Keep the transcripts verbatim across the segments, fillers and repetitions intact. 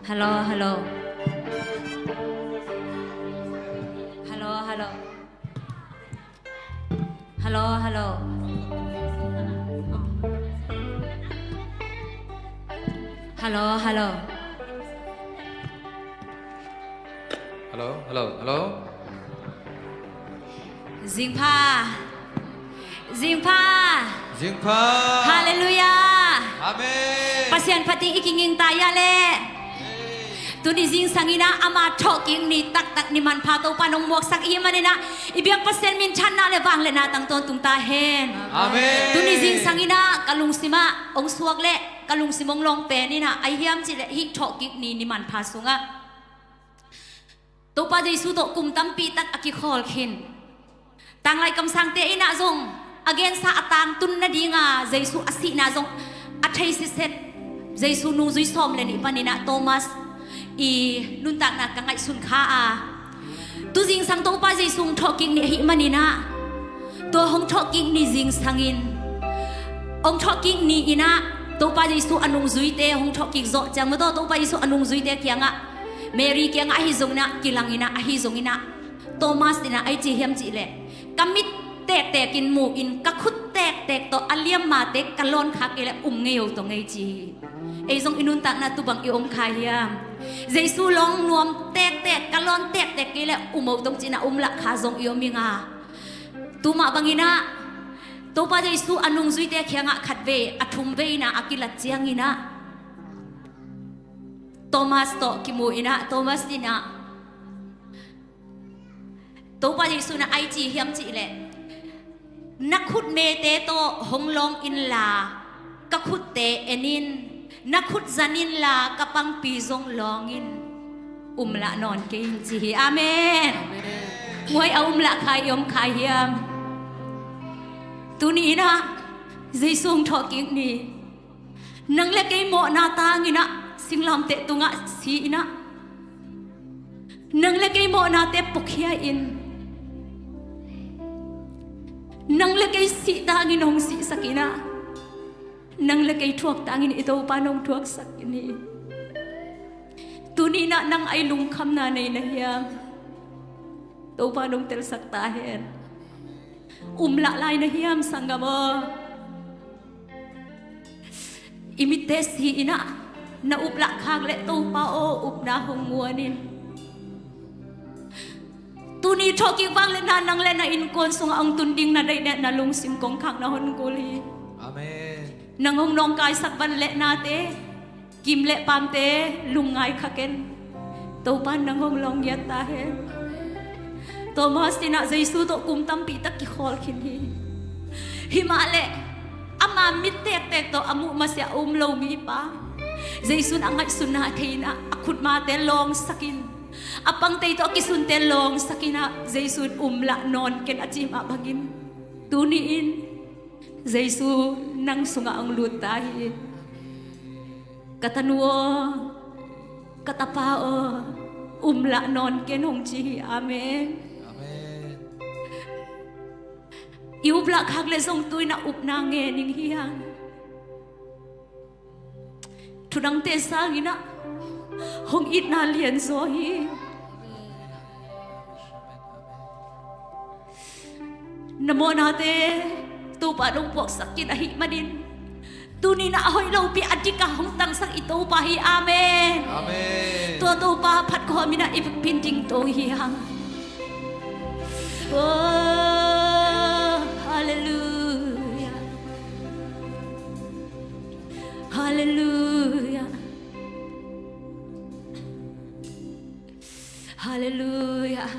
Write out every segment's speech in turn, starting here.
Hello, hello. Hello, hello. Hello, hello. Hello, hello. Hello, hello, hello. Zingpha. Zingpha. Zingpha. Halleluiah. Amen. Pasian phat ding i kinging ta ia leh. Tuni zingsang in ah ama thawhkik ni taktak ni manpha Topa nong muaksak i hih manin ah i biak Pasian minthanna le vangliatna tang tawntung ta hen. Amen. Tuni zingsang in ah ka lungsim ah hong suak leh ka lungsim hong lawng pen in ah ahi hiam cih leh hih thawhkik ni ni manpha sungah Topa Jesu tawh kum tampi tak a kikhawl khin. Tanglai kamsangte in ah zong a gensa a tangtun nadinga Jesu a sihna zong a thei sitset. Jesu nungzui sawm le nih panin ah Thomas i nuntakna ka ngaihsun kha a, tu zingsang Topa Jesu hong thawhkik ni ahih manin ah tua hong thawhkik ni zingsang in hong thawhkik ni in ah Topa Jesu a nungzuite hong thawhkik zawh ciang maw, Topa Jesu a nungzuite kiangah Mary kiangah ahi zongin ah kilang in ah ahi zongin ah Thomas in ah ai ci hiam cih leh ka mit tektek in mu in ka khut tektek tawh a liammate ka lawn kha kei leh um ngei o tawh ngei ci hi. Ei zong i nuntakna tu bang i om kha hiam? Jesu lawng nuam tektek ka lawn tektek kei leh um o tawh ci in ah um lah kha zong i om ing a, tu mah bangin ah Topa Jesu a nungzuite kiangah khatvei a thumvei in ah a kilat ciangin ah Thomas tawh kimu in ah Thomas in ah Topa Jesu in ah ai ci hiam cih leh na khutmete tawh hong lawng inla ka khutte en in, na khut zan inla ka pangpi zong lawng in, um lah nawn kei in ci hi. Amen. Amen. Muai a um lah kha i om kha hiam? Tuni in ah Jesu hong thawhkik ni. Nang le kei mawhna tangin ah singlamteh tungah si in ah nang le kei mawhnate puakhia in nang le kei sih tangin hong sihsak in ah nang le kei thuak tangin i Topa nong thuaksak in hi. Tuni in ah nang ai lungkhamna nei na hiam? Topa nong telsak ta hen. Um lah lai na hiam sanggam aw? I mitte si in ah na up lah khak leh Topa aw upna hong muan in. Tuni thawhkik vangliatna nang le na innkuan sungah hong tun ding na deih leh na lungsim kongkhak na hon kul hi. Amen. Nang hong nawngkaisak vangliatnate kim le pamte lungngai kha ken. Topa in nang hong lawng ngiat ta hen. Thomas in ah Jesu tawh kum tampi tak kikhawl khin hi. Himah leh ama mit tektek tawh a muh masiah a um lo mipa Jesu in a ngaihsunna thei in ah a khutmate lawngsak in a pangtei tawh a kisunte lawngsak in ah Jesu in um lah nawn ken a ci mah bangin tuni in Jesu nang sungah hong lut ta hi. Ka tanu aw, ka tapa aw, um lah nawn ken hong ci hi. Amen. Amen. I up lah khak leh zong tu in ah upna ngen ing hi hang. Thudangte sangin ah hong itna lianzaw hi. Na mawhnate Topa in hong puaksak khin ahih manin tuni in ah a hoih lopi a dika hong tangsak i Topa hi. Amen. Amen. Tua Topa phat khawm in ah i vekpi in dingto hi hang. Oh, halleluiah. Halleluiah. Halleluiah.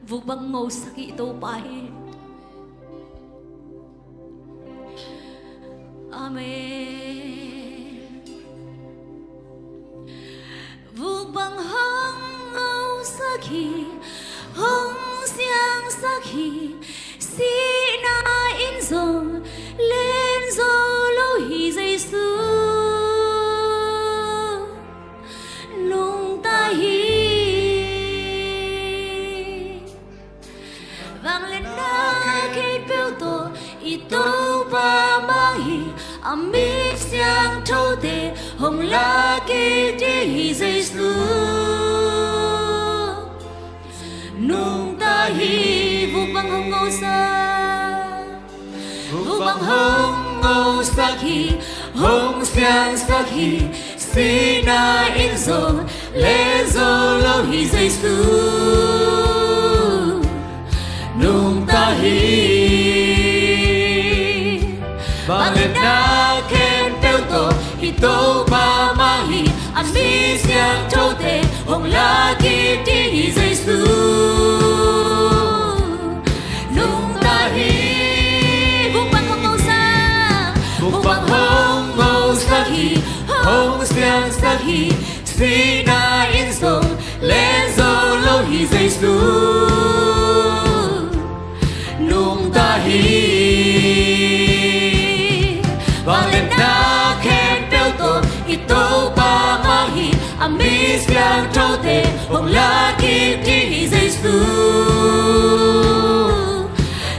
Vuk bang ngosak i Topa hi. Amen. Vuk bang hong ngosak hi, hong siangsak hi, sihna in zong len zo lo hi Jesu. Nungta hi. Vangliatna kei peuh tawh i Topa mang hi. A mi siangthote hong lak kik ding hi Jesu. Nungta hi, vuk bang hong ngosak. Vuk bang hong ngosak hi, hong siangsak hi, sihna in zong lehzo lo hi Jesu. Nungta hi, vangliatna khempeuh tawh i Topa mah hi, a mi siangthote hong lak kik ding hi Jesu. Nungta hi, vuk bang hong ngosak, vuk bang hong ngosak hi, hong siangsak hi, sihna in zong lehzo lo hi Jesu. Nungta hi, vangliatna khempeuh tawh i Topa mah hi, a mi siangthote hong lak kik ding hi Jesu.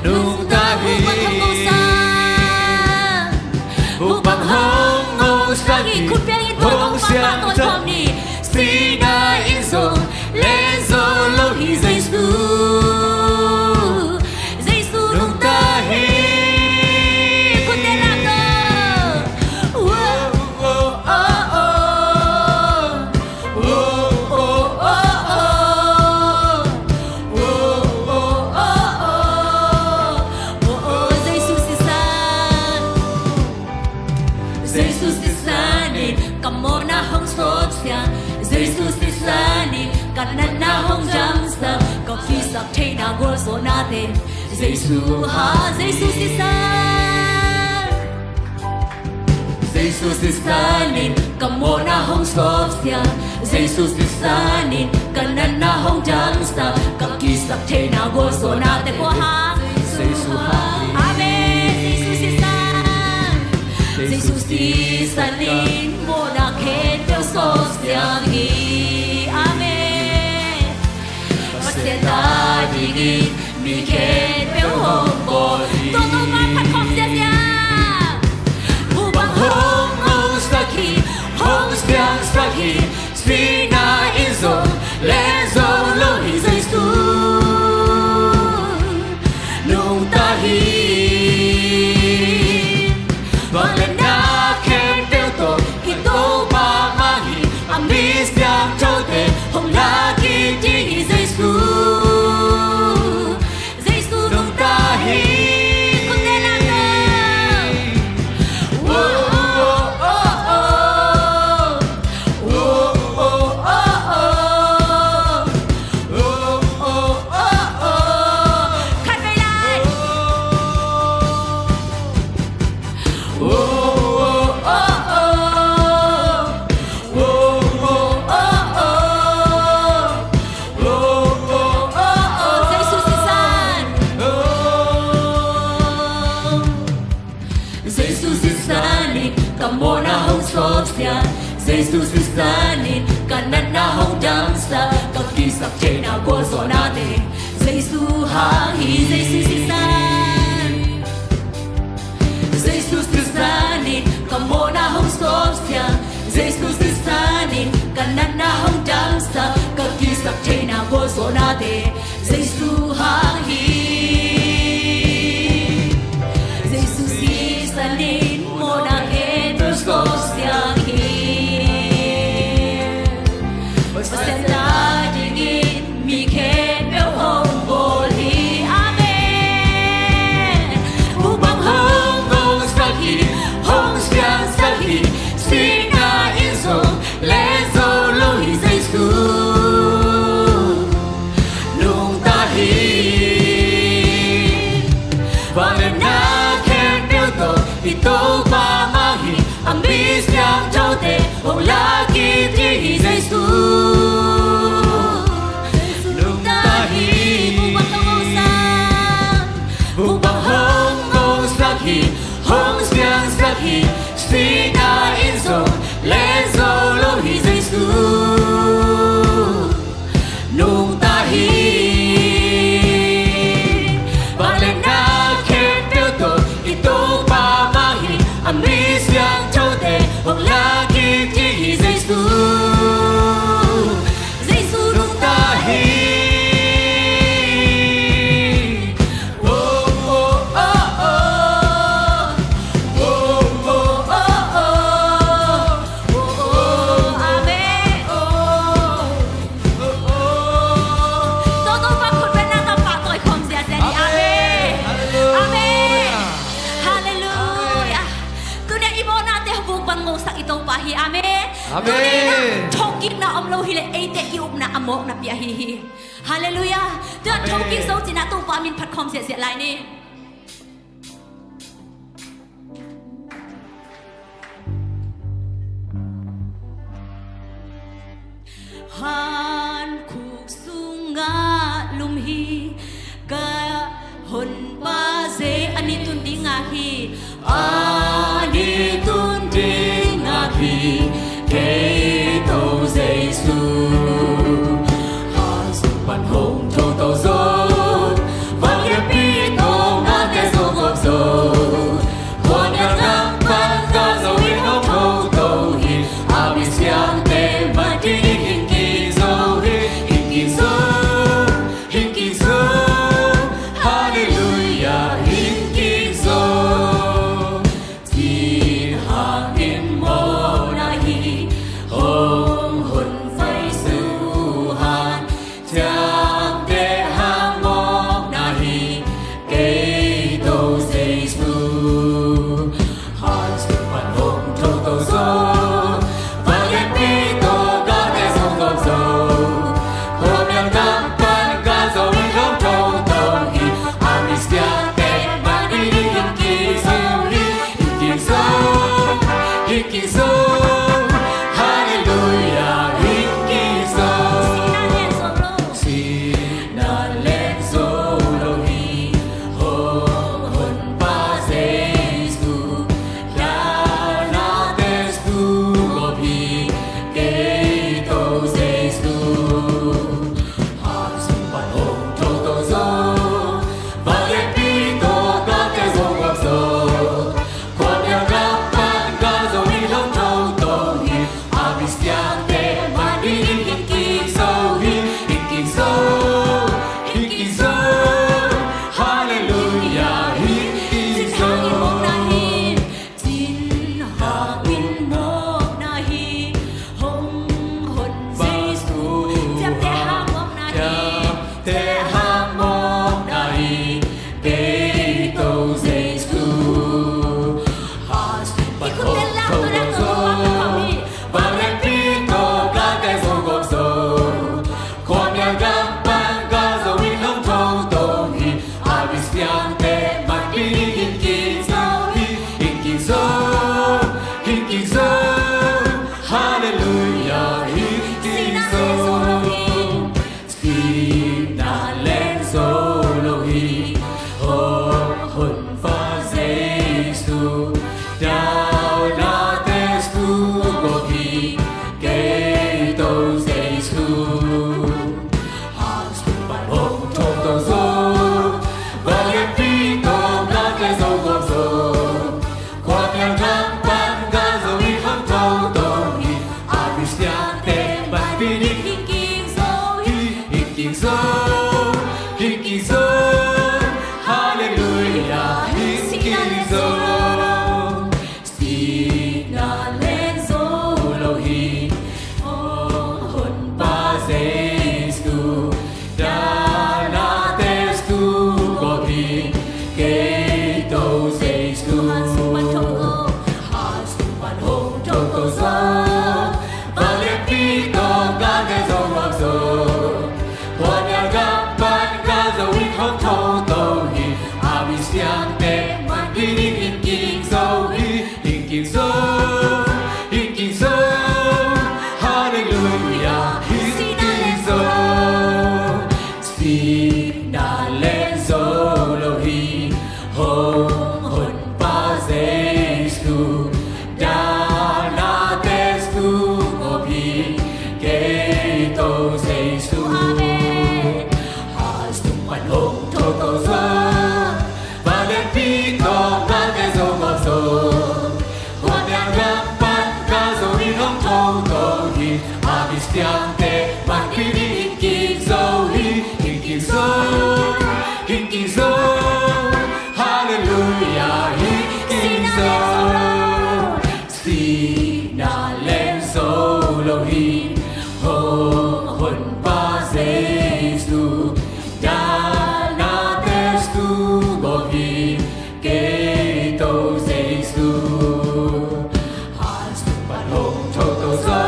Nungta hi, vuk bang hong ngosak, vuk bang hong ngosak hi, khut beng in tua Topa mah tawh i pawm ni. Sihna in zong lehzo lo hi Jesu. Jesu nungta hi. Khutte lak tawh. Whoa, whoa, oh, oh. Whoa, whoa, oh, oh. Whoa, whoa, oh, oh. Whoa, oh, Jesu sisan. Jesu sisan in ka mawhna hong sawpsia. Jesu sisan in ka natna hong damsak. Ka kisap theihna gualzawhnate. Jesu ha, Jesu sisan. Jesu sisan in ka mawhna hong sawpsia. Jesu sisan in ka natna hong damsak. Ka kisap theihna gualzawhnate kua ha. Jesu ha. Amen. Jesu sisan. Jesu sisan in mawhna khempeuh sawpsia hi. Amen. Pasian ta dingin mi khempeuh hong bawl hi. Tua Topa phat khawm ziazia. Vuk bang hong ngosak hi, hong siangsak hi, sihna in zong lehzo lo hi Jesu. Nungta hi, vangliatna khempeuh tawh i Topa mah hi, a mi siangthote hong lak kik ding hi Jesu. Jesu nungta hi. Khutte lak tawh. Whoa, oh, oh, oh. Whoa, oh, oh, oh. Whoa, oh, oh, oh. Khat vei lai. Whoa, oh, oh, oh. Whoa, oh, oh, oh. Whoa, oh, oh, oh. Jesu sisan. Oh. Jesu sisan in ka mawhna hong sawpsia. Jesu sisan in ka natna hong damsak. Ka kisap theihna gualzawhnate Jesu hang hi. Jesu sisan. Jesu sisan in ka mawhna hong sawpsia. Jesu sisan in ka natna hong damsak. Ka kisap theihna gualzawhnate Jesu hang hi. Jesu sisan in mawhna khempeuh sawpsia hi. Pasian ta dingin mi khempeuh hong bawl hi. Amen. Vuk bang hong ngosak hi, hong siangsak hi, sihna in zong lehzo lo hi Jesu. Nungta hi, vangliatna khempeuh tawh i Topa mah hi, a mi siangthote hong lak kik ding hi Jesu. Nungta Amen. Tuni in ah thokikna om lo hi leh eite i upna a mawkna pia ahi hi. Halleluiah. Tua thokik zo cih in ah Topa min phat khawm ziahziah lai ni. Hankhuk sungah lum hi ka Honpa Jesu, a ni tun ding ngak hi. A ni tun ding ngak hi, kei To Jesu. Hankhuk pan hong thotho zo, vanglianpi tawh ngate zo gawp zo. Khuamial gam pan ka zo in hong thotho hi. A misiangte mat ding in hing kik zo hi, hing kik zo, hing kik zo. Halleluiah, hing kik zo. Cih hangin mawhna hi, hong hun paisuh han ciangte hang mawhna hi, kei To Jesu. Hankhuk pan hong thotho zo, vanglianpi tawh ngate zo gawp zo. Khuamial gam pan ka zo in hong thotho hi. A misiangte mat ding in hing kik zo hi, hing kik zo, hing kik zo. Halleluiah, hing kik zo. Sihna leng zo lo hi, hong Honpa Jesu. Dalna test tu gawp hi, kei To Jesu. Hankhuk pan hong thotho zo, vanglianpi tawh ngate zo gawp zo. Khuamial gam pan ka zo in hong thotho hi. A misiangte mat ding in hing kik zo hi, hing kik zo, hing kik zo. Halleluiah, hing kik zo. Cih hangin mawhna hi, hong Honpa Jesu. Ciamteh hang mawhna hi, ciamteh hang mawhna hi, kei To Jesu. Hankhuk pan hong thotho zo, vanglianpi tawh ngate zo gawp zo. Khuamial gam pan ka zo in hong thotho hi. A misiangte mat ding in hing kik zo hi, hing kik zo, hing kik zo. Halleluiah, hing kik zo. Sihna leng zo lo hi, hong Honpa Jesu. Dalna test tu gawp hi, kei To Jesu. Hankhuk pan hong thotho zo, vanglianpi tawh ngate zo gawp zo. Khuamial gam pan ka zo in hong thotho hi. A misiangte mat ding in hing kik zo hi, hing kik zo, hing kik zo. Halleluiah, hing kik zo. Sihna leng zo lo hi, hong Honpa Jesu. Dalna test tu gawp hi, kei To Jesu. Hankhuk pan hong thotho zo, vanglianpi tawh ngate zo gawp zo. Khuamial gam pan ka zo in hong thotho hi. A misiangte mat ding in hing kik zo hi, hing kik zo, hing kik zo. Halleluiah, hing kik zo. Sihna leng zo lo hi, hong Honpa Jesu. Dalna test tu gawp hi, kei To Jesu. Amen. Hankhuk pan hong thotho zo, vanglianpi tawh ngate zo gawp zo. Khuamial gam pan ka zo in hong thotho hi. A misiangte mat ding in hing kik zo hi, hing kik zo, hing kik zo. Halleluiah, hing kik zo. Sihna leng zo lo hi, hong Honpa Jesu. Dalna test tu gawp hi, kei To Jesu. Hankhuk pan hong thotho zo,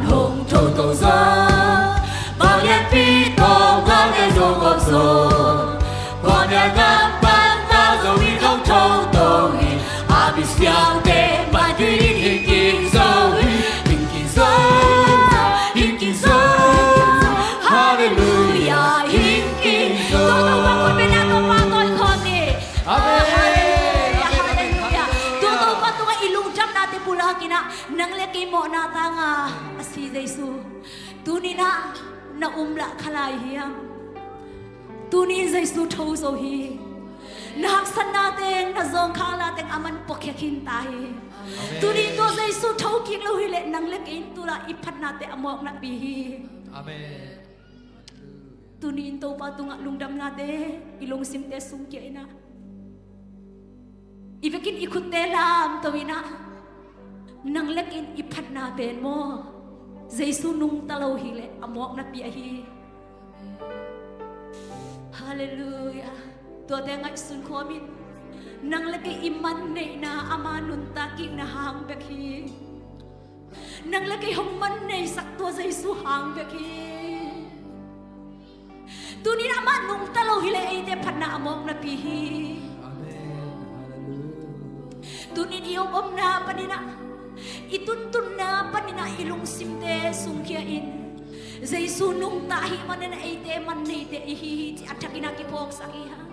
Hong thoto zo, Pau lianpi tawh ngate zong om zo. Khuamial gam pan ngah zo hi, hong thoto hi. A misiangte man hi, hing king zo hi. Hing king zo, hing king zo. Halleluia, hing king zo. Tua Topa khut bengna Topa tawh i khawm ni. Amen. Halleluia, halleluia. Tua Topa tungah i lungdamnate pulak in ah, nang le kei mawhna tangah a si Jesu. Tuni-in ah na um lah kha lai hiam? Tuni-in Jesu tho zo hi. Na haksatna teng, na zawngkhal na teng aman puakhia khin ta hi. Amen. Tuni-in tua Jesu tho kik lo hileh nang le kei in tu-a i phatnate a mawk napi hi. Amen. Tuni-in Topa tungah lungdamnate i lungsimte sungkhia in ah, i vekin i khutte lamto in ah, nang le kei in i phatna pen maw, Jesu nungta lo hileh a mawk napi ahi. Halleluia. Tuate ngaihsun khawm in, nang le kei i manneihna ama nuntak kikna hang bek hi. Nang le kei hong manneisak tua Jesu hang bek hi. Tuni-in amah nungta lo hileh eite phatna a mawk napi hi. Amen. Halleluia. Tuni-in i om omna panin ah, i tuntunna panin ah i lungsimte sungkhia in, Jesu nungta ahih manin eite manneite i hi hi cih a thakin ah kiphawksak hi hang.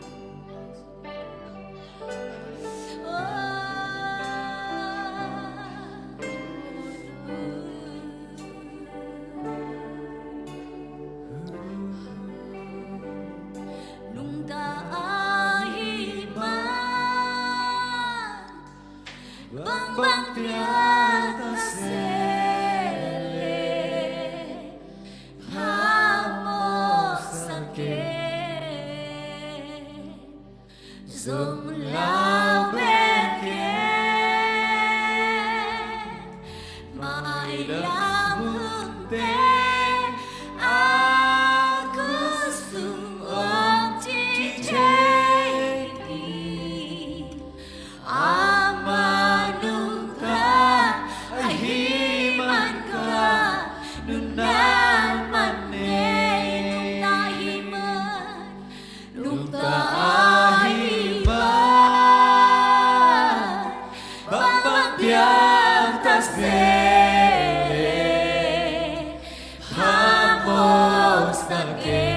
Nungta ahih man bangbang piangsak leh phamawhsak kei. Zong lau bek kei, mailam hunte a khut sung om ci thei hi. Ama nungta ahih man ka nuntak man nei, nungta ahih man. Nungta ahih man, bangbang piangsak leh phamawhsak kei.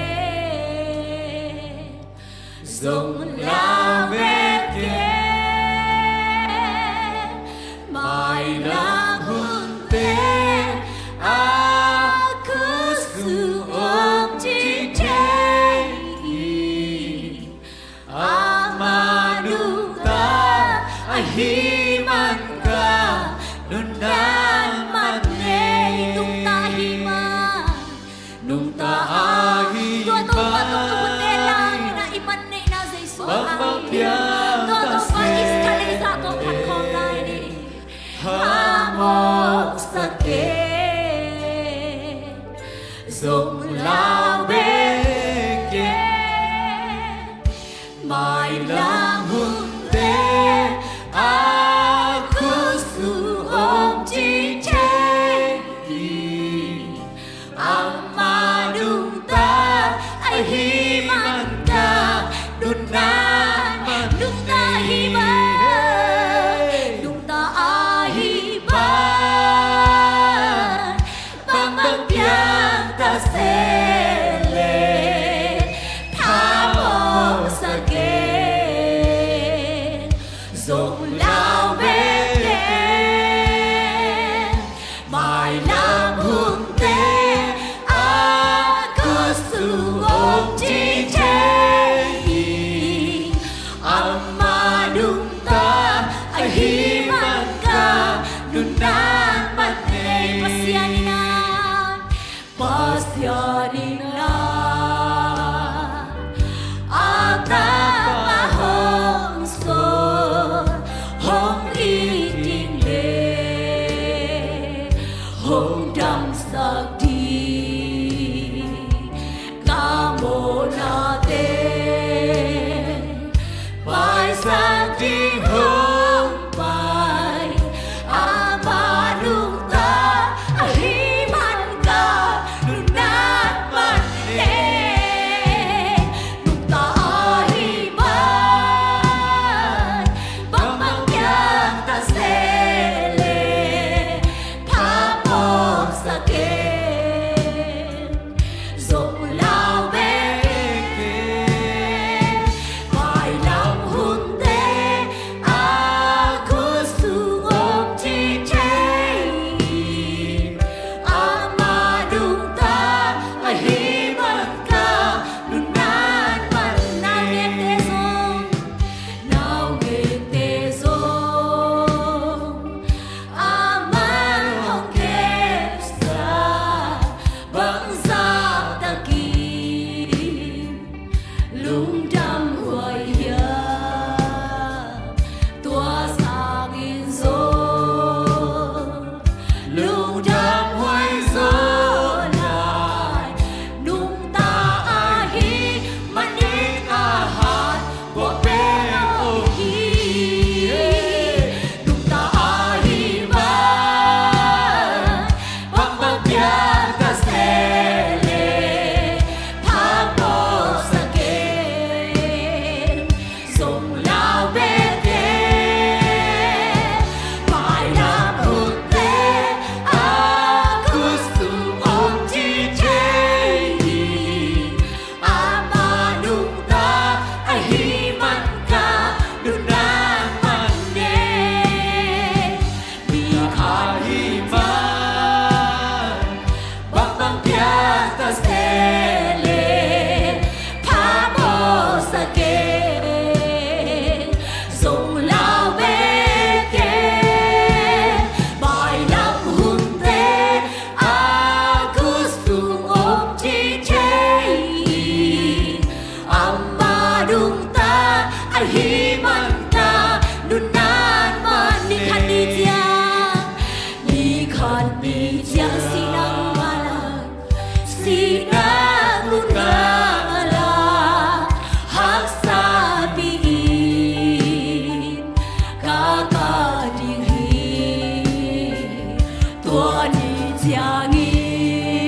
Zong lau bek kei, mailam hunte a khut sung om ci thei hi. Ama nungta ahih man ka nuntak man nei, nungta ahih man. Nungta ahih man. Tua Topa tungah khut bengna i manneihna Jesu a hi. Tua Topa i thalei zah tawh phat khawm lai ni. Phamawhsak kei, zong lau bek kei. Mailam hunte a khut sung om ci thei hi. Ama nungta ahih man ka nuntak man, nungta ahih man, nungta ahih man. Bangbang piangsak leh phamawhsak kei. Zong lau bek kei, mailam hunte a khut sung om ci thei hi. Ama nungta ahih man ka nuntak man nei, Pasian in ah, Pasian in ah a tapa hong sawl, hong it ding leh hong damsak ding, ka mawhnate paisak ding hong pa ka ding hi. Tua ni ciangin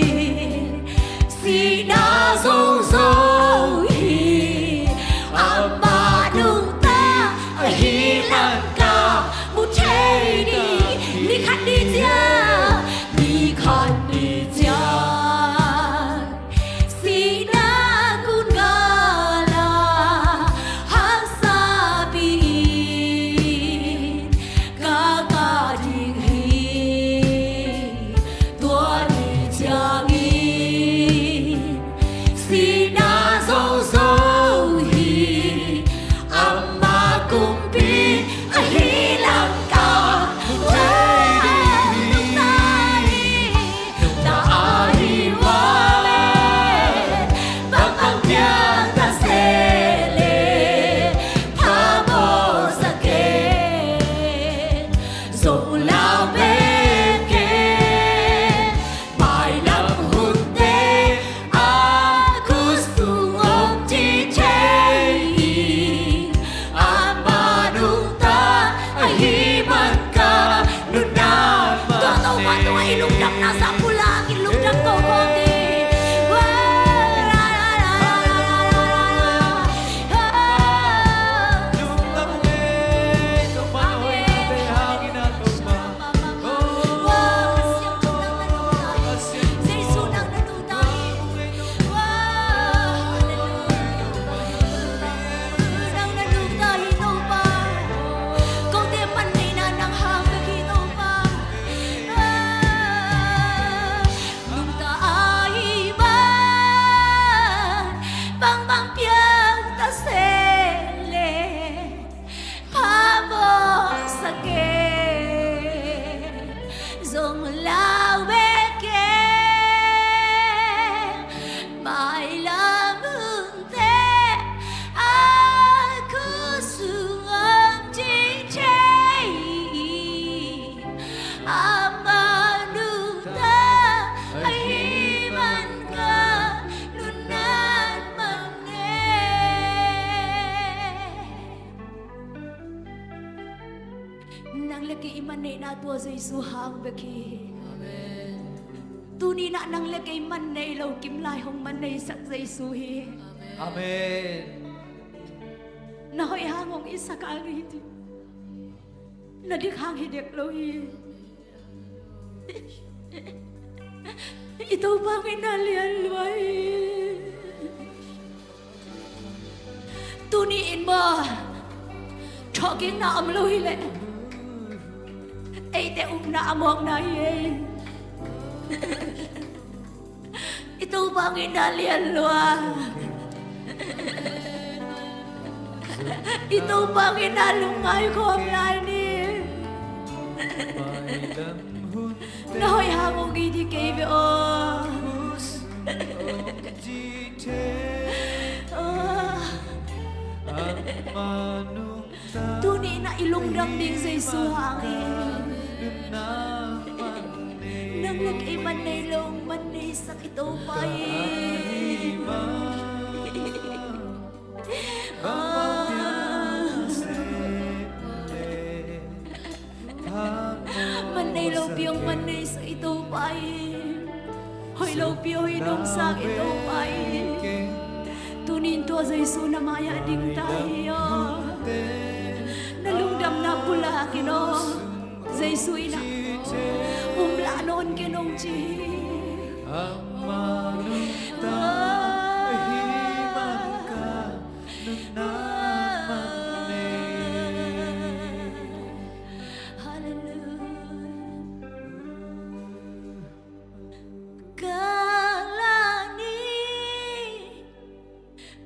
sihna zongzong hi. Ama nungta ahi man ka mu thei ding. Ni khat ni ciang, ni khat ni ciang sihna kun gala haksa pi in ka ka ding hi. Tua ni ciangin sihna zongzong hi. Ama kumpi ahi lang ka mu thei ding hi. Nungta ahi man, bangbang piang ta se le, phamawh sa ken, zong lau bek ken. Mailam hunte a khut sung om ci thei hi. Ama nungta ahi man ka nunna man. Tua Topa tungah i lungdamna zah pulak in lungdam ko ko ding. Wa, la, la, la. Amen. Jesu nang na nungta hi. Wa, hallelujah. Nang na nungta hi Topa. Kote manneihna nang hang bek hi Topa. Wa, nungta ahi man, bangbang piang ta se le, phamawh sa ken, zong lau bek ken. Mailam hunte a khut sung om ci thei hi. Ama nungta ahi man ka nunna man e. Nang le kei i manneihna tua Jesu hang bek hi. Amen. Tuni-in ah nang le kei man nei lo, kim lai hong manneisak Jesu hi. Amen. Na hoih hang hong itsak hang hi ding. Na dik hang hi dek lo hi. I Topa hong itna lian lua hi. Tuni-in maw, thawhkikna om lo hi leh, eite upna a mawkna hi ei. I Topa hong itna lian lua. I Topa hong itna lungngai khawm lai ni. Na hoih hang hong it hi kei ve aw. Aw. Tuni-in ah i lungdam ding Jesu hang hi. Nang le kei man nei lo, man neisak i Topa hi. Man nei lopi hong man neisak i Topa hi. Hoih lopi hoih nong sak i Topa hi. Tuni-in tua Jesu na mai-ah ding ta hi aw. Na lungdamna pulak in aw. Jesu in ah um lah nawn ken hong ci hi. Hallelujah. Kalani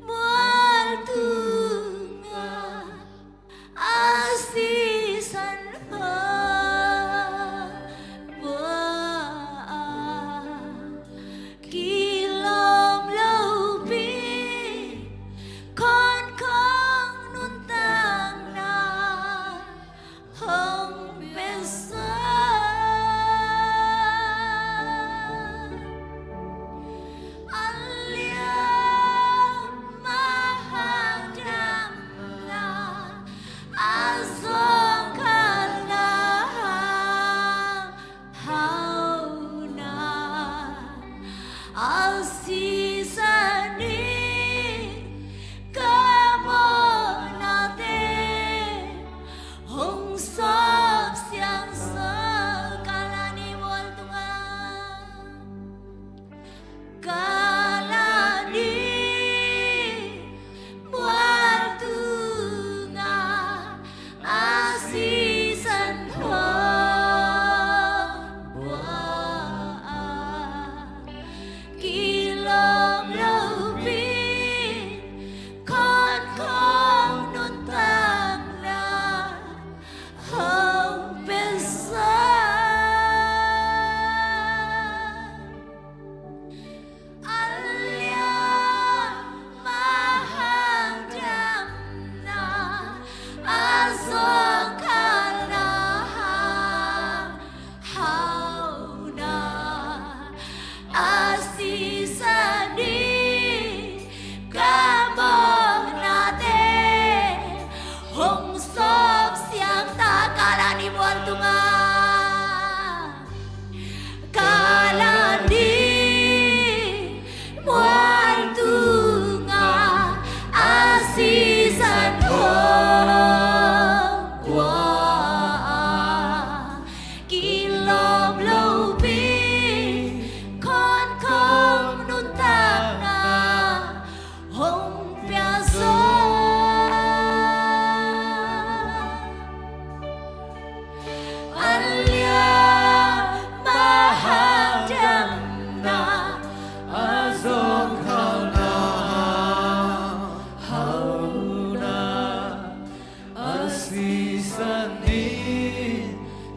mual tunga a sisan pa bua a kilawm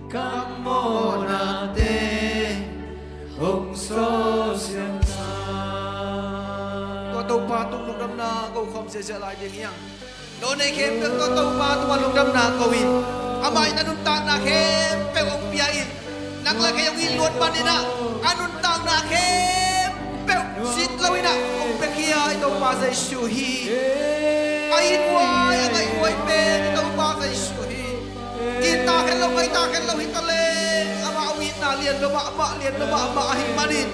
Ka mawhnate hong sawsiang sa. Tua Topa tung lungdamna ko khawm ziahziah lai ding hi hang. Nawlnei khempeuh tawh Topa tungah lungdamna ko in, amah in a nuntakna khempeuh hong pia in, nang le kei hong it luat manin ah, a nuntakna khempeuh sit loin ah hong piakhia i Topa Jesu hi. A it huai, a ngaih huai pen i Topa Jesu hi. It ta khen lo, ngaih ta khen lo hi ta leh, amah hong itna lian lo mahmah, lian lo mahmah ahih manin,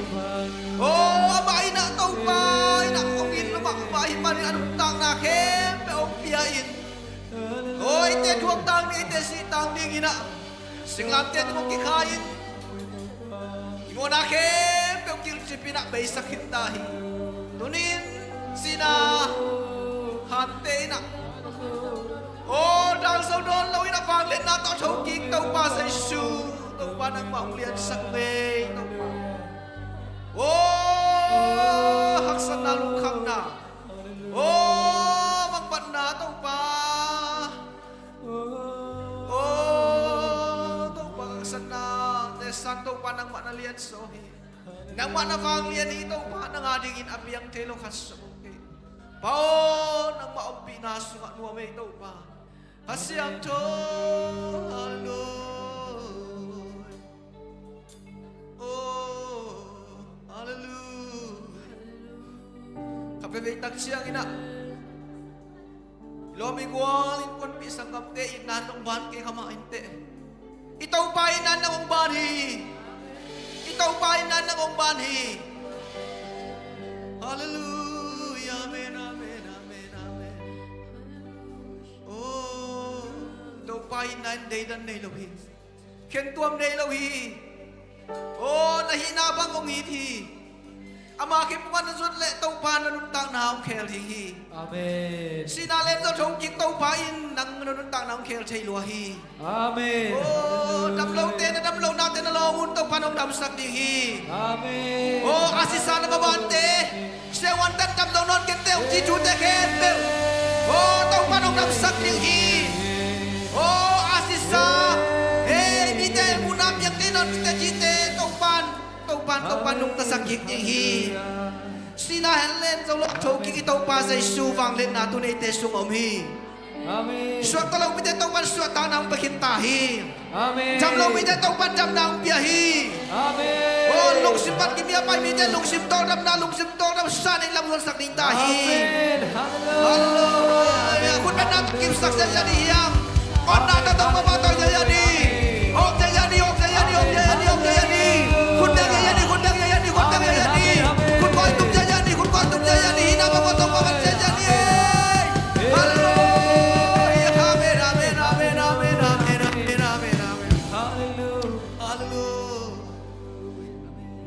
aw, amah in ah, Topa in ah hong it lo mahmah ahih manin a nuntakna khempeuh hong pia in, aw, eite thuak tang ding, eite sih tang dingin ah singlamteh tungah hong kikhai in, i mawhna khempeuh kilcip in ah beisak khin ta hi. Tuni-in sihna hante in ah, aw, dang zo nawn loin ah vangliatna tawh thokik Topa Jesu, Topa nangmah hong liansak ung ei Topa. Aw, haksatna, lungkhamna, aw, mangbatna Topa, aw, Topa haksatna, tesan Topa nangmah na lianzaw hi. Nangmah na vanglian hi Topa, nang adingin a piang thei lo khat zong om kei. Pa aw, nangmah ompihna sungah nuam ei Topa. Kha Siangtho, halleluia. Oh, halleluia. Kha peuh vei tak ciangin ah i lawm i gual innkuanpih sanggamte itna in hong ban kei kha mah inteh. I Topa itna in nang hong ban hi. I Topa itna in nang hong ban hi. Halleluia. Amen, amen, amen, amen. Oh, Topa itna in deidan nei lo hi. Khentuam nei lo hi. Aw, na hihna bang hong it hi. Ama kiang pan na zot leh Topa na nuntakna hong khel ding hi. Amen. Sihna len zong thokik Topa in nang na nuntakna hong khel thei lua hi. Amen. Aw, damlohte na damlohnate na lawm un Topa in hong damsak ding hi. Amen. Aw, a sisa na mabante, siavuante'n damlo nawn kei inteh hong ci thute khempeuh, aw, Topa in hong damsak ding hi. Aw, a sisa, hei, mite muhna piak kei nawn kei inteh cite, Topa in, Topa in, Topa in nungtasak kik ding hi. Sihna hel len zo lo thokik i Topa Jesu vangliatna tuni eite sungah om hi. Amen. Suakta lo mite Topa in suahtakna hong pia khin ta hi. Amen. Damlo mite Topa in damna hong pia hi. Amen. Aw, lungsim pan kimya pai mite lungsim tawldamna, lungsim tawldamsa ding lam hong honsak ding ta hi. Amen. Halleluia. Halleluia. Khut beng na kipsak ziahziah ding hi hang. Hong na ta Topa pa tawh ziahziah ding. Hong ziahziah ding, hong ziahziah ding, hong ziahziah ding, hong ziahziah ding. Khut beng ziahziah ding, khut beng ziahziah ding, khut beng ziahziah ding. Khut koi tum ziahziah ding, khut koi tum ziahziah ding. Hihna bang tawh Topa pan ziahziah ding. Halleluia. Amen, amen, amen, amen, amen, amen, amen, amen. Halleluia. Halleluia.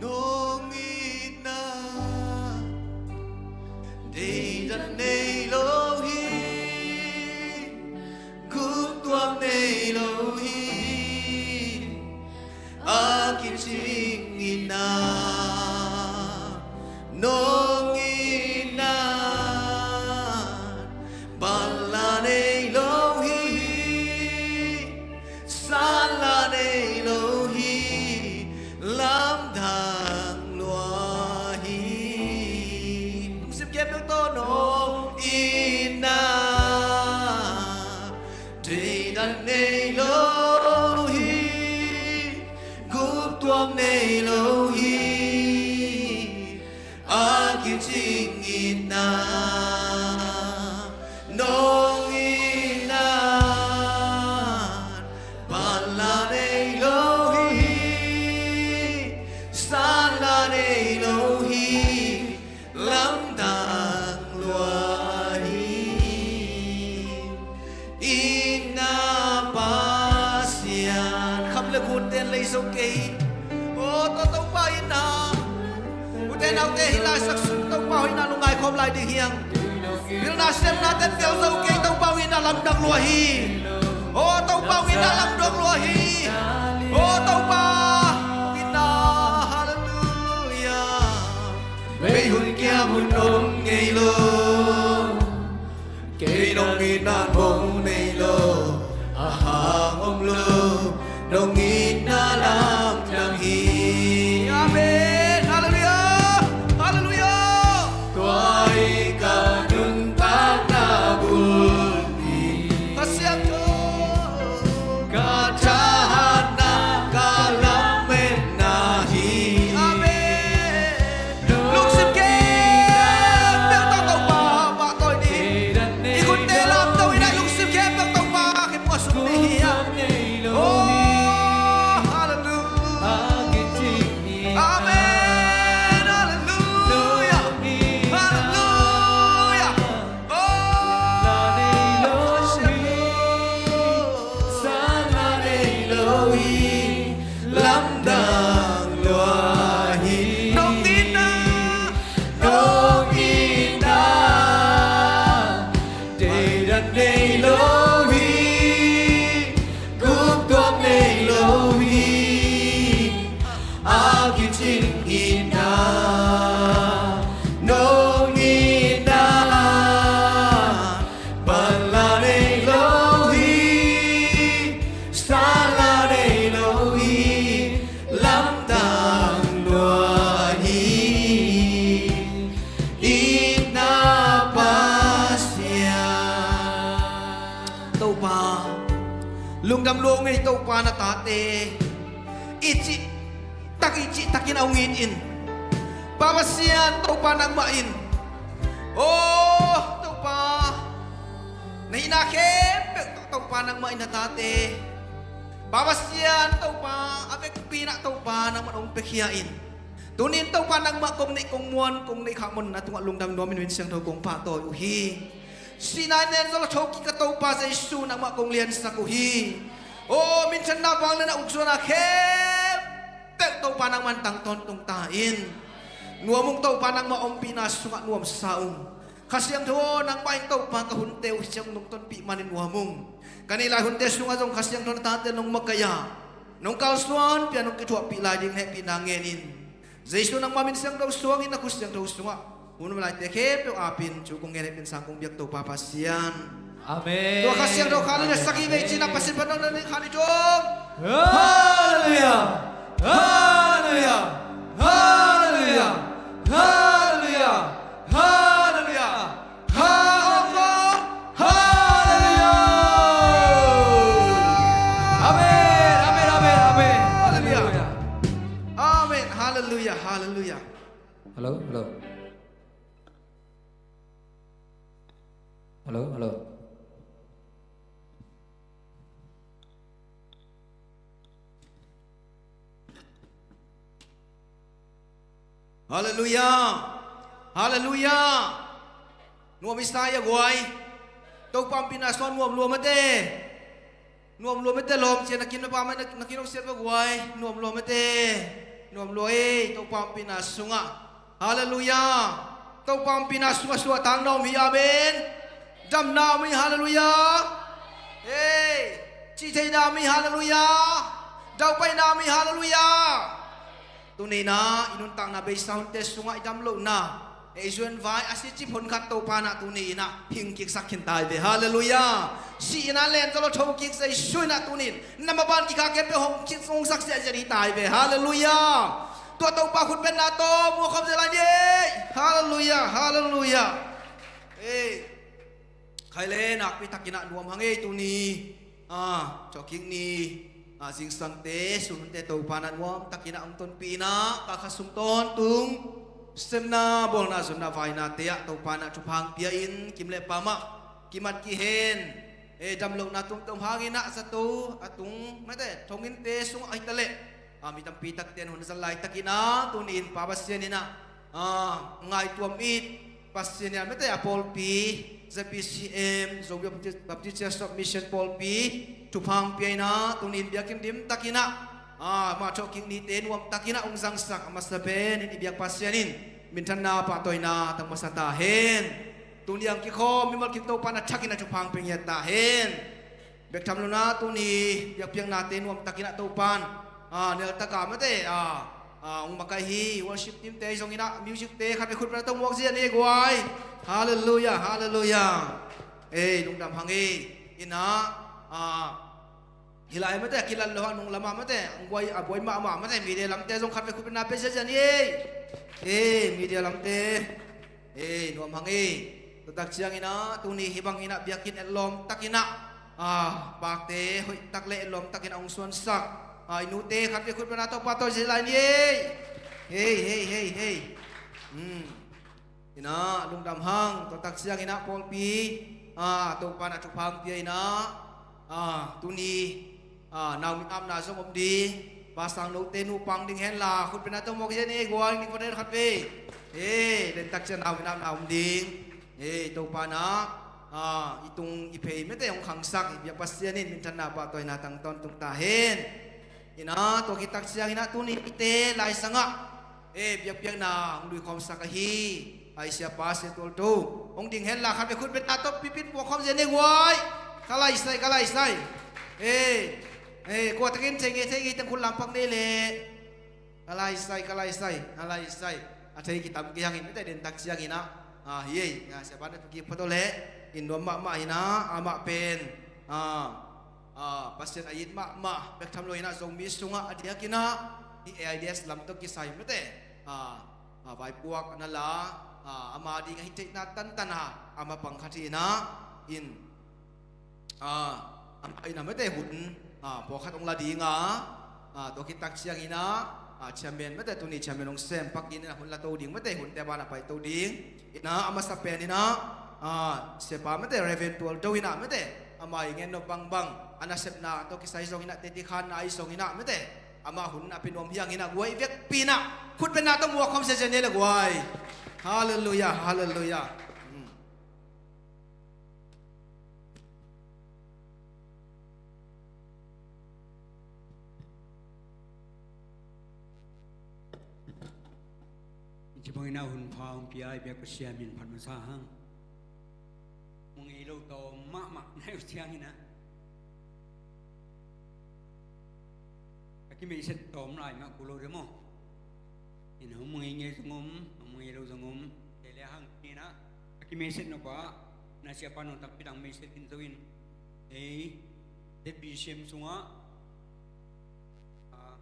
Nong itna deidan nei lo hi, guptuam nei lo hi. A kicing itna nong itna banla nei lo hi, sanla nei lo hi, lamdang lua hi. Lungsim khempeuh tawh nong itna deidan nei lo hi, guptuam nei lo hi. A kicing itna nong itna banla nei lo hi, sanla nei lo hi, lamdang lua hi. Itna Pasian. Kham le khun ten lei zo kei. Aw, tua Topa itna. Ute naute, hih laitak sung Topa hoihna lungngai khawm lai ding hi hang. Pilna siamna ten tel zo kei, Topa itna lamdang lua hi. Aw, Topa itna lamdang lua hi. Aw, Topa itna, halleluia. Bei hun kiam hun om ngei lo. Kei nong itna bang nei lo, a hang om lo. Nong itna lamdang hi. Amen. Halleluiah. Halleluiah. Tua hi ka nuntakna bulpi. Ka siangtho. Ka thahatna, ka lametna hi. Amen. Lungsim khempeuh tawh Topa pahtawi ni. I khutte lamto in ah lungsim khempeuh Topa kipuahsuk ni hi. Oh, halleluiah. Amen. Halleluiah. Halleluiah. Oh, sang la nei lo hi, lamdang lua hi. Nong itna, nong itna, deidan nei lo hi, guptuam nei lo hi. A kicing itna, nong itna, pan la nei lo hi, san la nei lo hi, lamdang lua hi. Itna Pasian. Topa, lungdam lua ung ei Topa, na tate i cih tak, i cih takin a hong it in. Pa Pasian, Topa nangmah in, oh Topa, na hihna khempeuh tawh Topa nangmah in na tate, Pa Pasian, Topa a vekpi in ah Topa nangmah hong piakhia in. Tuni in Topa nangmah kong neih kong muan, kong neih khak muan na tungah lungdam nuam in, min siangtho kong pahtawi uh hi. Sihna in nen zaw lo thokik ka Topa Jesu, nangmah kong liansak uh hi. Oh, minthanna, vangliatna, ukzawhna khempeuh Topa nangmah in tang tawntung ta in. Nuam ung Topa, nangmah ompihna sungah nuamsa ung. Kha Siangtho aw, nangmah in Topa ka hunte uh hi ciang nong tonpih manin nuam ung. Ka neih lai hunte sungah zong Kha Siangtho na tate nong makaih a, nong kalsuanpih a, nong kithuahpih lai ding hehpihna ngen in. Jesu nangmah min siangtho suangin na khut siangtho sungah hun laite khempeuh apin thu kong ngen hehpihna sang kong biak Topa Pasian. Amen. Tua Kha Siangtho kha le na sagih vei cih na Pasian pan nong na ning kha ni dong. Halleluiah. Halleluiah. Halleluiah. Halleluiah. Halleluiah. Kha om lo. Halleluiah. Amen. Amen. Amen. Amen. Halleluiah. Amen. Halleluiah. Halleluiah. Hello, hello. Hello, hello. Halleluiah. Halleluiah. Nuam i sa hi a guai. Topa ompihna sungah nuam lua mate. Nuam lua mate, lawm cia na kin na pa mai na kin hong siat va guai. Nuam lua mate. Nuam lua ei, Topa ompihna sungah. Halleluiah. Topa ompihna sungah suahtakna om hi, amen. Damna om hi, halleluiah. Ei, cihtheihna om hi, halleluiah. Daupaina om hi, halleluiah. Tuni in ah i nuntakna beisa hunte sungah i dam lohna, ei zuan vai a si cip hon khat Topa in ah tuni in ah hing kiksak khin ta hi ve, halleluiah. Sihna len zaw lo thokik Jesu in ah tuni in na maban kikha khempeuh hong kik hong sak ziahziah hi ta hi ve, halleluiah. Tua Topa khut betna tawh muak khawm zia lai ni ei. Halleluiah, halleluiah. Ei, khai le nakpi takin ah nuam hang ei tuni. Ah, thawhkik ni, ah, zingsangte, sun hunte Topa in ah nuam takin ah hong tonpih in ah, ka kha sung tawntung sepna, bawlna, zonna, vainate ah Topa in ah thupha hong pia in, kim le pam ah kimat kihen, eh, damlohna tumtum hangin ah zato a tung mate thonginte sungah ahi ta leh, ah, mi tampi takte in hun a zat laitakin ah tuni in Pa Pasian in ah, ah, ngaihtuam it Pasian in ah mate a pawlpi, Z B C M, Zomi Baptist, Baptist Church of Mission pawlpi thupha hong pia in ah tuni in biakinn dim takin ah, ah, mah thawhkik nite nuam takin ah hong zangsak a masa pen in i biak Pasian in minthanna pahtawina tang masa ta hen. Tuni a hong kikhawm mimal kim Topa in a thakin a thupha hong pia ngiat ta hen. Bek tham lo in ah tuni biakpiaknate nuam takin ah Topa in, ah, nial taka mate, ah, ah, hong makaih hi. Worship teamte zong in ah musicte khat vei khut pan a tong muak zia ni guai. Halleluiah, halleluiah. Ei, lungdam hang ei. In ah, ah, Hi lai mate, a kilat lo hang nung lamah mate, a buai, a buai mahmah mate, media lamte zong khat vei khutbetna pia ziazia ni ei. Ei, media lamte. Ei, nuam hang ei. Tua tak ciangin ah, tuni hih bangin ah, biakinn etlawm takin ah, ah, pakte hoih tak le etlawm takin ah hong suansak, ah, i nute khat vei khutbetna tawh pahtawi zia lai ni ei. Hei, hei, hei, hei. Hmm. Inah, lungdam hang, tua tak ciangin ah pawlpi, ah, Topa in ah thupha hong pia inah, ah, tuni, ah, nau min apna zong om ding, pasang note nupa hong ding henla, khutbetna tawh muak zia ni ei guai, ning khuate khat vei. Ei, den tak ciang nau min apna om ding. Ei, Topa in ah, ah, i tung i phei mate hong khangsak, i biak Pasian in minthanna pahtawina tang tawntung ta hen. Inah, tua khit tak ciangin ah tuni ite laisang ah, eh, biakpiakna hong luikhawmsak ahi, ahi siapa Sia Tual To hong ding henla, khat vei khutbetna tawh pipit puakkhawm zia ni ei guai. Ka laisai, ka laisai. Eh, eh, kua takin thei ngei, thei ngei teng khut lampak nei leh. Ka laisai, ka laisai, ka laisai. A thei kitam kei hangin mate, den tak ciangin ah, ah, hi ei, ah, siapa na thukik photo leh, in nuam mahmah inah, amah pen, ah, ah, Pasian a it mahmah bek tham lo inah, Zomi sungah a diakin ah hih A I D S lam tawh kisai mate, ah, ah, vaipuak a na la, ah, ama ding a hih theihna tantan a, ama pang khat hi inah, in, ah, amah in ah mate hun, ah, pawlkhat hong la ding a, ah, tua khit tak ciangin ah, ah, chairman mate, tuni chairman hong sem pak in ah hun la to ding mate, hunte banah pai to ding. Inah, a masa pen inah, ah, siapa mate, Reverend Tual To inah mate, ama i ngen nop bangbang, a nasepna tawh kisai zong inah, teti khanna ahi zong inah mate, amah hun a pia nuam hi hang inah, guai vekpi inah, khutbetna tawh muakkhawm zia ni ei le guai. Halleluiah, halleluiah. Hmm. Ci bangin ah hun pha hong pia i biak Pasian min phat masa hang. Mu ngei lo tawm mahmah na hi uh ciangin ah, a kimeiset tawm lai mah ku lo de maw. Inah, mu ngei ngei zong om, mu ngei lo zong om. Kei le hang inah, a kimeiset nop ah, na siapa nong takpi dang meiset in zo in. Ei, Z B C M sungah, ah,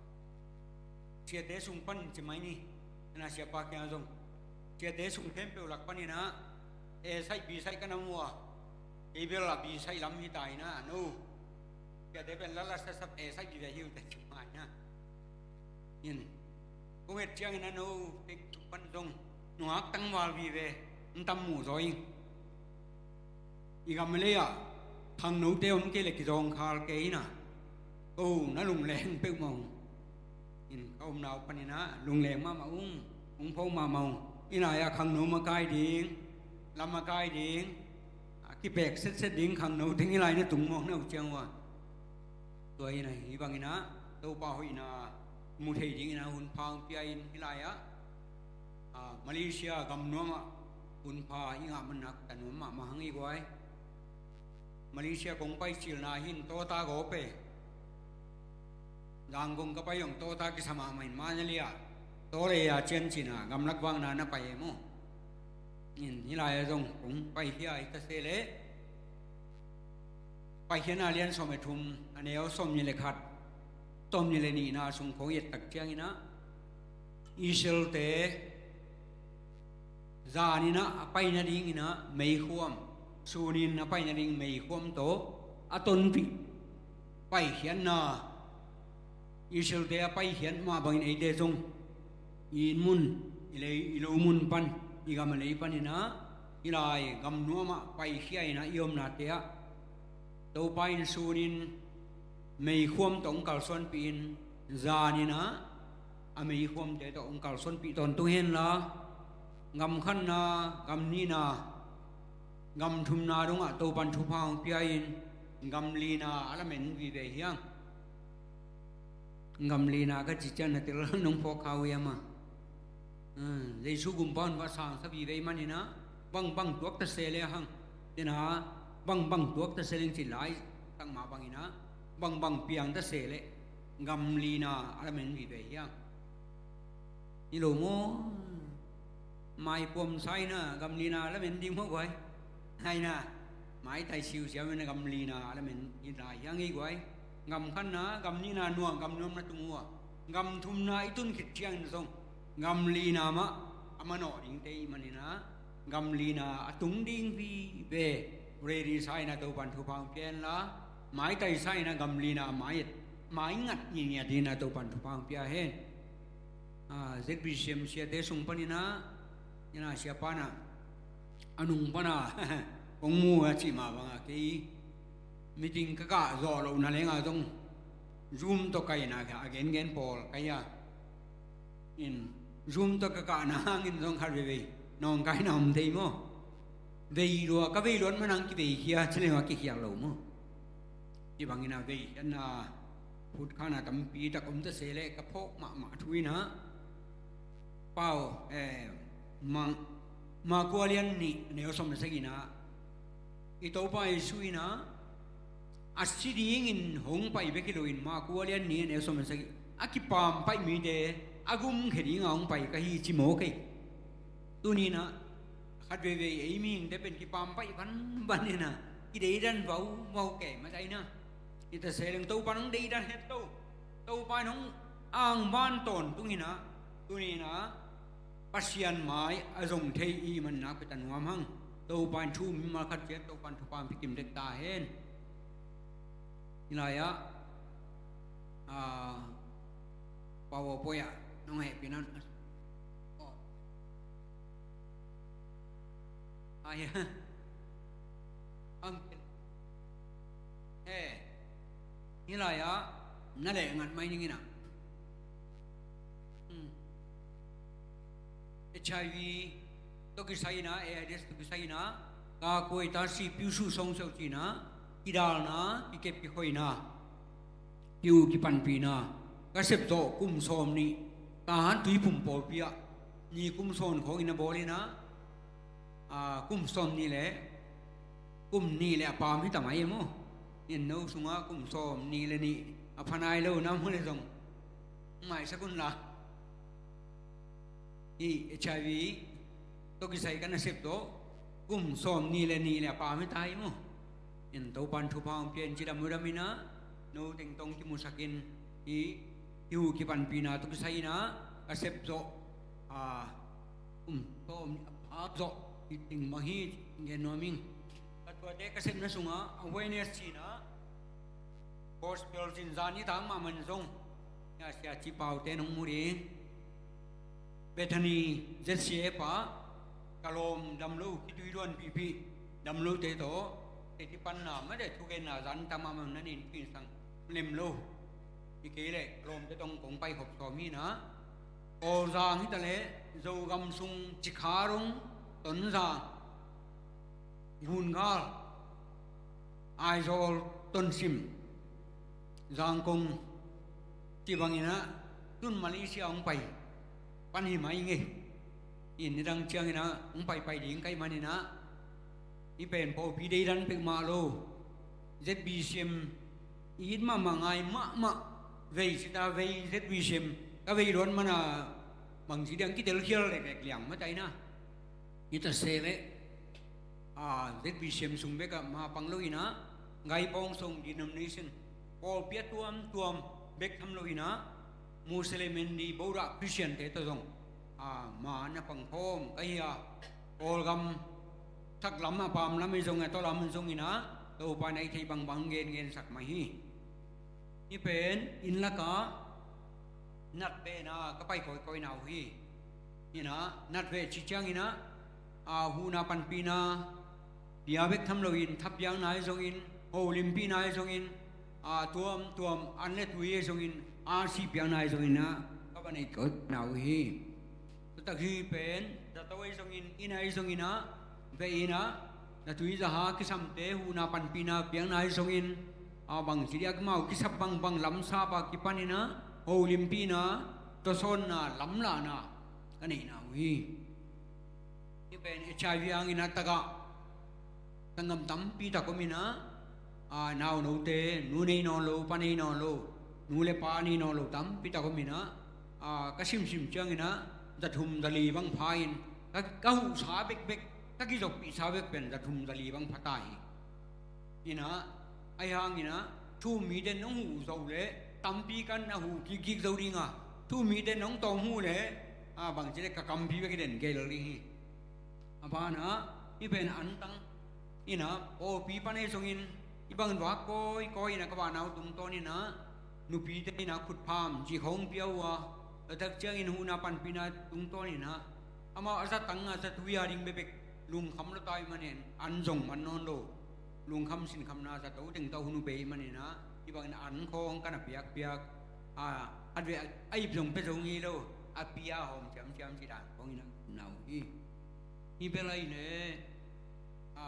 siate sung pan ci mai ni, na siapa kiangah zong. Siate sung khempeuh lak panin ah, A side, B side ka na mu a. Kei bel a B side lam hi ta inah, no. Siate pen la la sasap A side vive hi uh teh ci mai inah. In. Kong et ciangin ah no, teng suk pan zong nungak tangval vive, in tam mu zaw ing. I gam lei ah khangnote om kei leh kizawngkhal kei inah. Ko na lungleng peuhmah ung. In, ka omna uh panin ah lungleng mahmah ung, hong pho mahmah ung. Inah, a khangno makai ding, lam makai ding, a kipek setset ding khangno teng hih lai na tung mawk na uh ciang uh a. Tua inah, hih bangin ah Topa hoihna mu thei dingin ah hun pha hong pia in, hih lai ah, ah, Malaysia gam nuamah hun pha i ngah man nak ta nuam mahmah hang ei guai. Malaysia kong pai cilna hin tawta gawp e. Zangkong ka pai zong tawta kisa mahmah in, Manali ah taw lei a ciancin a gamlak vakna na pai e maw. In, hih lai ah zong kong paikhia hi ta se leh, Paikhiatna lian sawm le thum, a neu sawmnih le khat, sawmnih le nihna sung kong i et tak ciangin ah, Israelte zanin ah a pai nadingin ah meikhuam, sunin a pai nading meikhuam tawh a tonpih paikhiatna, Israelte a paikhiat mah bangin eite zong i inn mun, i lei, i lo mun pan, i gam a lei panin ah, hih lai gam nuamah paikhia in ah i omnate ah Topa in sunin meikhuam tawh hong kalsuanpih in, zanin ah a meikhuamte tawh hong kalsuanpih tawntung henla, gam khatna, gam nihna, gam thumna dongah Topan thupha hong pia in, gam lina a lamen vive hi hang. Gam lina ka cih ciang na tel nong phawk kha uh hiam a? Ah, Jesu gumpa hun va sangsa vive ahih manin ah, bangbang tuak ta se le hang. Ina, bangbang tuak ta se leng ci lai tak mah bangin ah, bangbang piang ta se leh gam lina a lamen vive hi hang. Hi lo maw? Mai puamsa in ah gam lina a lamen ding maw guai? Hai na, maitai siusiau in ah gam lina a lamen hi lai hi hang ei guai. Gam khatna, gam nihna nuam, gam nuamna tung uh a, gam thumna i tun khit ciangin zong gam lina mah a manawh dingte i hih manin ah, gam lina a tung ding vive ready sa-in ah Topan thupha hong pia hen la, maitai sa-in ah gam lina mai, maingat ngiatngiat dingin ah Topan thupha hong pia hen. Ah, Z B C M siate sung panin ah, ina siapa in ah, a nung pan a kong mu a cih mah bangin ah, kei meeting ka kah zawh lohna leng ah zong Zoom tawh kaihna a gengen pawl ka hi a. In Zoom tawh ka kahna hangin zong khat veivei nawngkaina om thei maw? Vei lua, ka vei luat manang kiveikhia ci leng ah kikhial lo maw? Hih bangin ah veikhiatna, phutkhakna tampi tak om ta se leh ka phawk mahmah thu in ah, Pau, eh, Ma-, Marku a lian nih, a neu sawm le sagihna ah, i Topa Jesu in ah, a si dingin hong pai bek hi loin, Marku a lian nih, a neu sawm le sagih, a kipampaih mite a gumkhia dingin hong pai ka hi ci mawk hi. Tuni in ah khat veivei ei mihingte pen kipampaih vanvan in ah, kideidan vauvau kei mah ta in ah, hi ta se leng Topa in hong deidan het lo, Topa in hong angvan tawntung in ah, tuni in ah Pasian mai a zong thei i hih manin ah pia ta nuam hang. Topa in thu mimal khat ciat Topa in thupha hong pia kim dek ta hen. Hih lai-ah, ah, PowerPoint ah nong hehpih na. Oh. Ai, ang, eh, hih lai-ah na leh ngat mai ning in ah. Hmm. HIV tawh kisai in ah, AIDS tawh kisai in ah, ka kuai ta si piu su song seu ci in ah, kidalna, kikep kikhoina, kiu kipanpihna, ka sep zawh kum sawm nih, ka han tuiphum pawlpi ah ni kum sawm khawng in a bawl in ah, ah, kum sawm nih le kum nih le a paam hi ta mai e maw? In no sungah kum sawm nih le nih a pha nai lo na mu le zong maisak un la. Hih HIV tawh kisai ka nasep tawh kum sawm nih le nih le a paam hi ta hi maw? In Topan thupha hong pia in ci dam uh dam in ah, no teng tawh kimusak in, hih kiu kipanpihna tawh kisai in ah ka sep zawh, ah, kum sawm nih a paam zawh hih teng bang hi gen nuam ing. Ka tuate ka sepna sungah awareness ci in ah, gospel zin zan i tak mahmah in zong, sia, sia Ci Paute nong mu ding, Bethany Z C F ah, ka lawm dam lo, khitui luanpihpih dam lote tawh, teci panna mate thugenna zan i tak mahmah in na nin khin sang lem lo. Hi kei leh ka lawmte tawh kong pai khop sawm hi in ah, Kawlzang hi ta leh Zogam sung Cikha dong, Tonzang, Hungal, Aizawl, Tonsim, Zangkong, ci bangin ah, tun Malaysia hong pai pan hi mai ing e. In nidang ciangin ah hong paipai ding ka hih manin ah, hih pen pawlpi deidan pek mah lo, Z B C M it mahmah, ngai mahmah, vei sita vei Z B C M ka vei luat man a, bangci diang kitelkhial leh vek liang mah ta in ah. Hi ta se leh, ah, Z B C M sung bekah ma pang lo in ah, Ngaipawng sung denomination pawlpi a tuamtuam bek tham lo in ah, Muslim, Hindi, Buddha, Christian te tawh zong, ah, ma na pang khawm ka hi a, Kawlgam thak lam a, paam lam i zong a, tua lam zong in ah, Topa in a i theih bangbang gengen sak mah hi. Hih pen inn lakah natvehna ka pai kawikawi na uh hi. Hi in ah, natveh ci ciangin ah, a, huhna panpihna pia bek tham loin, thap piakna ahi zongin, holimpihna ahi zongin, a, tuamtuam an le tui ahi zongin, a, sih piakna ahi zongin ah, ka va neih kawikawi na uh hi. Tutak hih pen zato ahi zongin, inn ahi zongin ah, veh in ah, na tui zaha kisamte huhna panpihna piakna ahi zongin, a, bangci diak mau kisap bangbang lamsap a kipan in ah, holimpihna, tawsawnna, lamlahna ka neihna uh hi. Hih pen HIV hangin ah tagah sanggam tampi tak om in ah, a, naunote, nu nei nawn lo, pa nei nawn lo, nu le pa nei nawn lo tampi tak om in ah, a, ka simsim ciangin ah, zathum zali bang pha in, ka, ka huhsa bekbek, ka kizopihsa bek pen zathum zali bang pha ta hi. In ah, ahi hangin ah, thu-um mite in nong huh zo leh tampi kan na huh kikkik zo ding a, thu-um mite in nong tawm huh leh, a, bangci leh ka kampi bek i den gel ding hi. A banah hih pen antang inah pawlpi pan ahi zongin, hih bangin vak kawikawi inah ka vanau tungtawn inah nupite inah khutpham cih khawng pia uh a, a tak ciangin huhna panpihna tungtawn inah amau a zatang a zatui a ding bekbek lungkham lua ta ahih manin an zong man nawn lo. Lungkham sinkhamna zato teng tawh hun uh bei ahih manin ah hih bangin an khawng ka na piakpiak, a, a ip zong pia zo ngei lo, a pia hawm ciamciam cih dan khawng inah na uh hi. Hih bel ahih leh, a,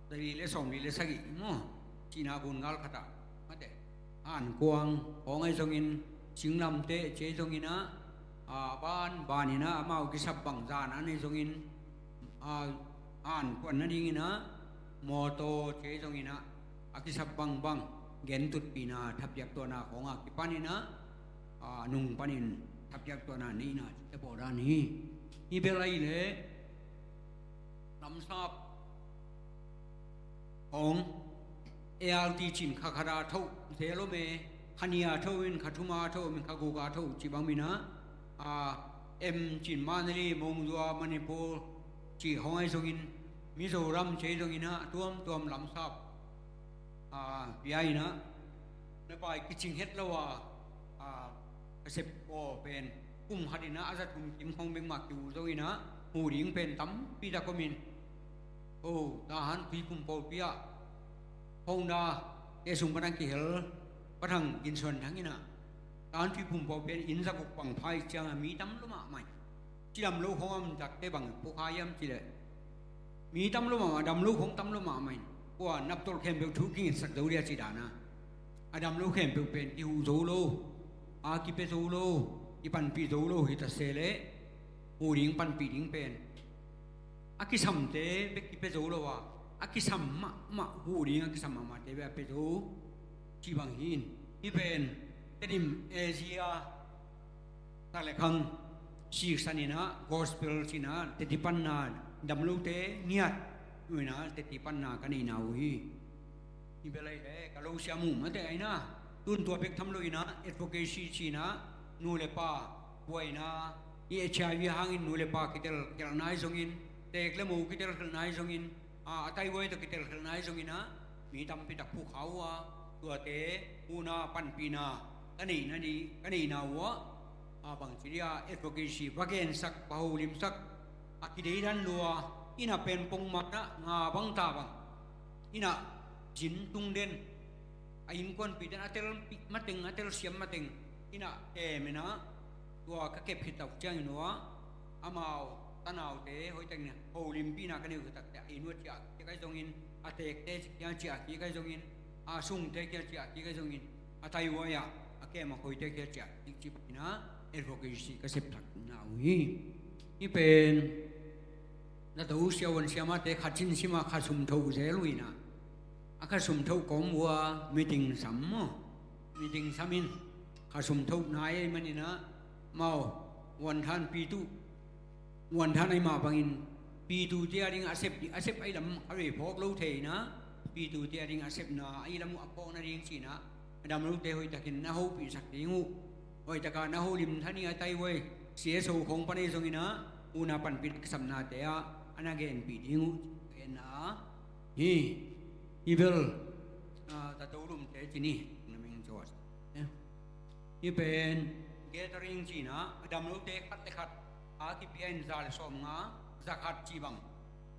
za li le sawm li le sagih maw, cihna gun gal khat ah mate, ankuang khawng ahi zongin, singlamteh ci ahi zongin ah, a, ban ban inah amau kisap bang zan an ahi zongin, a, ankuang nading inah mawtaw ci ahi zongin ah a kisap bangbang gentutpihna thapiak tuahna khawng a kipan inah, a, nung panin thapiak tuahna neihna cihte bawl dan hi. Hih bel ahih leh lamsap hong A R T cin kha khat a thoh zel om e, kha nih a thoh in, kha thum a thoh in, kha guk a thoh cih bang inah, a, M cin Mandalay, Monywa, Manipur cih hong ahi zongin, Mizoram ci ahi zongin ah tuamtuam lamsap, a, pia inah na pai kicing het lo a, a, ka sep aw pen kum khat inah a za thum kim khawng bek mah kihuh zo inah huh ding pen tampi tak om in, o, Tahan Tuiphum pawlpi ah Honda te sung pan a kihel Pa Thang Gin Suan Thang inah Tahan Tuiphum pawlpi ah inn za guk bang pha ih ciangah mi tam lua mahmah in, ci dam lo khawng a om takte bang phukha hiam cih leh mi tam lua mahmah, dam lo khawng tam lua mahmah in, kua naptolh khempeuh thu kingetsak zo dia cih dan a, a dam lo khempeuh pen kihuh zo lo, a, kipia zo lo, kipanpih zo lo hi ta se leh huh ding panpih ding pen a kisamte bek kipia zo lo a, a kisam mahmah, huh ding a kisam mahmahte bek a pia zo cih bang hi in. Hih pen Tedim A Z a tak le khang siksan inah gospel ci inah teci panna, dam lote ngiat uh inah teci panna ka neihna uh hi. Hih bel ahih leh ka lo siam uh mate a inah, tun tua bek tham lo inah advocacy ci inah nu le pa buaina, hih H I V hangin nu le pa kitelkhialhna ahi zongin, teek le mo kitelkhialhna ahi zongin, a, a taihuai tawh kitelkhialhna ahi zongin ah mi tampi tak phukha uh a, tuate huhna panpihna ka neihna ni, ka neihna uh ah, a, bangci dia advocacy va gensak, va holimsak, a kideidan lua, inah pen pongman ah nga bang ta bang, inah zin tung den, a innkuanpihte in a telpih mateng, a telsiam mateng, inah teem inah tua ka kep khit tak ciangin uh ah, amau tanaute hoihtakin holimpihna ka neih uh khit takteh, a inn uh a ciah kik ahi zongin, a teekte kiang ciah kik ahi zongin, a sungte kiang ciah kik ahi zongin, a taihuai ah, a kem a khoite kiang ciah kik cih bang inah advocacy ka sep thakna uh hi. Hih pen zato siavuan siamahte khat cin sim a khat sum thoh zel uh inah, a khat sum thoh kawm uh a meeting sam maw, meeting sam in khat sum thoh nai ahih manin ah, mau, vuanthan pitu, vuanthan ahih mah bangin pitute a ding a sep, a sep ahih lam khatvei phawk lo thei inah, pitute a ding a sepna ahih lam uh a phawk nading ci inah, a dam lote hoihtakin na hopihsak ding uh, hoihtaka na holim than ih a taihuai C S O khawng pan ahi zongin ah huhna panpih kisapnate ah a na genpih ding uh, genna hi. Hih bel, a, zato lumte ci ni, na meng zawh. Hih pen gathering ci inah a dam lote khat le khat a kipia in za le sawmnga, za khat cih bang,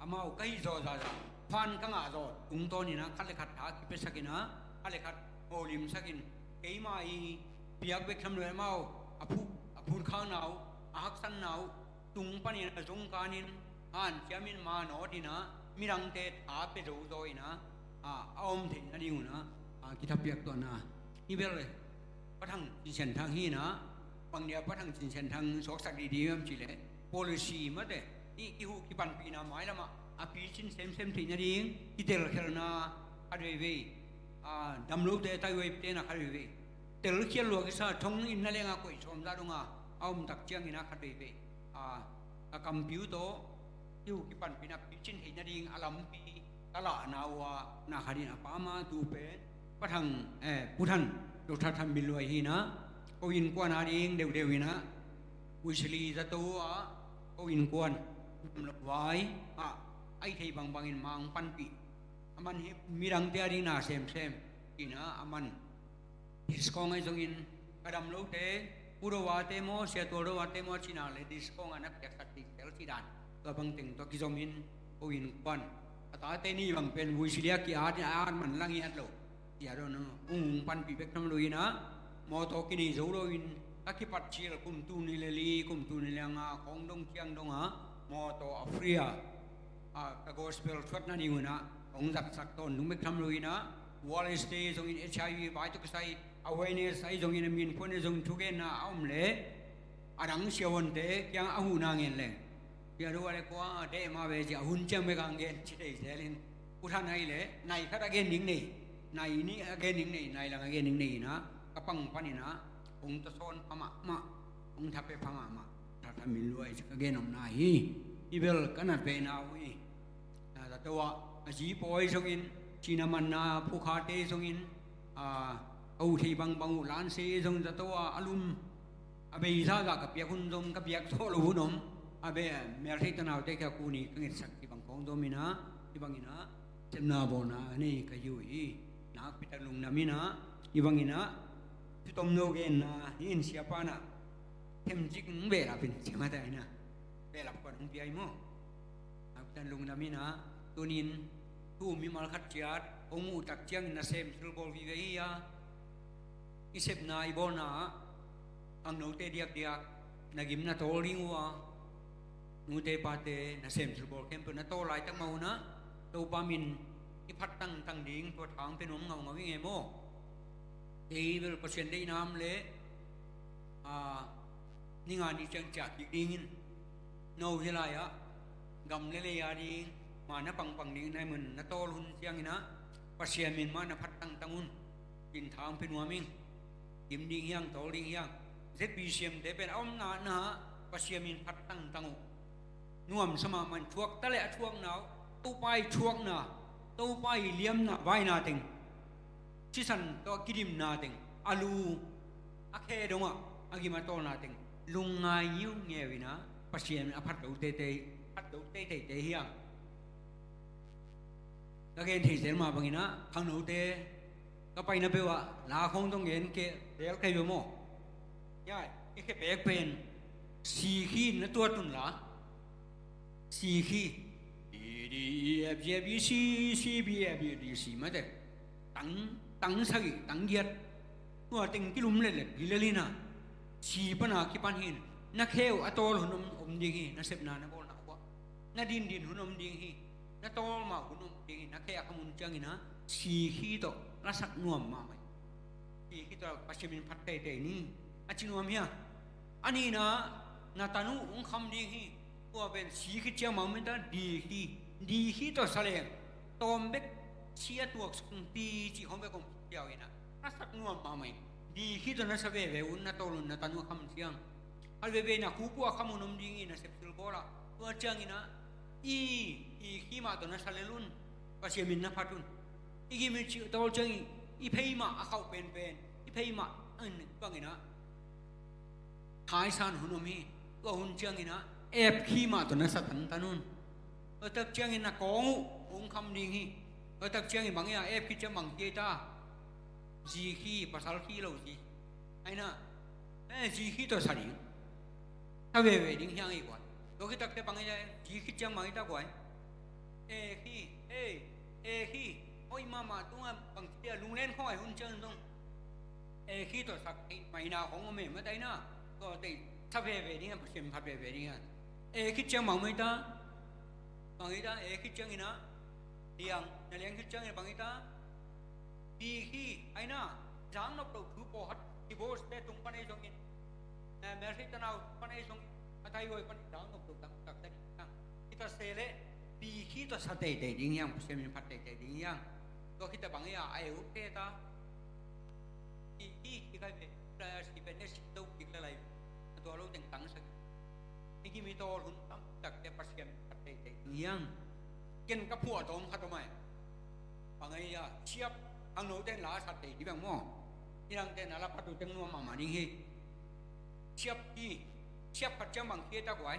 amau ka hih zawh zahzah, fund ka ngah zawh tungtawn inah khat le khat tha kipiasak inah, khat le khat holimsak in, keima i piak bek tham lo, amau a phut, a phutkhakna uh, a haksatna uh tung panin a zong kanin, a hanciamin manawt inah midangte tha pia zo zaw inah, a, a om theih nading un ah, a, kithapiak tuahna. Hih bel le Pa Thang Cin Sian Thang hi inah, bang dia Pa Thang Cin Sian Thang suaksak didi hiam cih leh, policy mate, i, i huh kipanpihna mailam ah a picin semsem theih nading kitelkhialhna khat veivei, a, dam lote taihuaite na khat veivei telkhial lua kisa, thong in na leng a koih sawm zah dong a, a om tak ciangin ah khat veivei, a, ka kampi uh tawh i huh kipanpihna picin theih nading a lampi ka lahna uh ah, na khat in a pama tu pen Pa Kha Thang, eh, Pu Than, Dr. Than Min Luai hi in ah, ko innkuan a ding deuhdeuh in ah, Wesley zato ah, ko innkuan, vai ah, a hih theih bangbangin mang panpih. Aman hi midangte a ding na semsem hi in ah, aman discount ahi zongin, ka dam lote, Pu Do Wa te maw, Sia Tual Do Wa te maw, ci in ah leh discount a na piaksak thei sel ci dan. Tua bang teng tawh kizomin, ko innkuan, a tate nih bang pen Wesley a ki-at in ah, at man lang hi at lo. Sia don, ung panpih bek tham lo in ah, mawtaw kinei zo lo in, ka kipat cil kum tul nih le li, kum tul nih le nga khawng dong ciang dong a, mawtaw a free a, a, ka gospel thuatna ding un ah hong zatsak tawntung bek tham lo in ah, World Day zongin, HIV vai tawh kisai awareness ahi zongin, a min phuan ahi zongin, thugenna a om leh a dang siavuante kiang a huhna ngen leng, Sia Do Wa le kua deh mah ve ci a, hun ciang bek a gen ci thei zel in, Pu Than ahih leh nai khat a gen ding nei, nai nih a gen ding nei, nai lang a gen ding nei in ah, ka pang pan in ah, hong tawsawn pha mahmah, hong thapia pha mahmah, Dr. Than Min Luai ci ka gen omna hi. Hih bel ka nat vehna uh hi. A, zato ah, a zi pawi zongin, cina manna phukhate zongin, a, a uh thei bangbang uh lanse zong zato ah, a lum, a beisa gah ka piak hun zong, ka piak zawh loh hun om, a be, meltheih tanaute kia kuni ka ngetsak hih bang khawng zom in ah, hih bangin ah, sepna bawlna a nei ka hi uh hi. Nakpi tak lungdam in ah, hih bangin ah, thutom no genna hi in, siapa in ah, themcik hong behlap in, siapa in ah, behlap khat hong pia hi maw. Nakpi tak lungdam in ah, tuni in, thu mimal khat ciat hong muh tak ciangin nasem silbawl vive hi a, i sepna i bawlna ah, khangnote diakdiak, na gim na tawl ding uh a, nute pate, nasem silbawl khempeuh na tawl laitak mah un ah, Topa min i phat tangtang ding, tua tha hong pia nuam ngaungau ing e maw. Kei bel Pasian deihna om leh, a, ni nga ni ciang ciah kik ding in, no hih lai-ah gam le lei a ding, ma na pangpang ding, na mun na tawl hun ciangin ah, Pasian min mah na phat tangtang un. Kin tha hong pia nuam ing. Gim ding hi hang, tawl ding hi hang. ZBCM te pen a omna ah Pasian min phat tangtang uh. Nuamsa mahmah in, thuak ta leh a thuakna uh, Topa ii thuakna, Topa ii liamna, vaina teng, sisan tawh a kidimna teng, a lu, a khe dongah a gim a tawlna teng, lungngai ngiungeu in ah, Pasian a phat lo teitei, phat lo teiteite hi hang. Ka gen thei zel mah bangin ah, khangnote, ka paina peuh ah la khawng zong gen kei zel kei ve maw. Hiai, i khepek pen, C key na tuat un la, C key, D, D, E, F, G, B, C, C, B, F, G, D, C, mate, tang, tang sagih, tang giat, tua teng kilum letlet hi lel in ah, C pan a kipan hi in, na khe uh a tawl hun om, om ding hi, na sepna na bawlna uh ah, na dindin hun om ding hi, na tawl mah hun om ding hi, na khe a kham hun ciangin ah, C key tawh lasak nuam mahmah hi. C key tawh Pasian min phat teitei ni, a ci nuam hi a. A nihna, na tanu hong kham ding hi. Tua pen C key ciang mah om hi ta, D key, D key tawh sa leng, tawm bek, C a tuak sung ti cih khawng bek om piau in ah, lasak nuam mahmah hi. D key tawh na sa veve un, na tawl un, na tanu a kham ciang. Khat veve in ah, khupu a kham hun om ding hi, na sepsil bawl ah. Tua ciangin ah, E, E key mah tawh na sa lel un, Pasian min na phat un. I gim i cih tawl ciangin, i phei mah a khauh penpen, i phei mah, in bangin ah, thaisan hun om hi. Tua hun ciangin ah, F key mah tawh na sa tantan un. Tua tak ciangin na kawng uh hong kham ding hi. Tua tak ciangin bang hi a, F key ciang bang key ta, G key, pasal key lo G. Ai na, eh, G key tawh sa ding. Sa veve ding hi hang ei guai. Tua khit tak teh bang hi ta, G key ciang bang hi ta guai. E key, e, E key. Hoih mahmah tung a, bang ci dia, lunglen khawng a hun ciang zong, E key tawh sak thei mai na khawng om e, mate, ai na. Tua teh sa veve ding a, Pasian phat veve ding a. E key ciang bang mai ta, bang hi ta, E key ciangin ah, liang, na liang key ciangin bang hi ta, B key, ai na, zang nop lo thu pawlkhat, divorce te tung pan ei zongin, eh, marriage tanau pan ei zongin, a taihuai pan zang nop lo tampi tak ta ding hi hang. Hi ta se leh, B key tawh sa teitei ding hi hang, Pasian min phat teitei ding hi hang. Tua khit teh bang hi a, a eu khe ta, B key, key kei ve, si pen ne si to kik le lai, a tua lo teng tang sa. I gim i tawl hun tampi tak teh Pasian phat teitei ding hi hang. Ken ka phuah tawm khat om ai. Bang ai a, siap, Khangnote in la a sat thei ding bang maw. Nidangte in a la pat uh teng nuam mahmah ding hi. Siap hi. Siap khat ciang bang hi ta guai.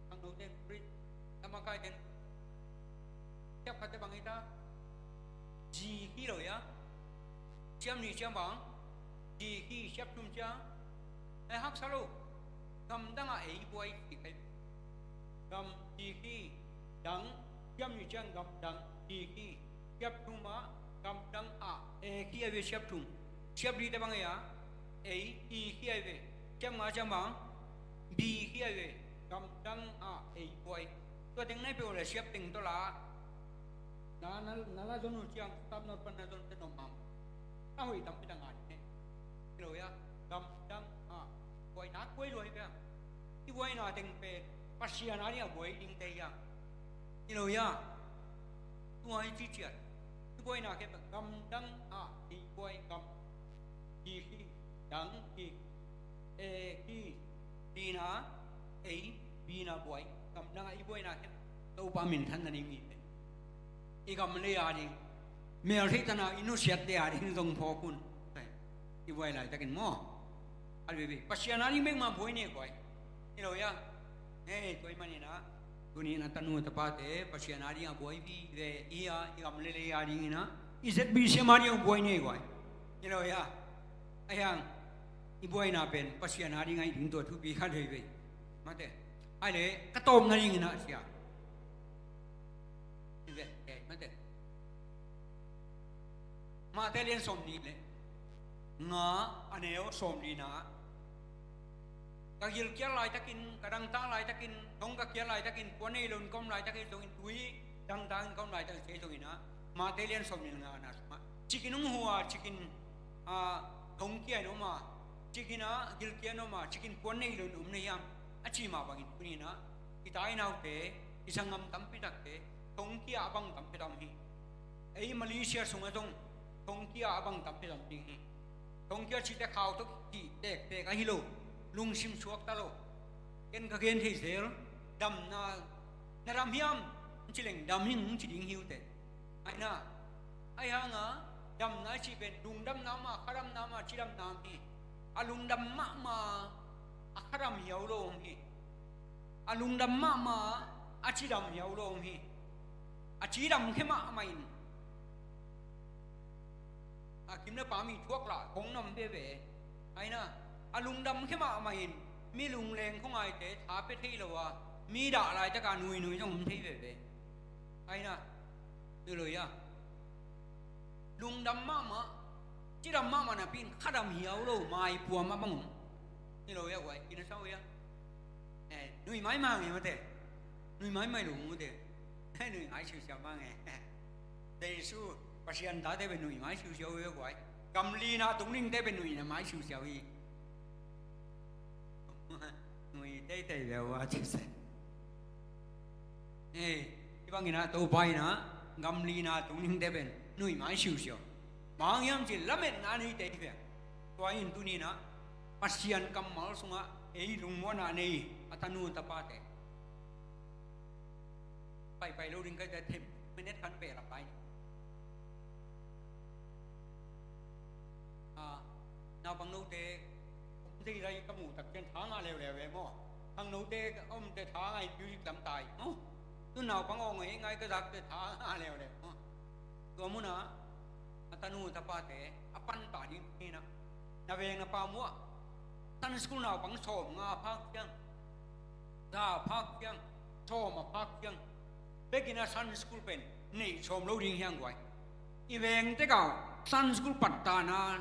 Khangnote in kuri. Lamakaite in siap khat te bang hi ta. Zi hi lo ia. Siap nih ciang bang. Zi hi siap thum ciang. Ai haksa lo. Gamdang ah ei buai hi kai. Gam zi hi dang. Siap nih ciang gamdang zi hi. Siap thum ah gamdang ah ei hi ai ve siap thum. Siap li te bang ei a. Ei i hi ai ve. Siap nga ciang bang. Bi hi ai ve. Gamdang ah ei buai. Tua teng nai pe le siap teng to la. Na, na, na la zon uh ciang, tap na pan na zon te nom mam. A hoih tampi ta ngai ne. Hi lo ia, gamdang ah buaina buai luai pia. I buaina teng pen Pasian a ding a buai ding te ia. Hi lo ia. Tua hi ci ciat. I buaina khe gamdang ah i buai gam. Hi hi dang hi. E hi. Bina, ei, bina buai. Gamdang ah i buaina khen Topa minthan na ding hi. I gam le a ding. Mel theih tana i nusiatte a ding zong phawk un. I buai laitakin maw. A le veve. Pasian a ding bek ma buai ne buai. Hi lo ia. Hei, tua i manin ah. Tuni in a tanu tapate Pasian a ding a buai vive. I a, i gam le le a ding in ah. I Z B C M a ding a buai ne buai. Hi lo ia. A hiang. I buaina pen Pasian a ding a i ding tua thupi khat veve. Mate. Ai le, ka tawpna ding in ah sia. Mate. Mate lian sawm nih le nga a neu sawm nih na. Ka gilkial laitakin, ka dangtak laitakin, thong ka kial laitakin, puan nei lo in ka om laitakin, zongin tui dangtak in ka om laitakin, sei zongin ah. Mate lian sawm nih le nga na sungah. Cikin hong hua, cikin, ah, thong kia in om a. Cikin ah, gilkial in om a. Cikin puan nei lo in om na hiam. A ci mah bangin tuni in ah. I tai naute, i sanggam tampi takte, thong kia a bang tampi tam hi. Ei Malaysia sungah zong, thong kia a bang tampi tam ding hi. Thong kia cite khau tawh kih tektek ahi lo, lungsim suakta lo. Ken ka gen thei zel, damna, na dam hiam, ci leng dam hing ci ding hi uh teh. Aina, ai hanga, damna ci pen, lungdamna ma, khadamna ma, cidamna hi. A lungdam mahmah, a khadam hiau lo hi. A lungdam mahmah, a cidam hiau lo hi. A cidam khe mahmah in. A kim le pam i thuak lah kong nam veve. Aina, a lungdam khe mahmah in, mi lungleng khuangaite tha pia thei lo a, mi dah laitaka nuinui zong om thei veve. Aina, nui lo ia. Lungdam mahmah, cidam mahmah napi in khadam hiau lo, maipuam a bang om. Hi lo ia guai, ina sau ia. Eh, nui maimah nge mate. Nui maimah lo mate. Nui ngai siusiau mah nge. Jesu, Pasian tate be nui ngai siusiau hi guai. Gam lina tung dingte be nui na mai siusiau hi. Nui teitei ve ua ci se. Eh, i bangin ah Topa in ah gam lina tung dingte pen nui mai siusiau. Bang hang hiam ci lametna neite hi ve. Tua in tuni in ah Pasian kammal sungah ei lungmuanna nei a tanu tapate. Paipai lo ding ka hih teh, minute khat peh lam lai. Ah, naupang note om thei lai ka muh tak ciang tha ngah leuleu ve maw. Khangnote om teh tha ngah in music lam tai maw. Tu naupang aw ngei ngai ka zak teh tha ngah leuleu maw. Tua munah a tanu tapate a pan ta ding hi na. Na veng na pam uh ah Sunday school naupang sawm nga a phak ciang, za a phak ciang, sawm a phak ciang, bekin a Sunday school pen neih sawm lo ding hiang guai. I veng tekah Sunday school pattana,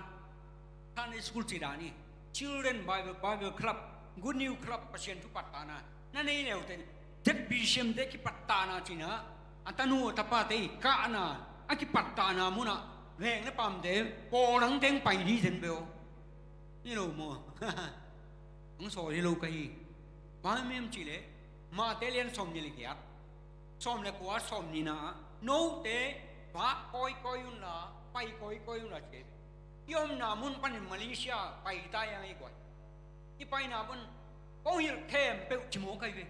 Sunday school ci dan hi. Children Bible, Bible Club, Good News Club, Pasian thu pattana na nei leute, Z B C M te kipattana cina, a tanu a tapate i kahna a kipattana munah veng le pamte pawl hang teng pai ding zen beo. Hi lo maw? Hong sawl hi lo ka hi. Bang hang hiam cih leh Mate lian sawm nih le giat, sawm le kua, sawm nihna ah note vak kawikawi unla, pai kawikawi unla ci. I omna mun panin Malaysia pai ta hiang i guai. I paina mun kong hilh khempeuh ci mawk ahi ve.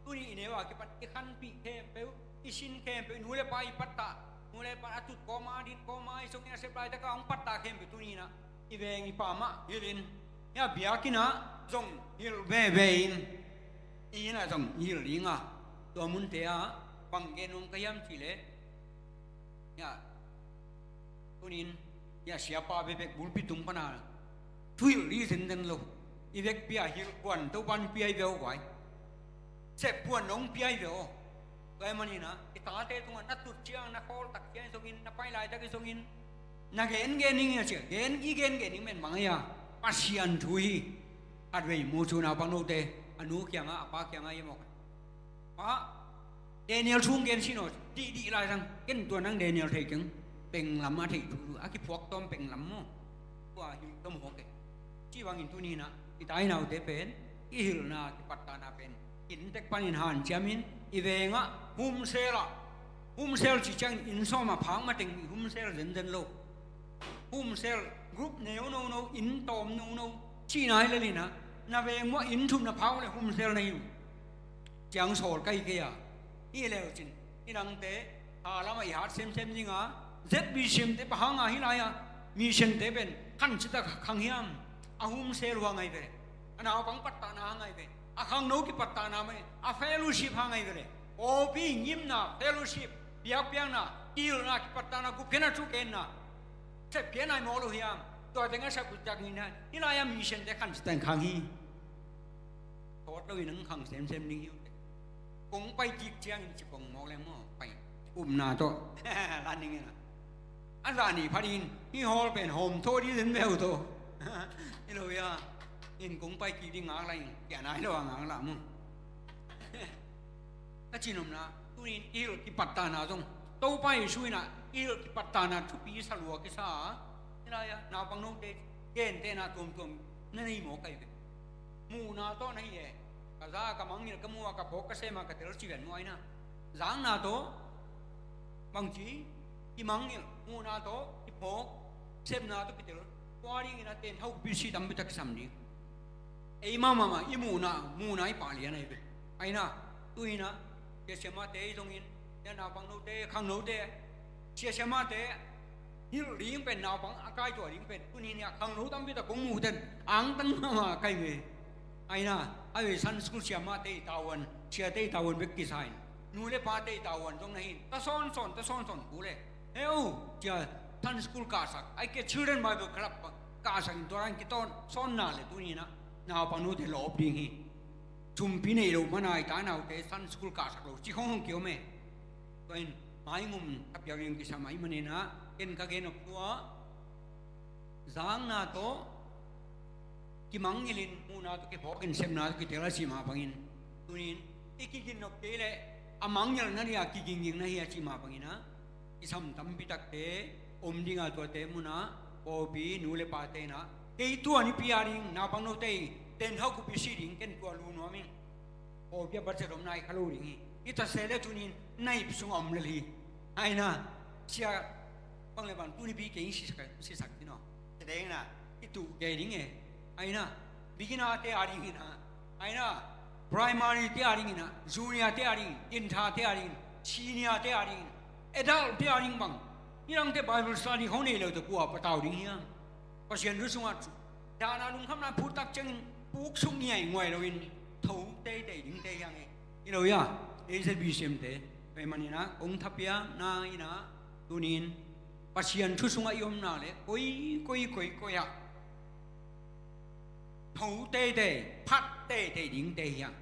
Tuni i neu a kipan i khanpih khempeuh, i sin khempeuh, i nu le pa i pattah Nu le pa a tut kawma, a dit kawma, i sungin a sep laitak a hong pattah khempeuh tuni-in ah i veng i pam ah hilh in, i a biakinn ah zong hilh veve in, i inn ah zong hilh ding a, tua munte ah bang gen nuam ka hiam cih leh, i a tuni-in i a siapa bekbek bulpi tung pan a thuhilh ding zenzen lo. I vekpi a hilh kuan Topa'n pia hi ve aw guai. Sep kuan hong pia hi ve aw. Tua ahih manin ah i tate tungah na tut ciang, na khawl tak ciang hi zongin, na pai laitak hi zongin, na gen gen ding hi a ci a, gen i gen gen ding pen bang hiam? Pasian thu hi. Khatvei mu cu naupang note a nu kiangah, a pa kiangah, i maw, Pa, Daniel thu gen sin aw, dihdih lai zang. Ken tua nang Daniel thei keng. Penglam a theih thu, a kiphuak tawm penglam maw. Tua hi tawm hawk e. Ci bangin tuni-in ah i tai naute pen i hilhna, kipattahna pen inn tek panin hanciamin, i veng ah home cell ah, home cell cih ciangin inn sawm a phak mateng home cell zenzen lo. Home cell group neu nono, inn tawm nono cihna hi lel in ah, na veng uah inn thum na phak uh leh home cell na hi uh. Ciang sawl ka hi kei a, hi leu cin, i nangte tha lamah i hat semsem ding a, ZBCM te bang hang a hih lai-ah mission te pen khan cih tak khang hiam? A home cell uh hang ahi ve le, a naupang pattahna hang ahi ve, a khangno kipattahna mah, a fellowship hang ahi ve le. Pawlpi ngimna, fellowship, biakpiakna, kihilhna, kipattahna, gupkhiatna, thugenna, sepkhiatna hi mawk lo hiam? Tua teng a sak uh tak ni-in ah hih lai-ah mission te khan cih tak khang hi. Thawt loin hong khang semsem ding hi uh teh. Kong pai kik ciangin ci kong mawk leng maw, pai upna tawh la ning in ah, a zah nih phat in hih hall pen hawm thaw ding zen ve uh tawh. Hi lo hi a, in kong pai kik ding ngak lai in, kia nai lo a ngak lah maw. Ka ci nopna, tuni-in i hilh kipattahna zong Topa Jesu in ah i hilh kipattahna thupi sa lua kisa a, hih lai-ah naupang note gentehna tuamtuam na nei mawk ahi ve. Muhna tawh na hi e. Ka za, ka mangngilh, ka muh a, ka phawk, ka sem a, ka tel ci ven maw, aina. Zakna tawh bangci kimangngilh, muhna tawh kiphawk, sepna tawh kitel, tua dingin a tenthau khupi si tampi tak kisam ding. Ei mahmah mah i muhna, muhna i pah lian ahi ve. Aina, tu-in ah, sia siamahte i zongin, sia naupang note, khangnote, sia siamahte hilh ding pen, naupang a kaituah ding pen, tuni-in ah khangno tampi tak kong muh ten angtang mahmah ka hi ve. Aina, a ve Sunday school siamahte i tavuan, siate i tavuan bek kisa in, nu le pate i tavuan zong na hi in, ta sawnsawn, ta sawnsawn kul e. Heu, cia Sunday school kahsak, ahih kei leh Children Bible Club kahsak in, tua dan kitawn sawnna le tuni-in ah naupang note lawp ding hi. Sumpi nei loh man a i ta naute Sunday school kahsak lo ci khong hong kiom e. Tua in maingum thapiak ding kisam ahih manin ah, ken ka gen nop thu ah, zakna tawh kimangngilh in, muhna tawh kiphawk in, sepna tawh kitel a cih mah bangin, tuni-in i kigin nop kei leh a mangngilh na hi a, kigingging na hi a cih mah bangin ah, kisam tampi takte om ding a, tuate mun ah pawlpi nu le pate in ah, kei tua nipi a ding naupang note i tenthau khupi si ding, ken tua lu nuam ing. Pawlpi ah budget om nai kha lo ding hi. Hi ta se leh tuni-in na ip sungah om lel hi. Aina, sia, bang le bang, tuni pi kei sisak, sisak ding aw. Te deng na, i tuh kei ding e. Aina, beginner te a dingin ah, aina, primary te a dingin ah, junior te a dingin, intha te a dingin, senior te a dingin, adult te a ding bang, i dangte Bible study khong nei lo teh kua patau ding hiam? Pasian thu sungah dahna lungkhamna phut tak ciangin puk suk ngiainguai loin tho teitei dingte hi hang e. Hi lo hi a, ei ZBCM te, tua ahih manin ah kong thapiakna in ah, tuni-in Pasian thu sungah i omna leh koi, koi, koi, koi ah tho teitei, phat teitei dingte hi hang.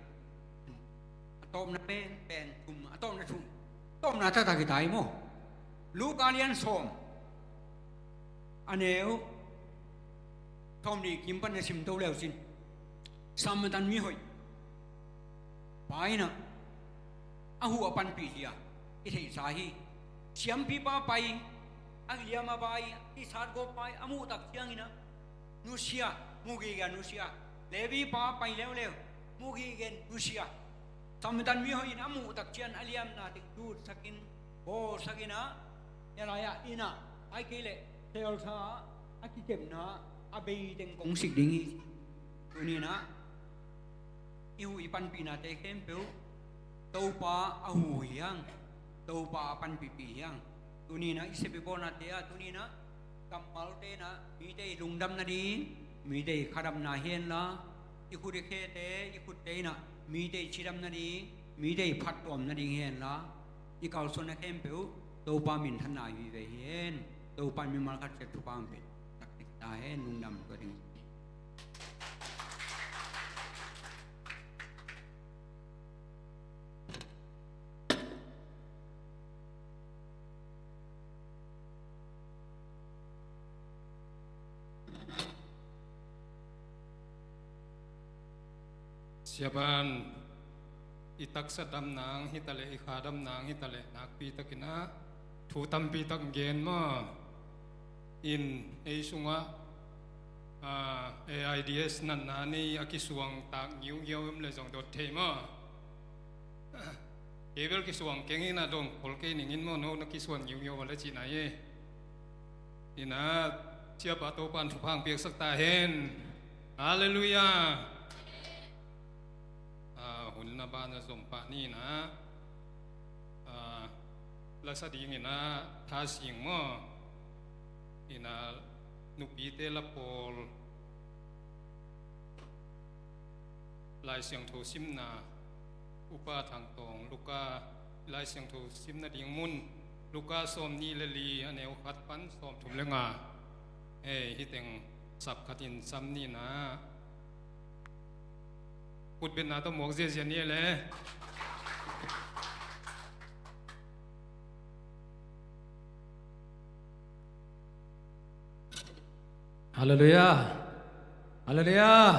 A tawpna pen, pen thum, a tawpna thum, tawpna taktak hi ta hi maw. Luka lian sawm, a neu thawm nih kim pan na simto leu cin, Samaritan mihoih pa in ah a huh a panpih hi a, i theihsa hi. Siampipa pai, a liam a bai, a kisat gawp pai, a muh tak ciangin ah nusia, muh gige a nusia. Levipa pai leuleu, muh gige nusia. Samaritan mihoih in a muh tak ciang a liamna teng tutsakin, bawlsakin ah, hia lai-ah inn ah, ahih kei leh selsa ah, a kikepna ah a bei teng kong sik ding hi. Tuni-in ah i huh i panpihnate khempeuh Topa a huh hi hang, Topa a panpihpih hi hang. Tuni-in ah i sepbawlnate ah, tuni-in ah kammalte in ah mite i lungdam nading, mite i khadamna hi henla, i khut i khete, i khutte in ah mite i cidam nading, mite i phattuam nading hi henla, i kalsuanna khempeuh Topa minthanna hi ve hi hen. Topa in mimal khat ciat thupha hong pia taktak ta hen. Lungdam tua ding. Siapa in i taksa dam nang hi ta leh, i kha dam nang hi ta leh, nakpi takin ah thu tampi tak gen maw. In ei sungah, ah, AIDS natna nei a kisuang tak ngiungeu om leh zong dot thei maw. Kei bel kisuang keng in ah dong khol kei ning in maw, no na kisuan ngiungeu a leh cihna hi. In ah, siapa Topa in thupha hong piaksak ta hen. Halleluiah. Ah, hun na ban a zom pah ni in ah, ah, la sa ding in ah Tha Sing maw. In ah, nupite la pawl Lai Siangtho simna, Upa Thang Tawng, Luka, Lai Siangtho simna ding mun, Luka sawmnih le li, a neu khat pan sawmthum le nga. Hei, hih teng sap khat in sam ni in ah. Khutbetna tawh muak ziazia ni le. Halleluiah. Halleluiah.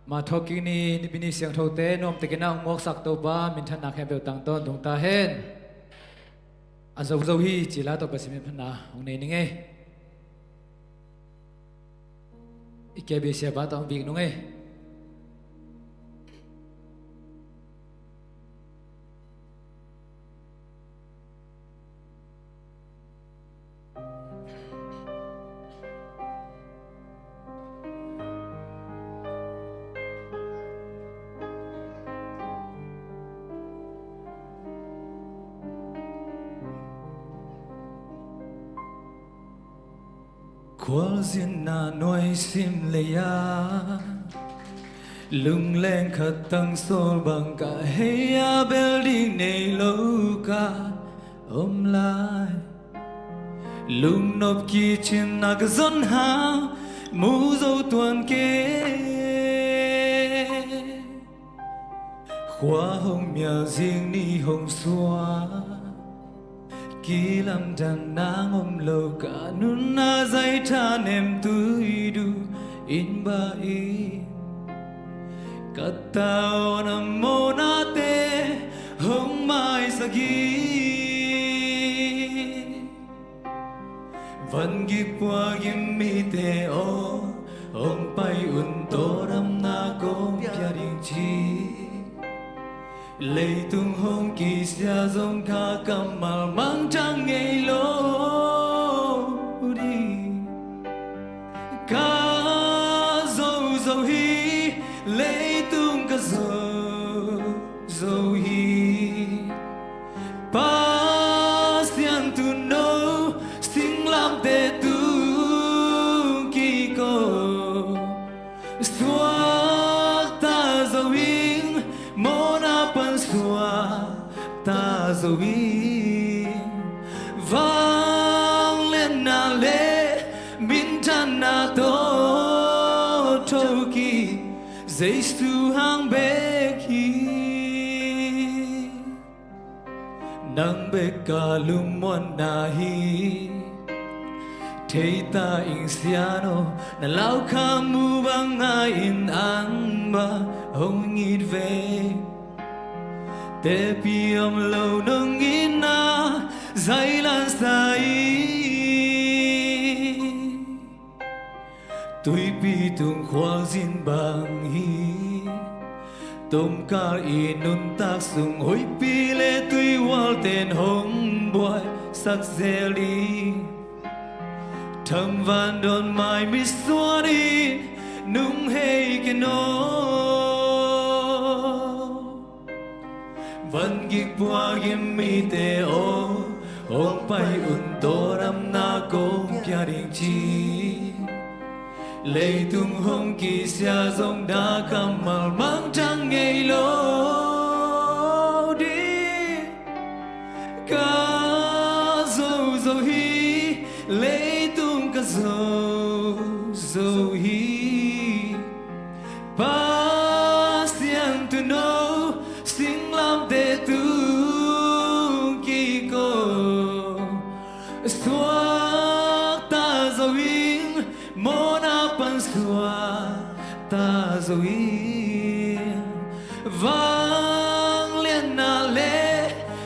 Mah thawhkik ni, Nipi ni siangthote nuamtakin ah hong muaksak Topa minthanna khempeuh tang tawntung ta hen. A zozo hi ci-in ah Topa Pasian minthanna hong nei ning ei. I K B siapa tawh hong vik nung ei. Khualzinna nuai sim lei-a lungleng khat tang sawl bang ka hei a, bel ding nei lo ka om lai. Lungnop kicin a ka zon hang mu zo tuan kei. Khua hong mial zing ni hong suak, kilamdan nang om lo ka nunna, zai thanem tuidu in bah in. Ka tawn a mawhnate hong maisak in. Van gik pua gim mite aw, hong pai un, tawldamna kong pia ding ci. Leitung hong kisia zong ka kammal mangthang ngei lo ding. Ka zozo hi, leitung ka zozo hi. Pasian tuuno, singlamteh tung kik aw. Suakta zo ing, mawhna pan suakta zo ing. Vangliatna le minthanna tawh thokik, Jesu hang bek hi. Nang bek ka lungmuanna hi. Thei ta ing Sian aw, na lau kha mu bang ngai in, an bang hong it ve. Tepi om lo nong itna, zai lansa ing. Tuipi tung khualzin bang hi. Tomkal i nuntak sung huihpi le tuihualte'n hong buaisak zel ding. Thamvan dawn mai misuan in nung hei ken aw. Van gik pua gim mite aw, Hong pai un tawldamna kong pia ding ci. Leitung hong kisia zong dah kammal mangthang ngei lo ding. Ka zo zo hi, leitung ka zo zo hi. Pasian Tuuno singlamteh tung kik aw. Suakta zo ing, mawhna pan suakta zo ing. Vangliatna le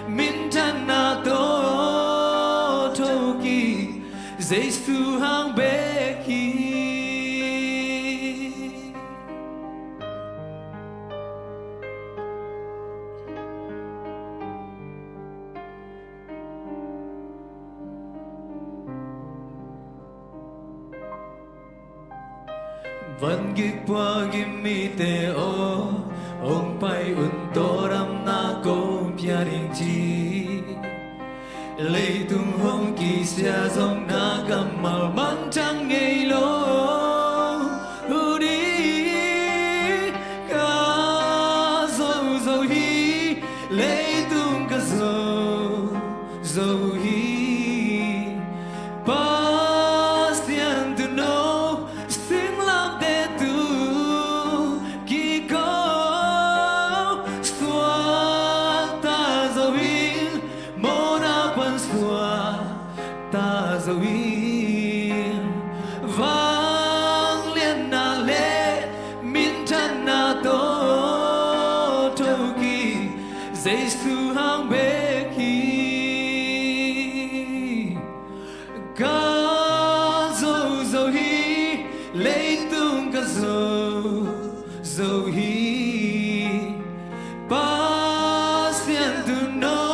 minthanna tawh thokik, Jesu hang bek hi. Van gik pua gim mite aw, hong pai un tawldamna kong pia ding ci. Leitung hong kisia zong na kammal mangthang ngei lo uh ding. Ka zo zo hi, leitung ka zo zo hi. Pasian Tuuno singlamteh tung kik aw. Suakta zo ing, mawhna pan suakta zo ing. Vangliatna le minthanna tawh thokik, Jesu hang bek hi. Ka zo zo hi, leitung ka zo zo hi. Pasian Tuuno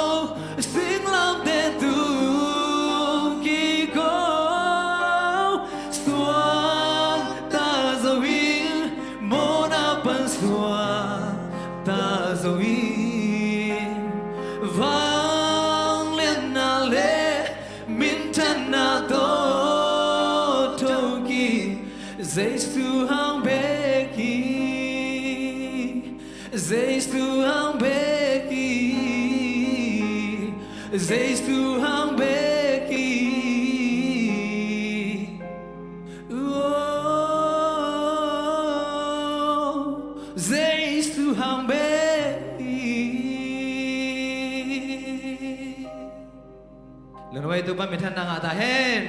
singlamteh tung kik aw. Suakta zo ing, mawhna pan suakta zo ing. Vangliatna le minthanna tawh thokik, Jesu hang bek hi. Jesu hang bek hi. Jesu hang bek hi. Jesu hang bek hi. Lungnuai tu pa mi than na ngah ta hen.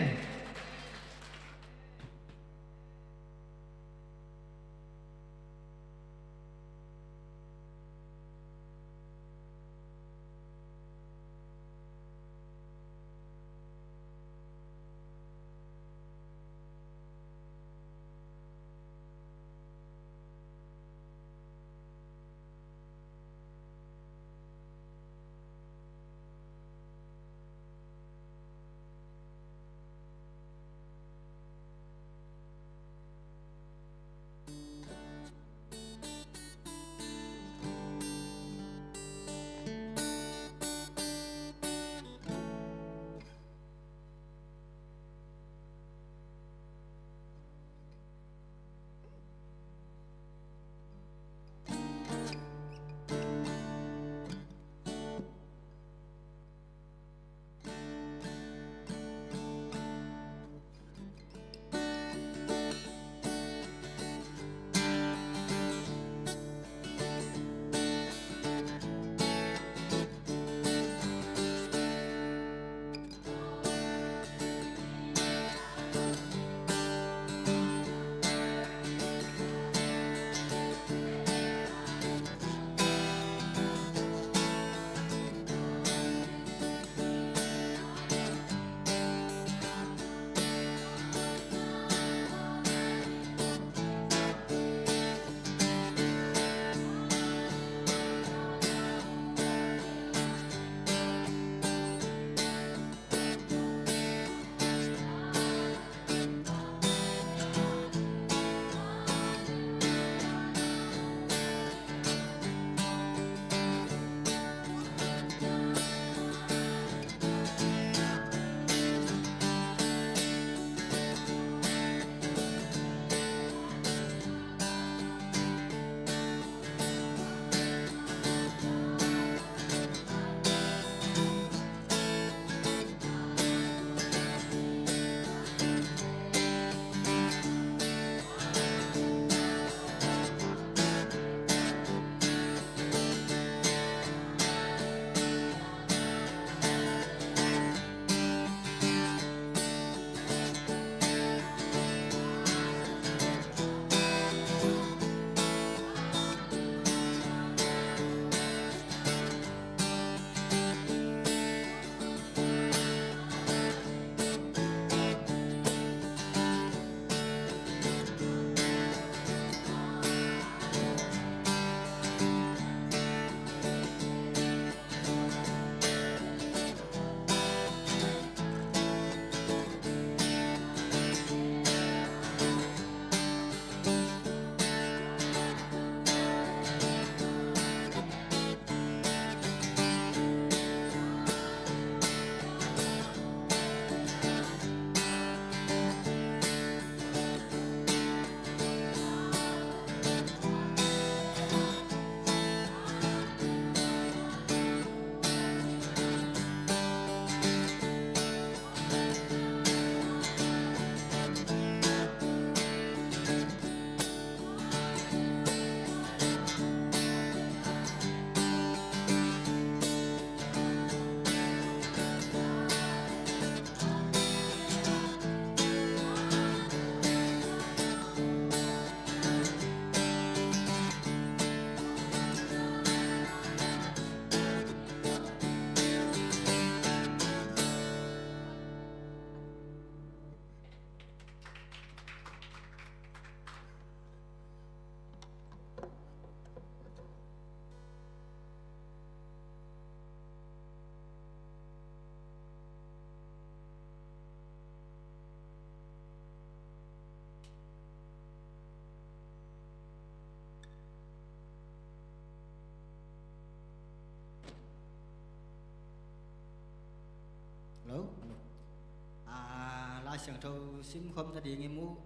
Siangtho simkhawm nading i mu,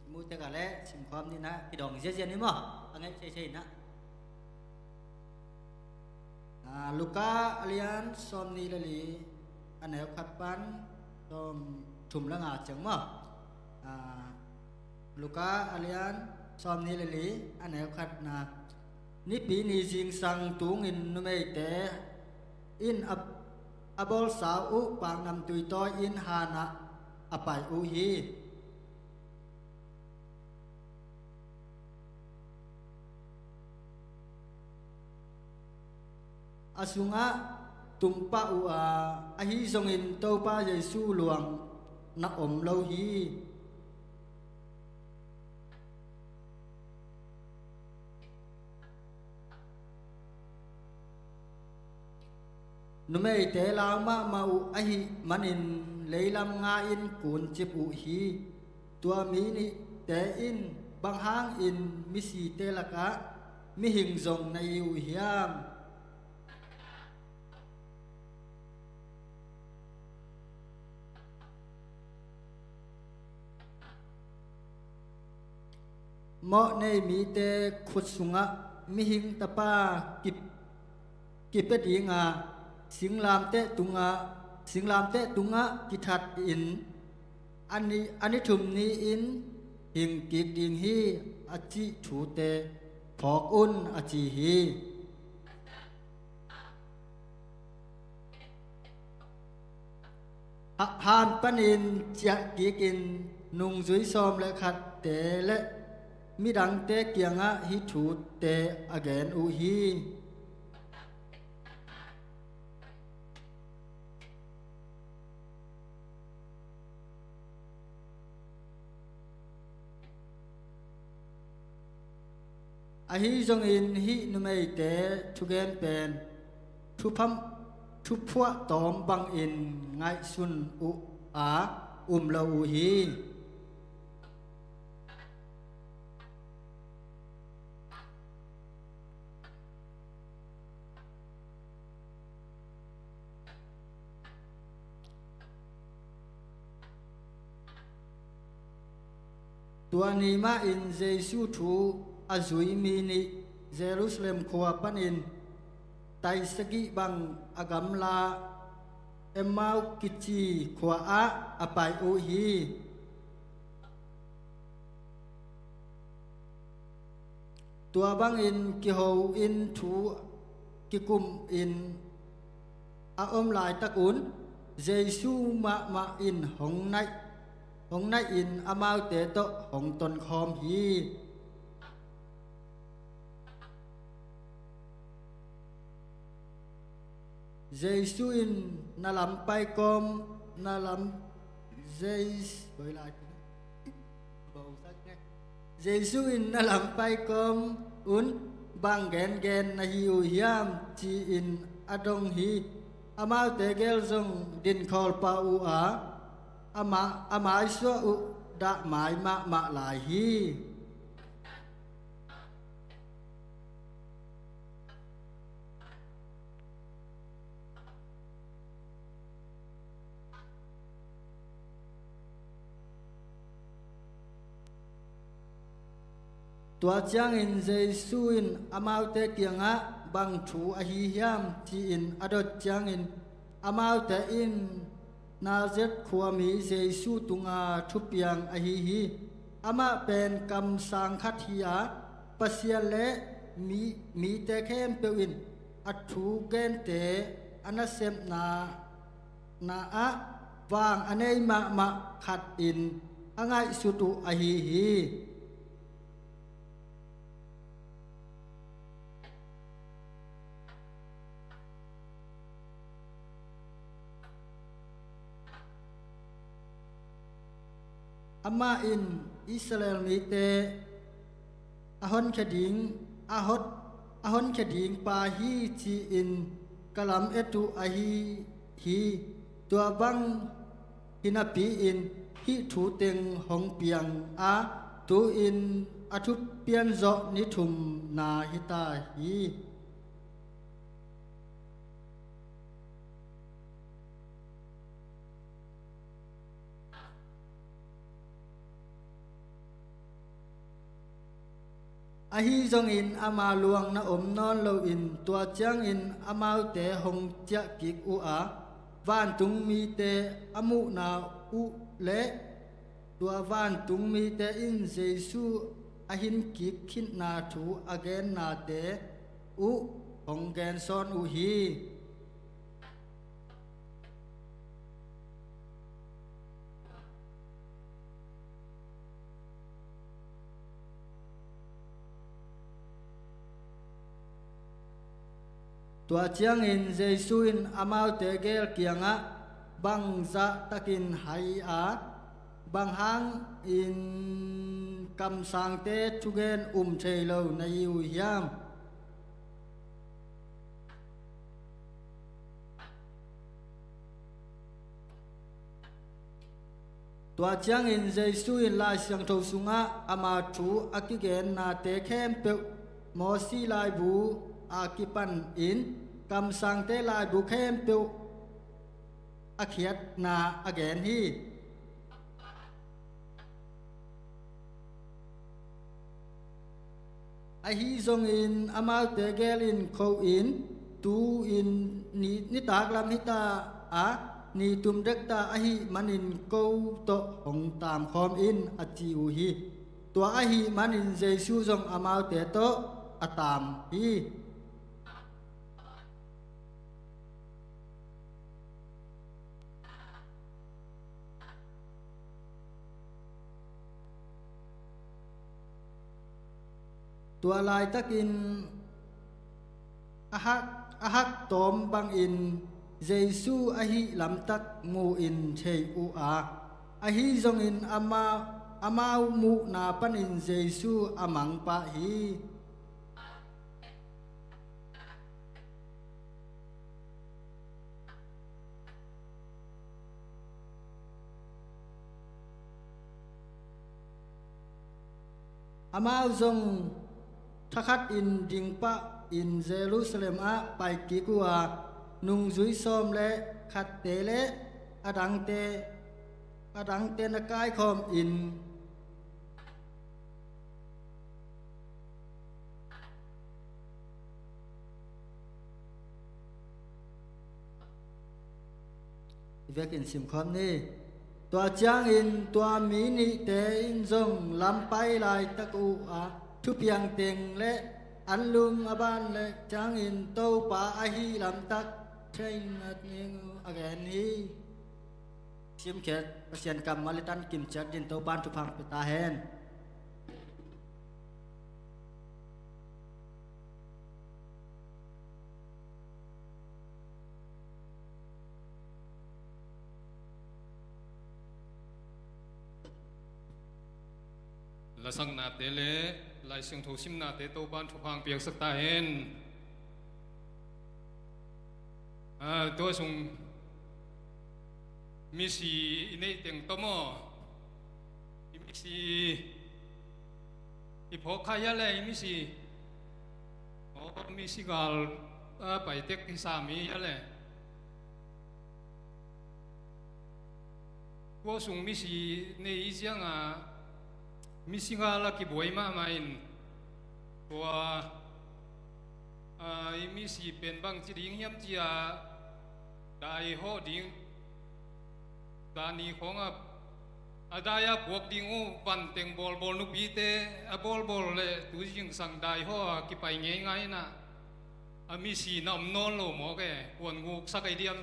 i mu tek a leh simkhawm ni na, kidong ziazia ni maw? A ngeih thei thei na. Ah, Luka a lian sawmnih le li, a neu khat pan sawmthum le nga ciang maw? Ah, Luka a lian sawmnih le li, a neu khatna. Nipi ni zingsang tungin numeite in a, a bawlsa uh paknamtui tawi-in hanah a pai uh hi. A sungah tum pah uh a, ahi zongin Topa Jesu luang na om lo hi. Numeite lau mahmah uh ahih manin leilam nga-in kuncip uh hi. Tua mi nihte in bang hangin misite lakah mihing zong na hi uh hiam? Mawh nei mite khut sungah mihing tapa kip, kipia dinga, singlamteh tungah, singlamteh tungah kithat in, a ni, a ni thum ni-in hing kik ding hi, a cih thute phawk un, a ci hi. Ha-, han panin ciah kikin nungzui sawm le khatte le midangte kiangah hih thute a gen uh hi. Ahi zongin hih numeite thugen pen thupham-, thuphuah tawm bangin ngaihsun uh a um lo uh hi. Tua ni mahin Jesu thu a zui mi nih Jerusalem khua panin tai sagih bang a gamla Emmaus kici khua-ah a pai uh hi. Tua bangin kiho in thu kikum in a om laitakun Jesu mahmah in hong naih, hong naih in amaute tawh hong tonkhawm hi. Jesu in na lam pai kawm, na lam, Jes-, Jesu in na lam pai kawm un bang gengen na hi uh hiam, ci-in a dong hi. Amaute gel zong dinkhawl pah uh a, ama-, a maisuah uh dah mai mahmah lai hi. Tua ciangin Jesu in amaute kiangah bang thu ahi hiam, ci-in a dot ciangin amaute in Nazareth khuami Jesu tunga thupiang ahi hi. Amah pen kamsang khat hi-a, Pasian le mi, mite khempeuh in a thu gente a nasepna, na-ah vang a nei mahmah khat in a ngaihsut uh ahi hi. Amah in Israel mite a honkhia ding, a hot, a honkhia ding pa hi, ci-in ka lamet uh ahi hi. Tua bang hi napi-in hih thu teng hong piang a, tu-in a thupian zawh ni thumna hi ta hi. Ahi zongin ama luang na om nawn loin tua ciangin amaute hong ciah kik uh a, vantung mite a muhna uh le tua vantung mite in Jesu a hin kik khitna thu a gennate uh hong gensawn uh hi. Tua ciangin Jesu in amaute gel kiangah bangzah takin hai a, bang hangin kamsangte thugen um thei lo na hi uh hiam? Tua ciangin Jesu in Lai Siangtho sungah ama thu a kigennate khempeuh, Mosi laibu a kipanin kamsangte laibu khempeuh a khiatna a gen hi. Ahi zongin amaute gelin khohin, tu-in ni, nitak lam hita a, ni tum dekta ahih manin ko tawh hong taamkhawm in, a ci uh hi. Tua ahih manin Jesu zong amaute tawh a taam hi. Tua laitakin a hak, a hak tawm bangin Jesu ahih lamtak mu-in thei uh a, ahi zongin ama, amau muhna panin Jesu a mangpah hi. Amau zong thakhatin dingpahin Jerusalem ah pai kik uh a, nungzui sawm le khatte le a dangte, a dangte na kaikhawmin, i vekin simkhawm ni. Tua ciangin tua mi nihte in zong lam pai laitak uh a, thupiang teng le anlum a ban le ciangin Topa ahih lamtak thei nading uh a gen hi. Simkhiat Pasian kammal i tan kimciat dingin Topa'n thupha pia ta hen. Lasaknate le Lai Siangtho simnate Topa'n thupha piaksak ta hen. A, tua sung misi i neih teng tawh maw, i misi i phawk kha hia le, i misi, aw, misi gal a pai tek hi sam hi hia le. Tua sung misi nei i ciangah misi gal a kibuai mahmah in, tua, a, i misi pen bangci ding hiam ci-a, dai hawh ding, dani khawngah a dai-a puak ding uh vanteng bawlbawl, nupite a bawlbawl le tu zingsang dai hawh a kipai ngeingai inah, a misi na om nawn lo mawk e, kuan guksak ei diam.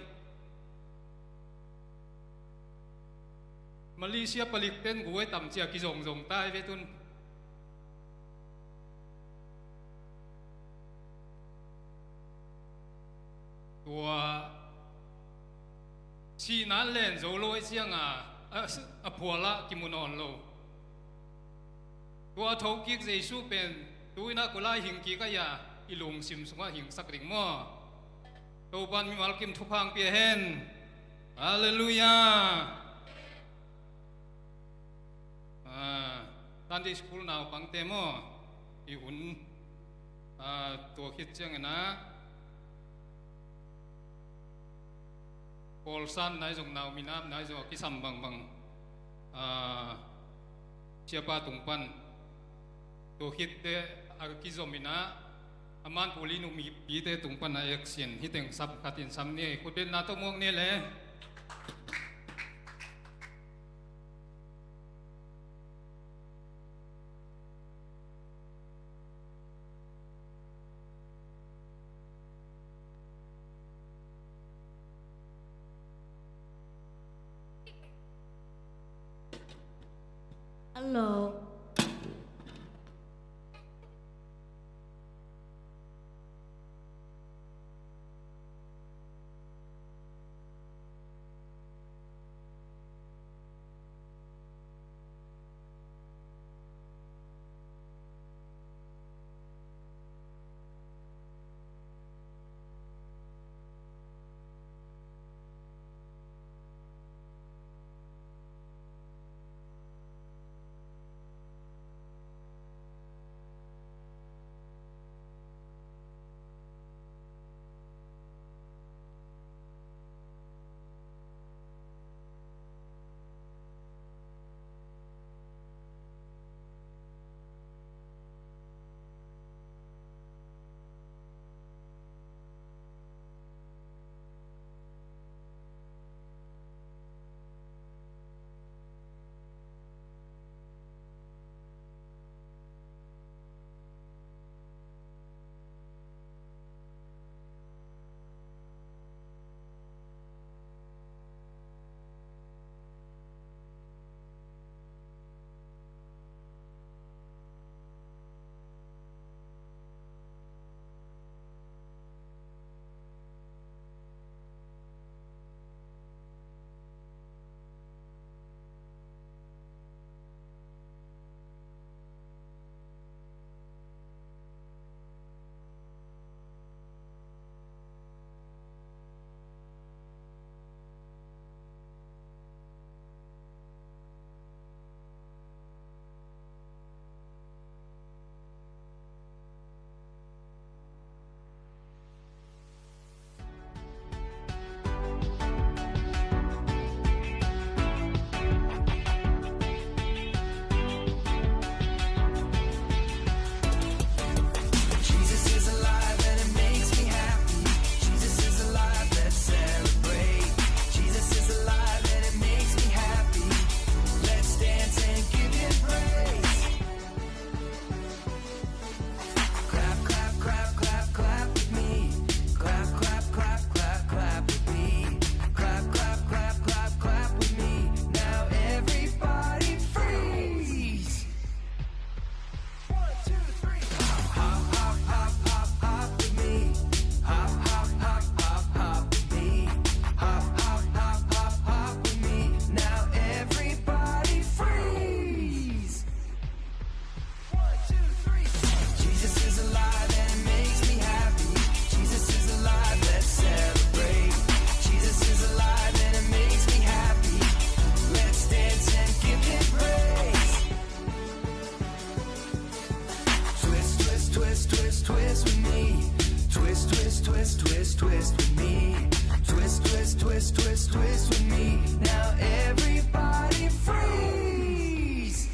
Malaysia palik ten guai tam cia kizongzong tai ve tun. Tua sihna len zo lo ai cianga a, a phualah kimu nawn lo. Tua thokik Jesu pen tuinah kulai hingkik aia i lungsim sungah hingsak ding maw? Topan mimal kim thupha pia hen. Halleluiah. Ah, Sunday school naupangte maw, i hun, ah, tua khit cianginah Paul san nai zong, nau minam nai zong a kisam bangbang, ah, siapa tung pan Tua khit teh a kizom in ah, a man puli nu mipite tung pan a action hi teng sam khat in sam ni, khutbetna tawh muak ni le. Hello. Jesus is alive and it makes me happy. Jesus is alive, let's celebrate. Jesus is alive and it makes me happy. Let's dance and give him praise. Clap, clap, clap, clap, clap with me. Clap, clap, clap, clap, clap with me. Clap, clap, clap, clap, clap with me. Now everybody freeze. One, two, three. Hop, hop, hop, hop, hop with me. Hop, hop, hop, hop, hop with me. Hop, hop, hop, hop, hop with me. Now everybody freeze. One, two, three, four. Jesus is alive and it makes me happy. Jesus is alive, let's celebrate. Jesus is alive and it makes me happy. Let's dance and give him praise. Twist, twist, twist, twist, twist with me. Twist, twist, twist, twist, twist with me. Twist, twist, twist, twist, twist with me. Now everybody freeze.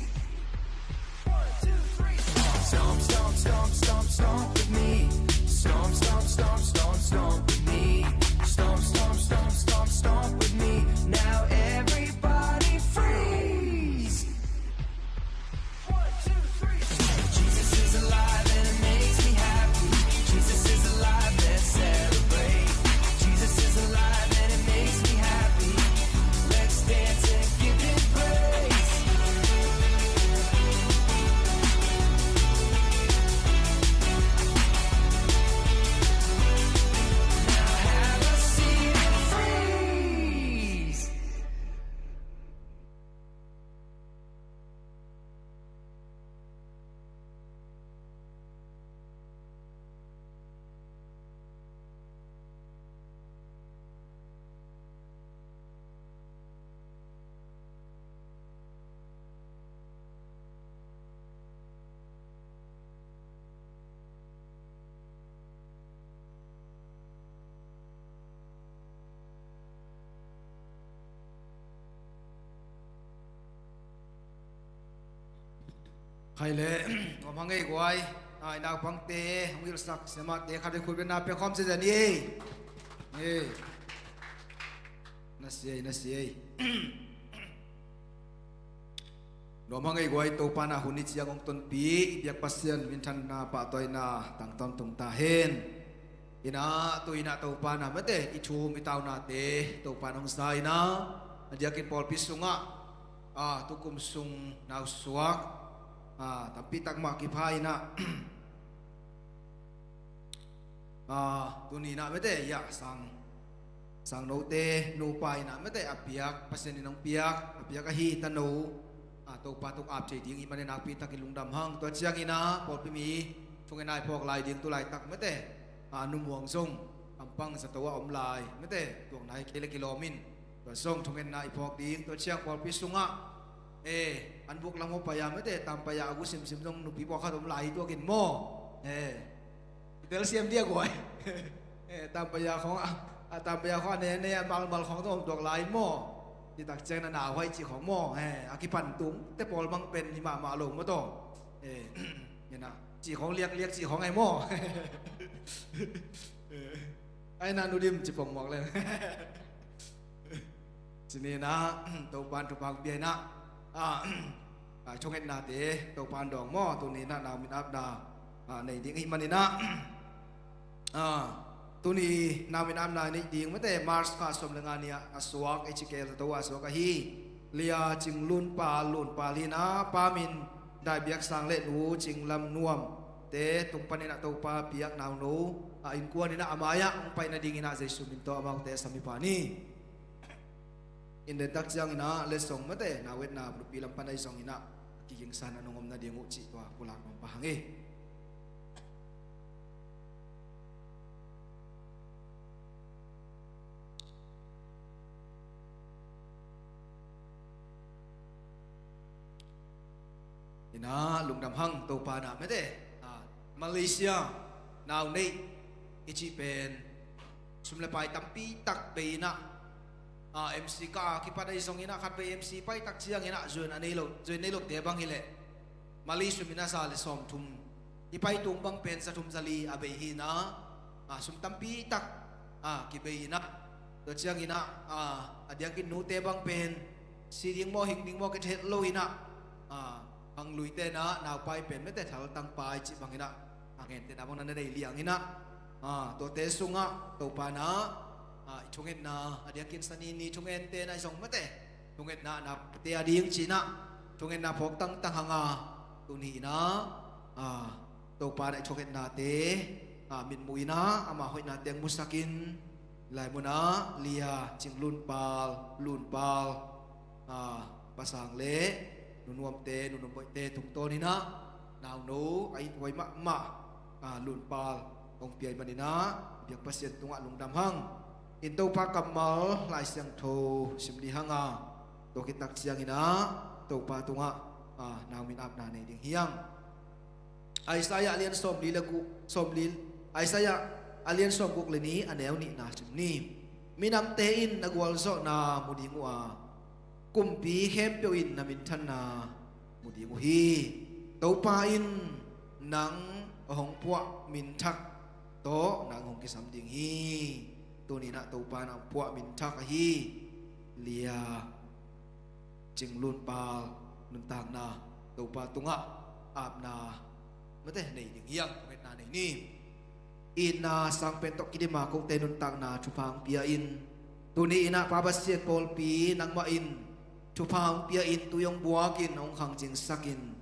One, two, three, stomp. Stomp, stomp, stomp, stomp, stomp with me. Stomp, stomp, stomp, stomp, stomp with me. Stomp, stomp, stomp, stomp, stomp with me. Now everybody freeze. One, two, three, stomp. Jesus is alive and it makes me happy. Jesus is alive, let's celebrate. Jesus is alive and it makes me happy. Khai le, nuam hang ei guai. Ai, naupangte hong hilhsak siamahte khat vei khut beng na pia khawm sia zen ei. Ei. Na sia ei, na sia ei. Nuam hang ei guai, Topa na hun i ciang hong tonpih i biak Pasian minthanna pahtawina tangtawn tung ta hen. Inah, tu inah Topa na mete i thum i taunate Topa na hong sa inah, a diakin pawlpi sungah, a, tukum sung nausuak, a, tampi tak mah kipha inah, a, tuni inah mete, ya, sang, sangnote nupa inah mete a piak, Pasian in hong piak, a piak ahi tano, a, Topa tung ap thei ding i hih manin nakpi takin lungdam hang. Tua ciang inah pawlpi mi thungen ai phawk lai ding tu laitak mete, a, numuang zong ampang zato a om lai mete, tuakna hi kei le kilawm in. Tua zong thungetna i phawk ding, tua ciang pawlpi sungah, e, an buk lam hong pai a mete, tampai a a gu simsim zong nupi pawlkhat om lai hi tuakin maw. E, i telsiam dia guai. E, tampai a khawng a, a tampai a khawng a ne ne a malmal khawng zong om tuak lai maw. Hi tak ciang na nau hai cih khawng maw. E, a kipan tung te pawl bang pen hi mahmah lo maw taw. E, inah cih khawng liakliak cih khawng ai maw. E, ai na nu dim ci pong mawk leng. Cini inah Topan thupha hong pia inah, a, a, thungetnate Topan dawng maw, tuni inah nau min apna, a, nei ding i hih man inah, a, tuni nau min apna nei ding mete March kha sawm le nga ni a suak ei ci kei zato a suak ahi Lia Cing Lun Pal, Lun Pal hi inah pa min Dai Biak Sang le nu Cing Lam Nuam te tung pan inah Topa piak nauno, a, innkuan inah a mai-ah hong pai nading inah Jesu min tawh amaute sam hi pah ni. In den tak ciang inah letsong mete, nau etna nupi lam pan ahi zong inah a kigingsan a nong om nading uh cih tua pulak nuam pah hang e. Inah lungdam hang Topa na mete, a, Malaysia nau neih i cih pen sum le pai tampi tak bei inah, a, M C ka a kipan ahi zong inah khat bei M C pai tak ciang inah zuan a nei lo, zuan nei lote bang hileh Malay sum inah za le sawmthum i pai tung bang pen za thum za li a bei hi inah, a, sum tampi tak, a, kibei inah. Tua ciang inah, a, a diakin nute bang pen si ding maw hing ding maw kithet lo inah, a, hang luite inah naupai pen mete thaltang pai cih bang inah a ngente na bang na na nei liang inah, a, tuate sungah Topa na, a, i thungetna a diakin sani ni thungente na i zong mete thungetna na te a ding ci inah thungetna phawk tangtang hanga tuni inah, a, Topa na i thungetnate, a, mitmuh inah ama hoihna teng musakin lai munah Lia Cing Lun Pal, Lun Pal, a, pasang le nunuamte, nunuamboihte tungtawn inah nauno a it huai mahmah, a, Lun Pal hong pia i man inah biak Pasian tungah lungdam hang. In Topa kammal Lai Siangtho sim ni hanga, tua khit tak ciang inah Topa tungah, a, nau min apna nei ding hi hang. Isaiah a lian sawmli le guk, sawmli, Isaiah a lian sawmguk le nih a neu nihna sim ni. Minamte in na gualzawhna mu ding uh a, kumpi khempeuh in na minthanna mu ding uh hi. Topa in nang a hong puah minthak tawh nang hong kisam ding hi. Tuni inah Topa in a puah minthak ahi Lia Cing Lun Pal nuntakna Topa tungah apna mete nei ding hi hang, thungetna nei ni. Itna sang pen tawh kidima kote nuntakna thupha hong pia in, tuni inah Pa Pasian pawlpi nangmah in thupha hong pia in, tui hong buak in, hong khangcingsak in.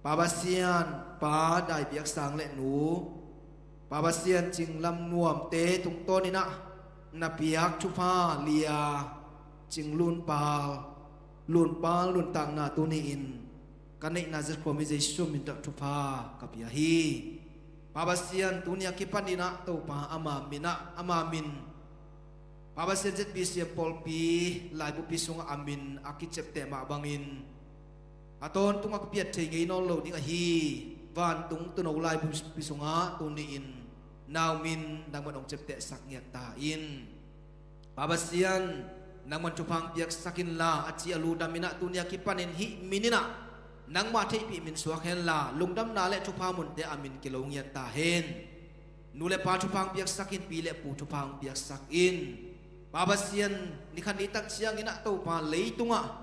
Pa Pasian, Pa Dai Biak Sang le nu, Pa Pasian Cing Lam Nuamte tungtawn inah na piak thupha Lia Cing Lun Pal, Lun Pal nuntakna tuni in ka neihna zet khawm hi Jesu min tawh thupha ka pia hi. Pa Pasian, tuni a kipan inah Topa ama min ah, ama min, Pa Pasian Z B C M pawlpi laibupi sungah a min a kiciapteh mah bangin a tawntung a kipiat thei ngei nawn lo ding ahi vantung tuuno laibupi sungah tuni in nau min nangman hong ciaptehsak ngiat ta in. Pa Pasian, nangman thupha hong piaksak inla, a ci a lu dam inah tuni a kipanin hih min inah Nangmah theihpih min suak henla, lungdamna le thupha munte a min kilo ngiat ta hen. Nu le pa thupha hong piaksak in, pi le pu thupha hong piaksak in. Pa Pasian, ni khat ni tak ciangin ah Topa leitungah,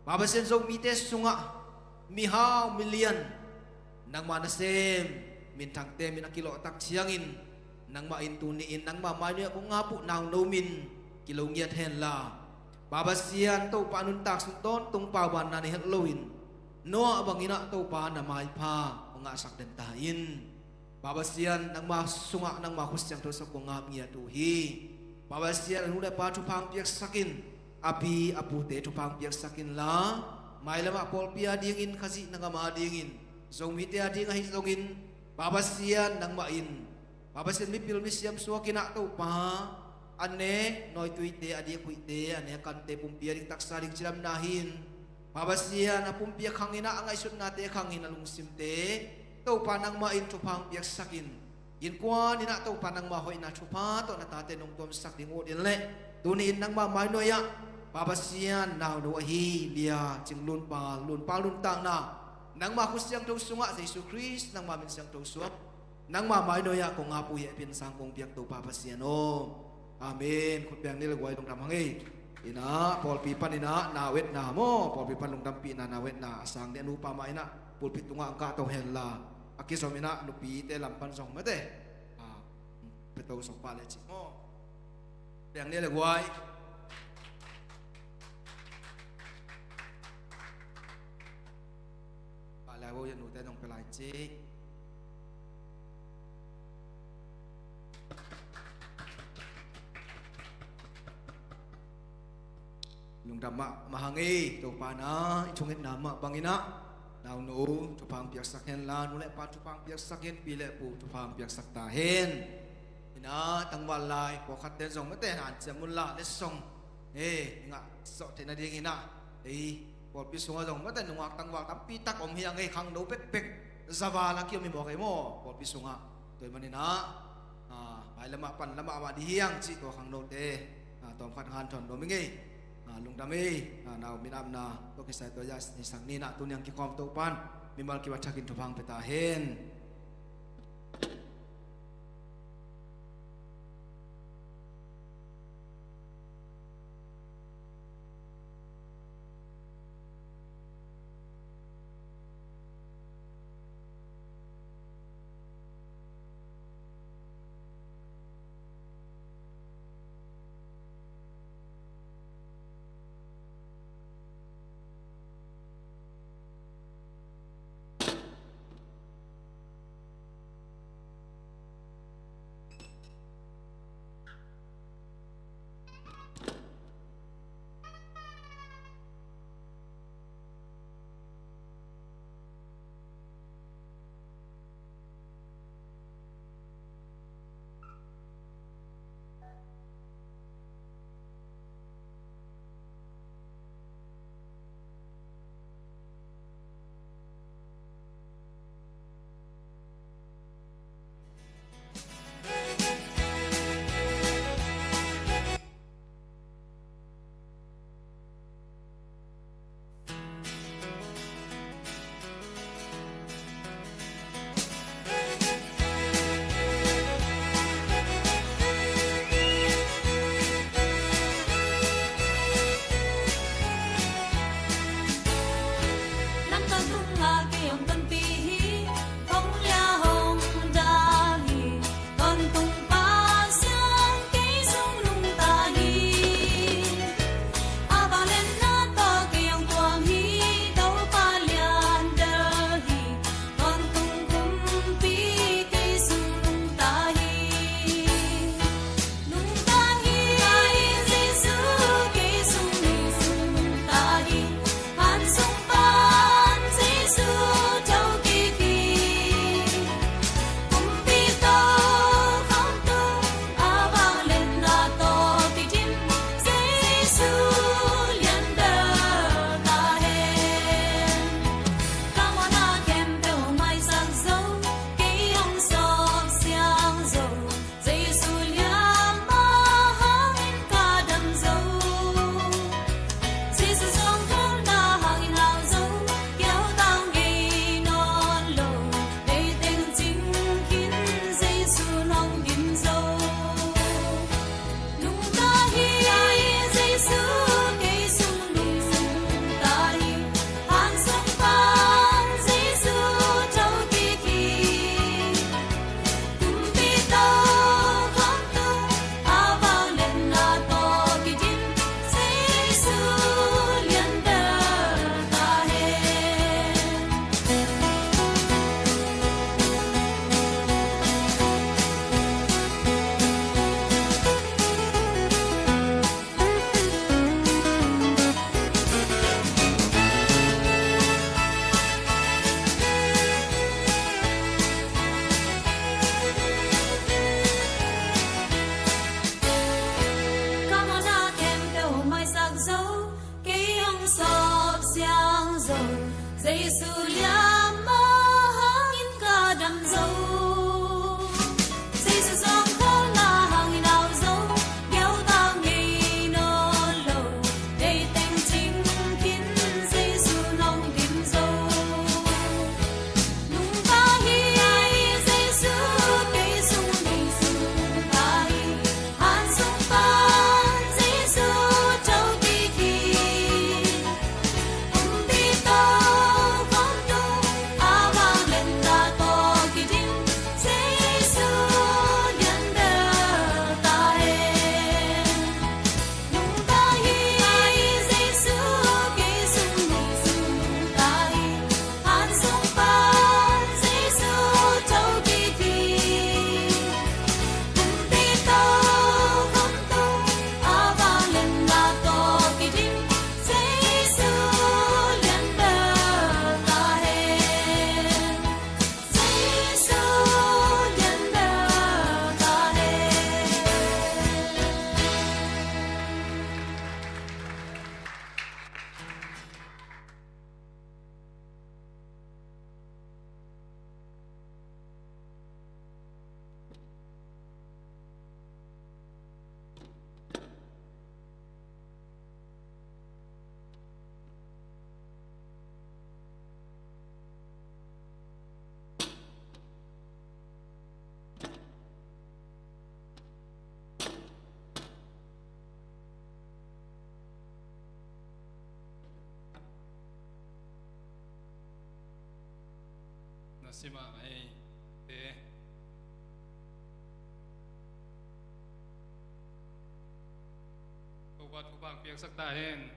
Pa Pasian, Zomite sungah mihau milian nangmah nasem minthangte min a kilawh tak ciangin, nangmah in tuni-in nangmah mainuai ah kong ap uh, nau no min kilo ngiat henla, Pa Pasian, Topa nuntak sung tawntung paubanna nei het loin Noah bangin ah Topa na maipha hong ngahsak den ta in. Pa Pasian, nangmah sungah nangmah khut siangtho sungah kong ap ngiat uh hi. Pa Pasian, a nu le pa thupha hong piaksak in, a pi a pute thupha hong piaksak inla, mailamah pawlpi adingin, Khazih na gam adingin, Zomite ading ahi zongin, Pa Pasian, nangmah in, Pa Pasian, mipil misiam suak in ah Topa, a nek nawituite, a dik huihte, a nek a kante pumpi a ding taksa ding cidamna hi in, Pa Pasian, a pumpi a khang in ah, a ngaihsutnate khang in, a lungsimte Topa nangmah in thupha hong piaksak in. Innkuan in ah Topa nangmah hoihna thupha tawh na tate nong tuamsak ding ut in leh, tuni-in nangmah mainuai ah, Pa Pasian, nau no ahi Lia Cing Lun Pal, Lun Pal nuntakna nangmah khut siangtho sungah, Jesu Khrist nangmah min siangtho sungah, nangmah mainuai ah kong ap uh hi, hehpihna sang kong piak Topa Pasian aw. Amen. Khut beng ni le guai, lungdam hang ei. In ah pawlpi pan in ah nau etna maw, pawlpi pan lungdampihna, nau etna a sang ding a nupa mah in ah pulpit tungah hong kahto henla, a kizom in ah nupite lam pan zong mate, ah, pia to sawk pah le cih maw. Beng ni le guai. Pah le guai, nute nong pia lai cih. Lungdam mahmah hang ei. Topa in ah i thungetna mah bangin ah, nau no thupha hong piaksak henla, nu le pa thupha hong piaksak in, pi le pu thupha hong piaksak ta hen. In ah tangval lai pawlkhatte zong mate, hanciam un la, letsong, eh, ngah sawh theih nadingin ah, ei pawlpi sungah zong mate, nungak tangval tampi tak om hi hang ei, khangno pekpek, za val a kiom hi mawk ei maw pawlpi sungah. Tua ahih manin ah, ah, mailamah pan lamah mah ding hi hang cih tua khangnote, ah, tawmkhat hanthawn nuam ing ei. Ah, lungdam ei. Ah, nau minamna tawh kisai tua zah nisak ni in ah tuni-in hong kikhawm Topa'n mimal kibat thakin thupha hong pia ta hen. Sima mai te. Topa thupha piaksak ta hen.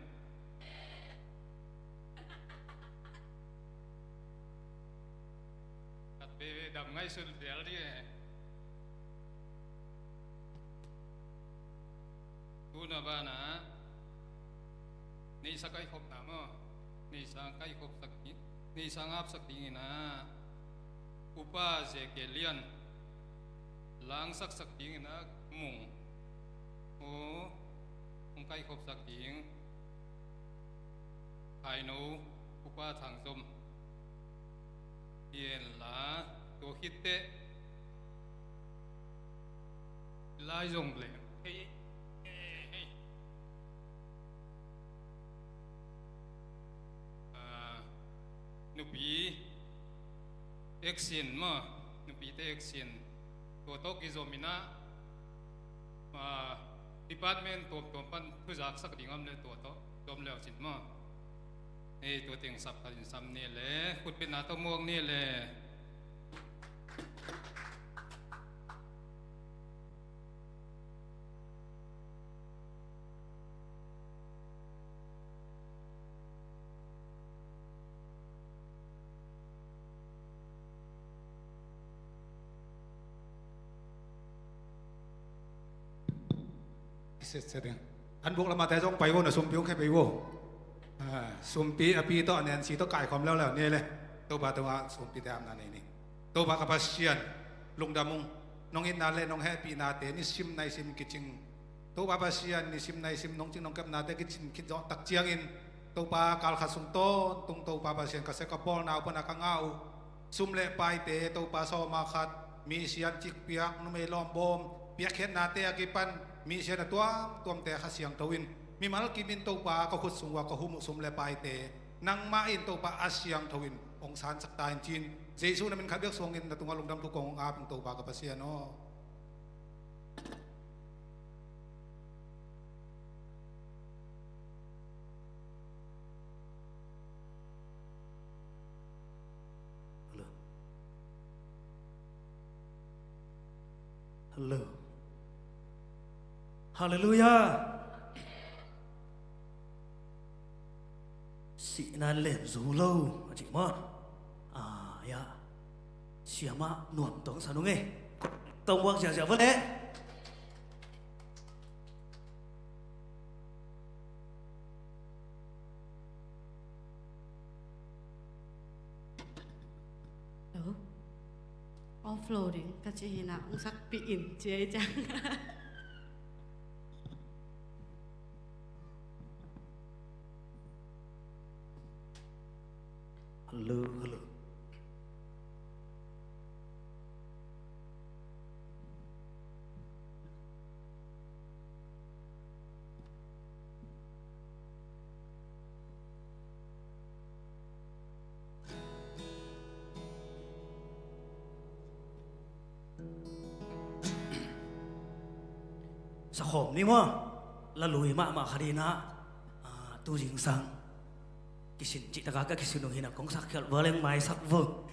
Khat veve dam ngaihsun zel ding e. Tuna banah neihsa kaihkhopna maw, neihsa kaihkhopsak ding, neihsa ngapsak dingin ah Upa Zekiel Lian langsaksak dingin ah Mung, aw, hong kaihkhopsak ding. Khaino Upa Thang Zom hi hen la, tua khit teh lai zong leh, hei, hei, hei. Ah, nupi action maw, nupite action, tua tawh kizom in ah, ah, department tuamtuam pan thuzaksak ding om le tua tawh zom le uh cin maw. Hei, tua teng sap khat in sam ni le, khutbetna tawh muak ni le. Setset ding. An buk lamah te zong pai vo, na sumpi hong khia pei vo. Ah, sumpi a pi tawh, a nensi tawh kaikhawm leuleu ni le. Topa tungah sumpite apna nei ni. Topa ka Pasian, lungdam ung. Nong itna le nong hehpihnate nisim naisim kicing. Topa Pasian, nisim naisim nong cing nong kepnate kicing khit zawh tak ciangin, Topa, kalkhat sung tawntung Topa Pasian, ka sep ka pawlna uh pana ka ngah uh sum le paite, Topa, sawma khat, misian cikpiak, numei lawmbawm, piakkhiatnate a kipan misian a tuamtuamte Kha Siangtho in mimal kimin, Topa, ka khut sung ua ka hum uh sum le paite nangmah in, Topa, a siangtho in hong sansak ta in ci-in, Jesu na min khat bek suangin na tungah lungdam thu kong hong ap ing, Topa ka Pasian aw. Hello. Hello. Halleluiah. Sihna in len zo lo a cih maw? A, ya. Siamah nuam tawh sa nung e. Tawh muak ziahziah vo le. Hello. Offloading ka cih hi na, hong sakpih in ci a hi ciang. Hello, hello. Sakhawm ni maw, la lui mahmah kha ding a, ah, tu zingsang kisin cih taka ka kisin uh hi na, kong sak khialh vo leng maisak vo.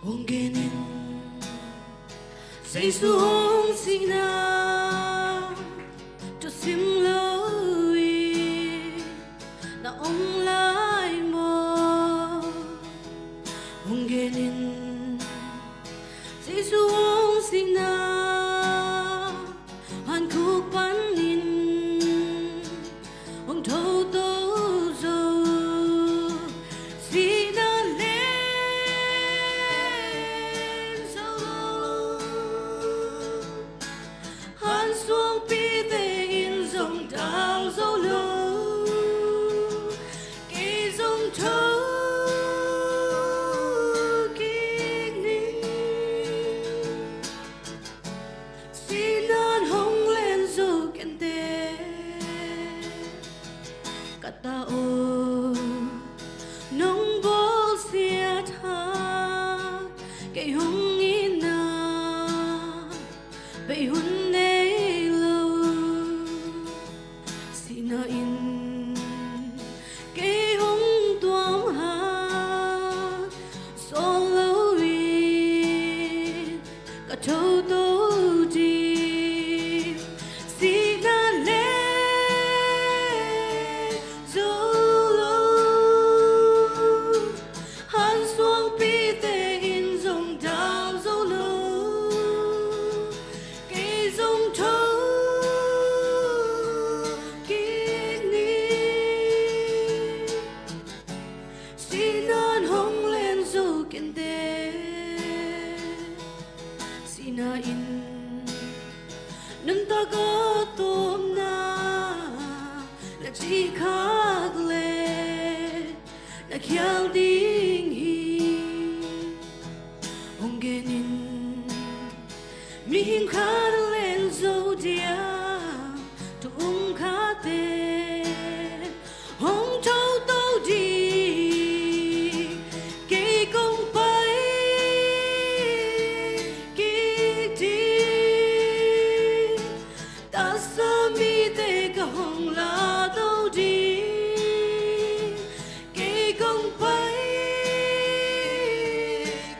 Hong gen in, Jesu hong sihna tua sim lo in na om lai maw? Hong gen in, Jesu hong sihna hankhuk panin hong thoto zo, sihna len zo lo, hansuangpite in zong dal zo lo, kei zong tho kik ni. Hun nei lo sihna in kei hong tuam hat, sawl lo in ka tho to ding. Sihna len zo lo, hansuangpite in zong dal zo lo, kei zong tho kik ni. Sihna in hong len zo kei inteh. Sihna in nuntak a tawpna na cih khak leh na khial ding hi. Hong gen in, mihing khat len zo dia thu um khate hong tho to ding, kei kong pai kik ding. Taksa mite ka hong la to ding, kei kong pai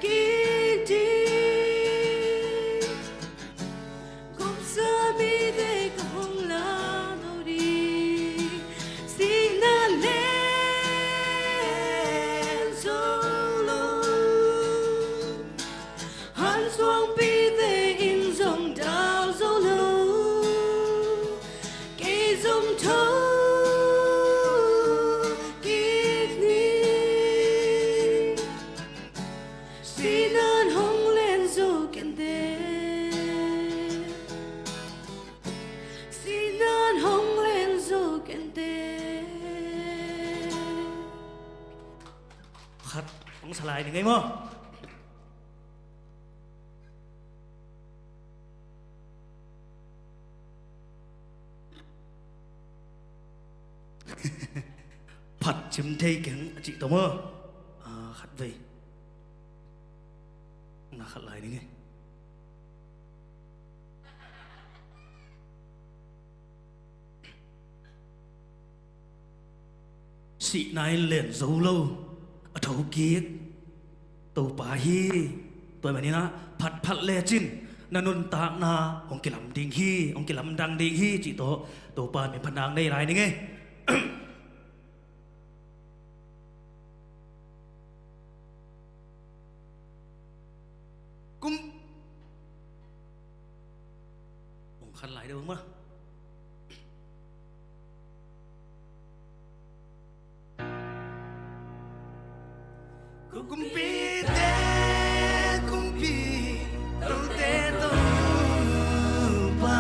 kik ding. Gupsa mite ka hong la to ding. Sihna len zo lo, hansuangpite in zong dal zo lo, kei zong tho kik ni. Sihna in hong len zo kei inteh. Sihna in hong len zo kei inteh. Khat hong sa lai ning ei maw? Phat cim thei keng a cih tawh maw? Ah, khat vei. Na khat lai ning ei. Sihna in len zo lo, a thokik Topa hi. Tua ahih manin ah phatphat lecin na nuntakna hong kilam ding hi, hong kilamdang ding hi cih tawh Topa min phatna nei lai ning ei. Kum Hong khan lai deuh mah. Kumpite kumpi, tote Topa,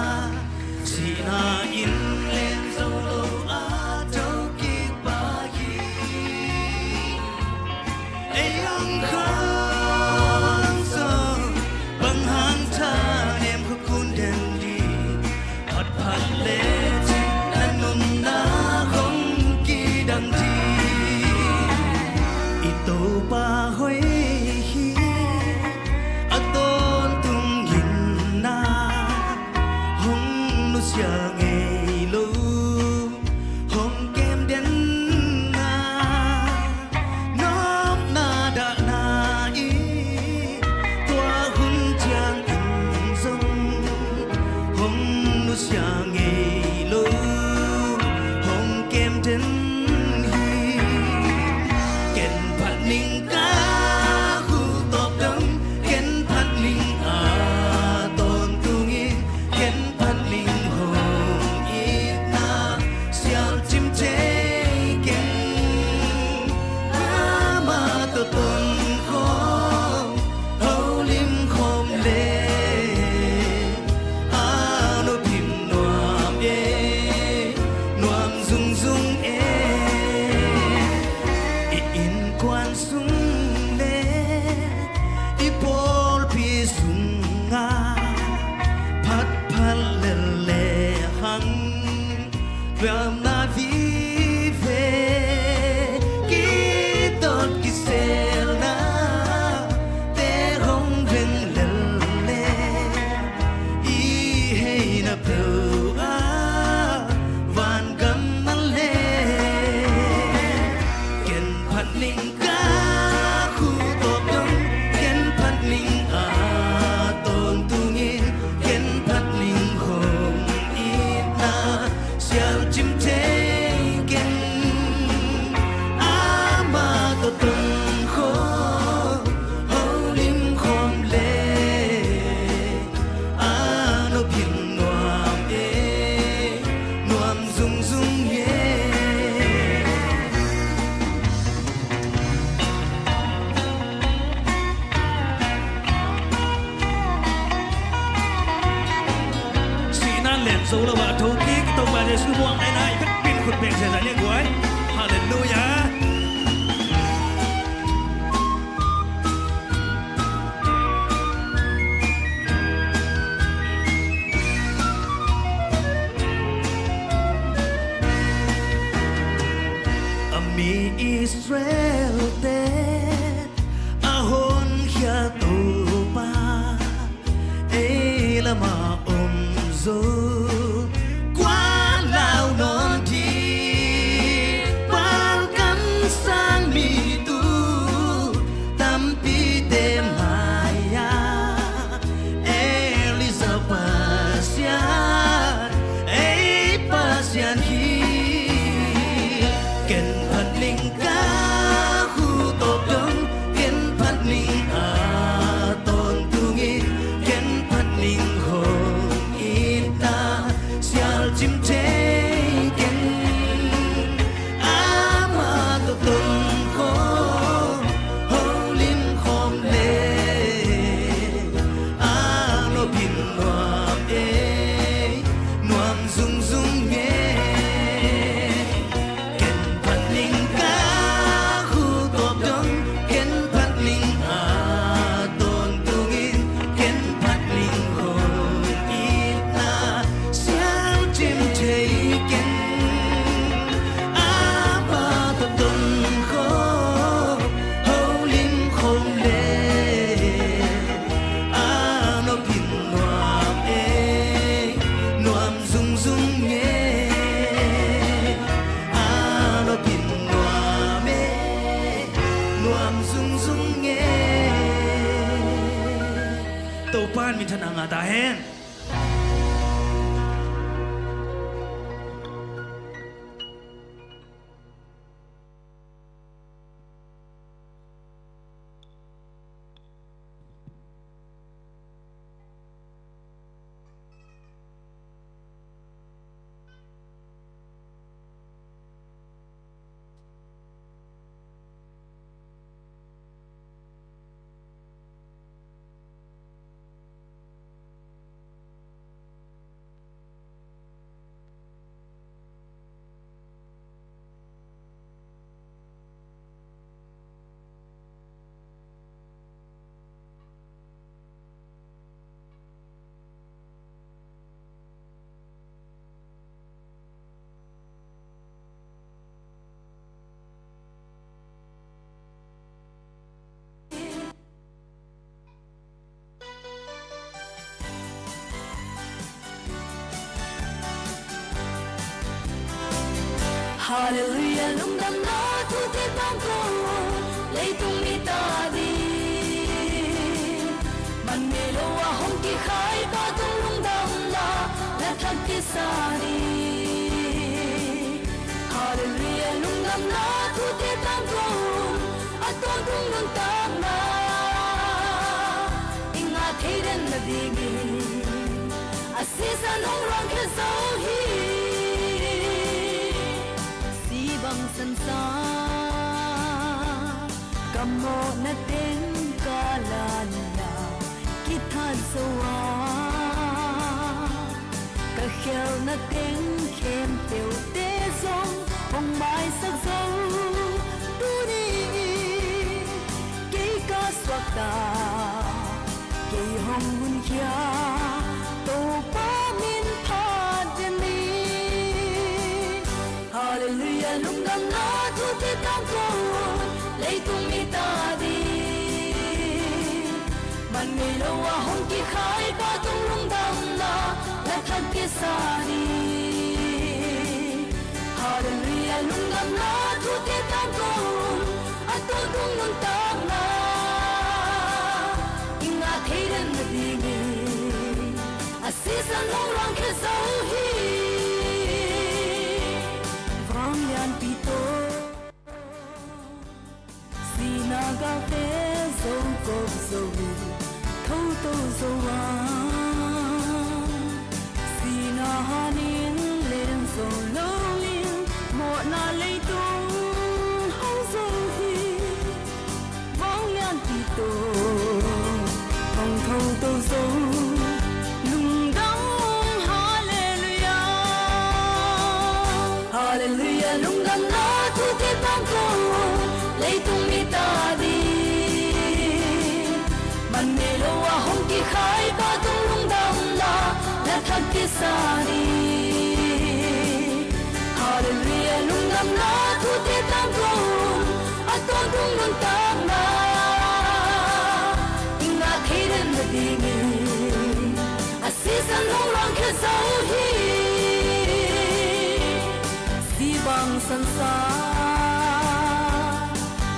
sihna in len zo lo a thokik pa hi. Ei hong khang zong bang hang thanem kha kun den ding, phatphat lecin na nunna hong kidang ding. I Topa hoih Zo lo a tho kik i Topa Jesu muang nainai, i vekpi in khut beng ziahziah ni guai. Halleluiah. A mi Israel-te a honkhia Topa, ei lamah om zo, kua lau nawn ding, Baal kamsang mi tu tampite mai-ah, Elijah Pasian, ei Pasian hi. Ken phat ning ka hu tawp dong, ken phat ning a tawntung in, ken phat ning hong itna sial cim thei ken. Ama tawh ton khawm, holim khawm le, a nopin nuam e, nuam zungzung e. Ken phat ning ka hu tawp dong, ken phat ning a tawntung in, ken phat ning hong itna sial cim thei ken. Ama tawh ton khawm, holim khawm le, a nopin nuam e, nuam zungzung e. A nopin nuam e, nuam zungzung e. Topa in minthanna ngah ta hen. Halleluiah, lungdamna thute tangko, leitung mi ta ding. Man ngei lo a hong kikhai pa tung lungdamna na thak kisa ding. Halleluiah, lungdamna thute tangko, a tawntung nuntakna i ngah thei den nadingin a sisan hong ruangkhia zo hi. Si bang sansa ka mawhna teng ka lanna kithat zo a, ka khialhna teng khempeuhte zong hong maisak zo tuni in. Kei ka suakta, kei hong hunkhia, Topa min phat den ni. Halleluiah, lungdamna thute tangko, leitung mi ta ding. Man ngei lo a hong kikhai pa tung lungdamna na thak kisa ni. Halleluiah, lungdamna thute tangko, a tawntung nuntakna i ngah thei den nadingin a sisan hong ruangkhia zo hi. Vanglianpi tawh sihna galte zo kop zo, thoto zo a, sihna hanin len zo loin mawhna leitung hong zo hi. Vanglianpi tawh hong thoto zo, lungdam, halleluiah. Leitung mite ading man ngei lo a hong kikhai Pa tung lungdamna na thak kisa ni. Halleluiah, lungdamna thute tangko a tawntung nuntakna i ngah thei den nadingin a sisan hong rangkhia zo hi. Sibang sansa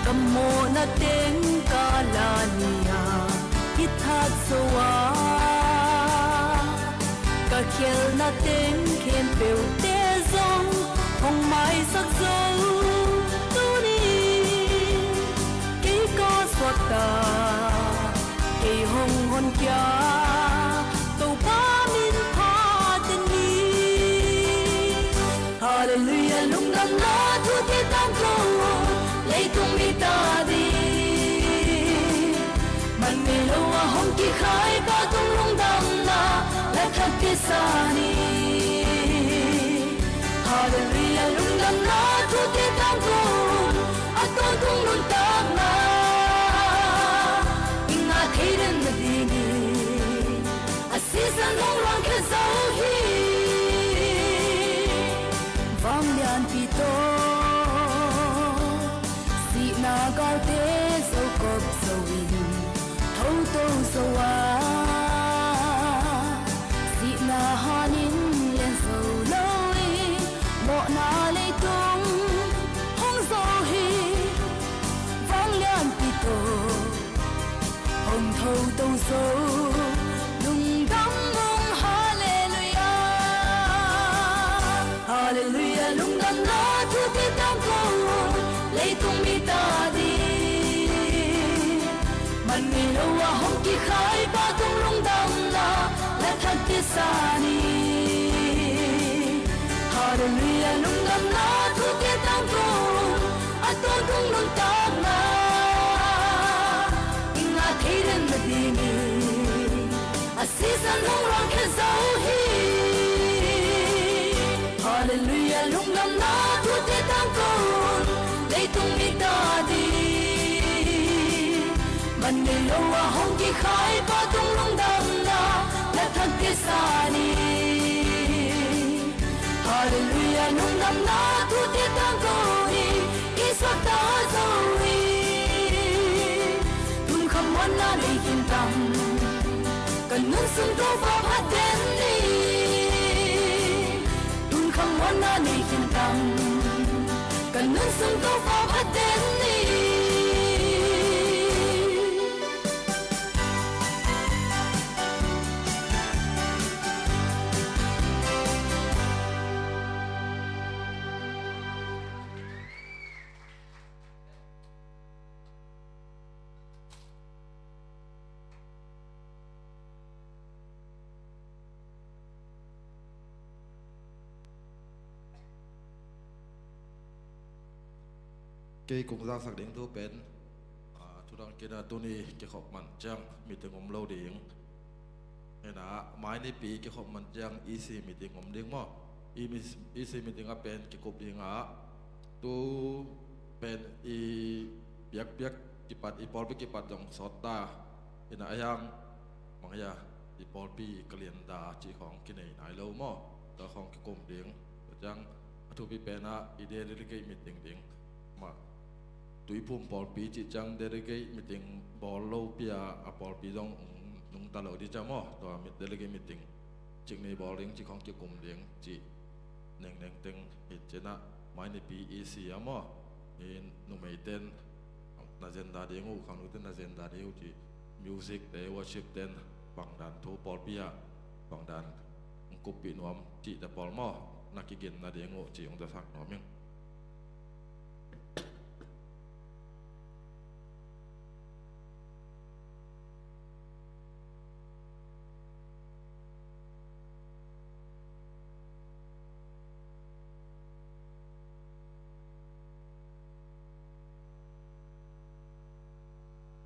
ka mawhna teng ka la ni-a i that zo a, ka khialhna teng khempeuhte zong hong maisak zo tuni. Kei ka suakta, kei hong honkhia Topa min phat ni. Halleluiah, lungdamna thute tangko leitung mite ading man ngei lo a hong kikhai Pa tung lungdamna na thak kisa ni. Halleluiah, lungdamna thute tangko a tawntung nuntakna i ngah thei den nadingin a sisan hong rangkhia zo hi. Vanglianpi tawh sihna galte zo kop zo in thoto zo a, sihna hanin lian zo lo in mawhna leitung hong zo hi. Vanglianpi tawh hong thoto zo lungdam ung. Halleluiah, halleluiah, lungdamna thute tangko leitung mite ading man ngei lo a hong kikhai Pa tung lungdamna na thak kisa ni. Halleluiah, lungdamna thute tangko a tawntung nuntakna i ngah thei den nadingin a sisan hong rangkhia zo hi. Halleluiah, lungdamna thute tangko leitung mite ading man ngei lo a hong kikhai Pa tung lungdamna na thak kisa ni. Halleluiah, lungdamna thute tangko hi. Kei suakta zo hi. Tun khammuanna nei khin tam, ka nun sung Topa phat den ni. Tun khammuanna nei khin tam, ka nun sung Topa phat den ni. Kei kong zaksak ding thu pen, ah, thudang kina tuni kikhop man ciang meeting om lo ding. Hena, mai nipi kikhop man ciang E C meeting om ding maw? E C meeting a pen kikup ding a, tu pen i biakpiak kipat, i pawlpi kipat zong sawt ta. Hena, a hiang mang hia, i pawlpi i kalenda cih khawng kinei nai lo maw? Tua khawng kikum ding. Tua ciang a thupi pen ah i delegate meeting ding. Mah Tuiphum pawlpi cih ciang delegate meeting bawl lo pi a, a pawlpi zong nungta lo ding ciang maw? Tua mi delegate meeting cik nei bawl ding cih khawng kikum ding cih nengneng teng hi. Cinah mai nipi E C a maw? Hi numeiten na zenda ding uh, khangnute'n na zenda ding uh cih music te, worship ten bangdan thu pawlpi ah bangdan hong kuppih nuam cihte pawl maw? Na kiginna ding uh cih hong zasak nuam ing.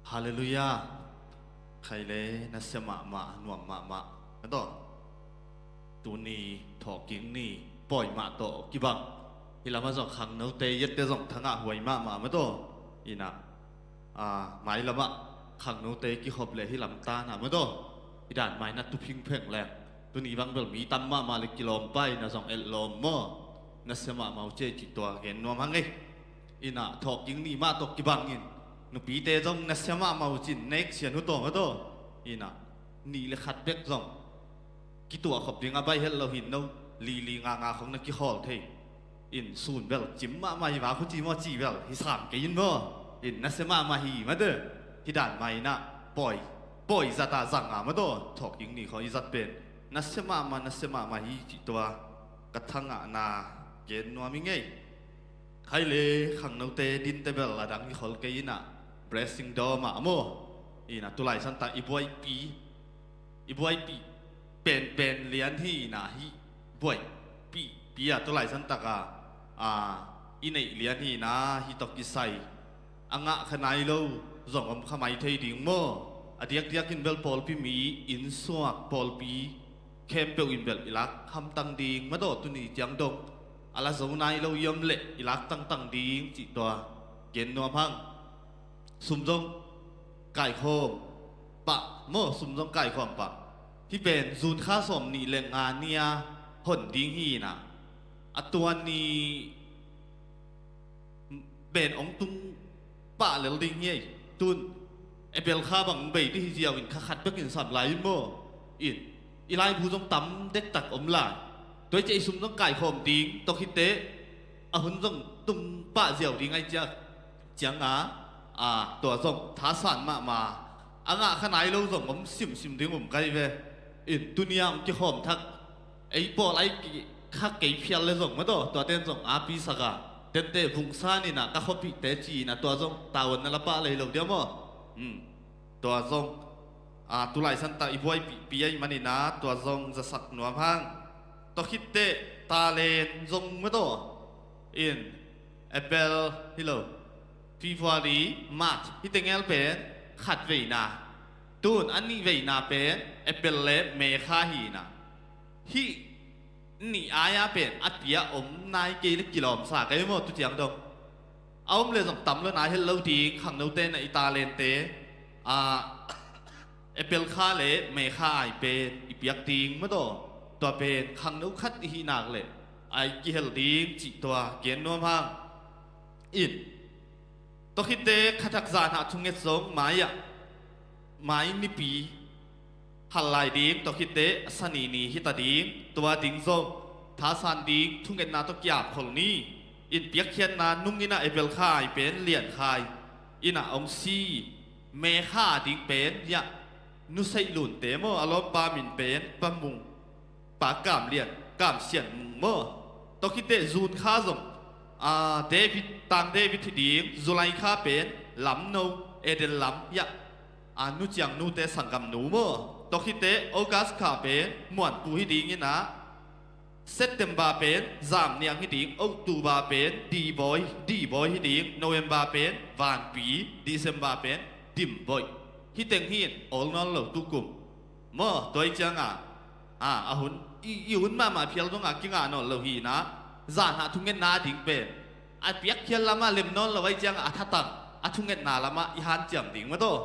Halleluiah. Khaile na sia mahmah, nuam mahmah. Mataw. Tuni thawhkik ni pawi mah tawh kibang. Hi lamah zong khangnote, yatte zong thangah huai mahmah. Mataw. Inah, a, mailamah khangnote kikhop le hih lamtanah madaw, hih dan mainah tuphingpheng le tuni bang bel mi tam mahmah le kilawm pai inah zong etlawm maw, nasia mahmah uh ci ei cih tua gen nuam hang ei. Inah thawhkik nih mah tawh kibangin nupite zong nasia mahmah uh cin nek sian uh tawh madaw. Inah nih le khat bek zong kituahkhop ding a baih het lo hin no, lili nganga khong na kikhawl thei. In sun bel cim mahmah hi va khuci maw ci bel hi sam kei in maw. In nasia mahmah hi madaw, hih dan mainah pawi, pawi zatah zanga madaw, thawhkik nih khong i zat pen nasia mahmah, nasia mahmah hi cih tua ka thangahna gen nuam i ngei. Khai le khangnote dinte bel a dang hi khol kei inah, blessing dawm ah maw. Inah tulai santa i buaipi, i buaipi penpen lian hi inah, hih buaipih pi a tulai santaka, a, i neih lian hi inah, hih tawh kisai a ngah kha nai lo zong om kha mai thei ding maw. A diakdiakin bel pawlpi mi, innsuak pawlpi khempeuh in bel i lak hamtang ding madaw, tuni ciang dong a la zo nai lo i om leh i lak tangtang ding cih tua gen nuam hang. Sum zong kaikhawm pah maw, sum zong kaikhawm pah. Hih pen June kha sawm nih le nga nia hon ding hi inah, a tua ni pen ong tung pah lel ding hi ei. Tun April kha bang bei dih hi ziau in kha khat bekin sam lai in maw. In i laibu zong tam dektak om lai. Tua i ciah i sum zong kaikhawm ding, tua khitteh a hun zong tung pah ziau ding ai ciah cianga, a, tua zong thasan mahmah. A ngah kha nai lo zong om simsim ding um kai ve. In tunia ong kikhawm thak ei pawl ai ki kha kei phial le zong madaw, tuaten zong api saka tente vungsan inah ka khuapihte ci inah tua zong tavuan na la pah lei lo dia maw. Hmm. Tua zong, a, tulai santa i buaipihpi aih man inah tua zong zasak nuam hang. Tua khitteh talent zong madaw. In April hi lo, February, March, hih tengel pen khat veina. Tun a nih veina pen April le May kha hi inah, hih nih ai-a pen a pia om nai kei le kilawmsa kei maw, tu ciang dong. A om le zong tam lo nai het lo ding, khangnote na i talente, a, April kha le May kha ai pen i piak ding madaw. Tua pen khangno khat i hih nak leh ai kihel ding cih tua gen nuam hang. In tua khitteh khathak zanah thunget zong mai-ah, mai nipi hal lai ding, tua khitteh sani ni hita ding, tua ding zong thasan ding thungetna tawh kiap khol ni. In piakkhiatna nung inah April kha ai pen lian khai inah ong si, May kha ding pen iah nuseih lunte maw, a lawmpa min pen Pa Mung, Pa Kam Lian, Kam Sian Mung maw. Tua khitteh June kha zong, a, David, Tang David hi ding, July kha pen Lam No, Eden Lam iah, a, Nu Ciang Nute sanggam nu maw. Tua khitteh August kha pen Muan Pu hi ding inah, September pen Zam Niang hi ding, October pen Di Bawi, Di Bawi hi ding, November pen Van Pi, December pen Dim Bawi. Hih teng hi in awl nawn lo tukum maw. Tua i cianga, a, a hun i, i hun mahmah phial zongah kingah nawn lo hi inah, zanah thungetna ding pen a piakkhiat lamah lem nawn lo ai ciangah a thatang a thungetna lamah i hanciam ding madaw.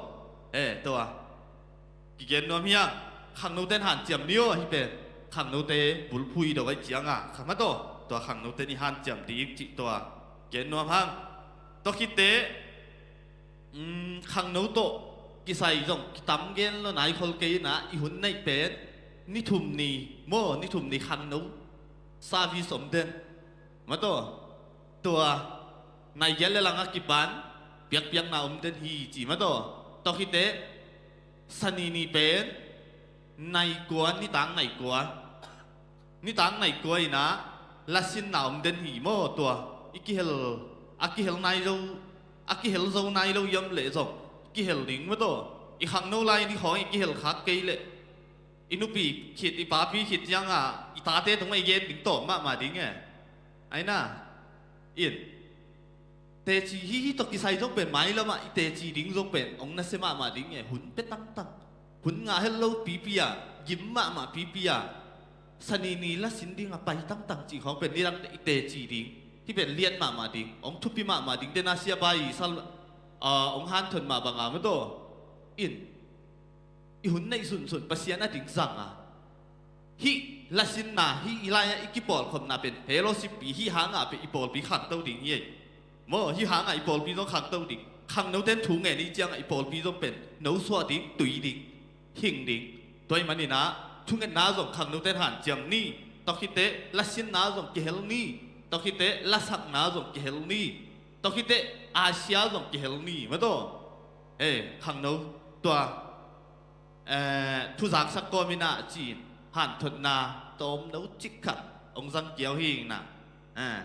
E, tua kigen nuam hiang. Khangnoten hanciam ni aw, hih pen khangnote bulphui do ai ciangah kha madaw, tua khangnoten i hanciam ding cih tua gen nuam hang. Tua khitteh, um, khangno tawh kisai zong kitam gen lo nai khol kei inah, i hun neih pen ni thum ni maw, ni thum ni khangno service om den madaw. Tua nai giat le langah kipan piakpiakna om den hi ci madaw. Tua khitteh sani ni pen nai kua, nitang nai kua, nitang nai kua inah lasinna om den hi maw. Tua i kihel, a kihel nai zo, a kihel zo nai lo i om leh zong kihel ding madaw. I khangno lai ni khawng i kihel khak kei leh i nupi khit, i papi khit ciangah i tate tungah i gen ding tawm mahmah ding e. Aina in teci hi, hih tawh kisai zong pen mailamah i teci ding zong pen ong nasia mahmah ding e. Hun pia tangtang, hun ngah het lo pipi a, gim mahmah pipi a, sani ni lasin dingah pai tangtang cih khawng pen nidang i teci ding. Hih pen lian mahmah ding, ong thupi mahmah ding. Dena siapa i sal Aa, hong hanthot mah banga mataw in i hun neih sunsun Pasian a ding zanga hih lasinna, hih i lai-ah i kipawlkhopna pen fellowship pi, hih hangah pen i pawlpi khangto ding hi ei. Maw, hih hangah i pawlpi zong khangto ding. Khangnote in thu ngen i ciangah i pawlpi zong pen nosuah ding, tui ding, hing ding. Tua ahih maninah thungetna zong khangnote in hanciam ni. Tua khitteh lasinna zong kihel ni. Tua khitteh lasakna zong kihel ni. Tua khitteh Asia zong kihel ni. Mataw, eh, khangno tua, eh, thuzaksak kawminah ci-in hanthotna tawmno cik khat hong zang kiau hi ingnah. Eh,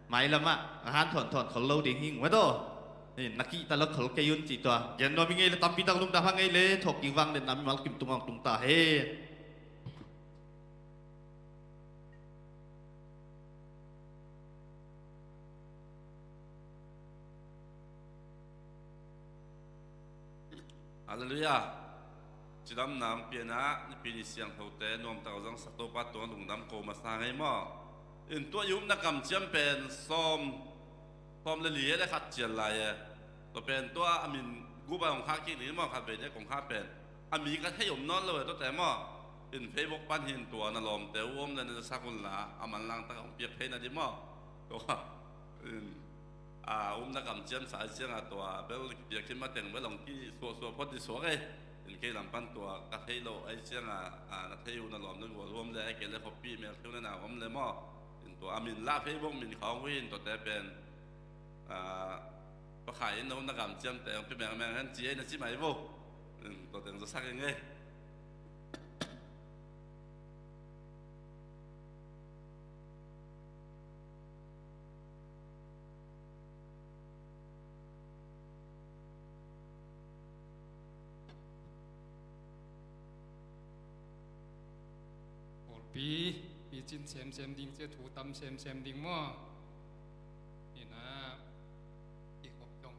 mailamah a hanthawnthawn khol lo ding hi ing mataw. Eh, na kihta lo khol kei un ci tua gen nuam hi ngei le, tampi tak lungdam hang ei le, thawhkik vang le na mimal kim tungah hong tungta hen. Halleluiah. Cidamna hong pianah Nipi ni siangthote nuamtak a zangsak Topa tungah lungdam ko masa ngei maw? In tua i upna kamciam pen sawm, sawm le li le khat cian lai e. Tua pen tua a min gup a hong khak kik ding maw, khat vei nek hong khak pen a mi ka thei om nawn lo e tuate maw? In Facebook pan hin tua na lawmte uh om le na zasak unla a manlang tak a hong piak theina ding maw? Tua in a upna kamciamsa a ciangah tua bel kipiak khin mateng bel hong kisuahsuah phot dih suak ei. In kei lam pan tua ka thei lo a ciangah, a, na thei uh na lawm na gual uh om le a kei le khuapi meltheu na na om le maw? In tua a min lah Facebook min khawng uh in tuate pen, a, Pa Khai in na upna kamciamte hong pia mengmeng hen ci ei na ci mai vo. In tua teng zasak ing ei. Pawlpi picin semsem ding cia, thu tam semsem ding maw? Inah i khop dong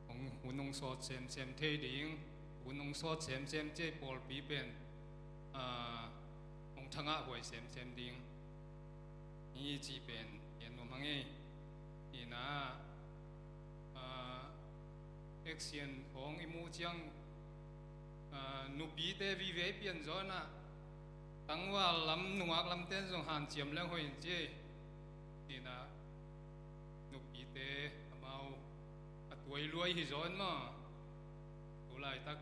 hong hun hong sawt semsem thei ding, hun hong sawt semsem cia pawlpi pen, ah, hong thangah huai semsem ding hi cih pen gen nuam hang ei. Inah, ah, action khawng i muh ciang, ah, nupite vive pian zawnah tangval lam nungak lamten zong hanciam leng hoih in ci. Inah nupite amau a tuailuai hi zawn maw? Tu laitak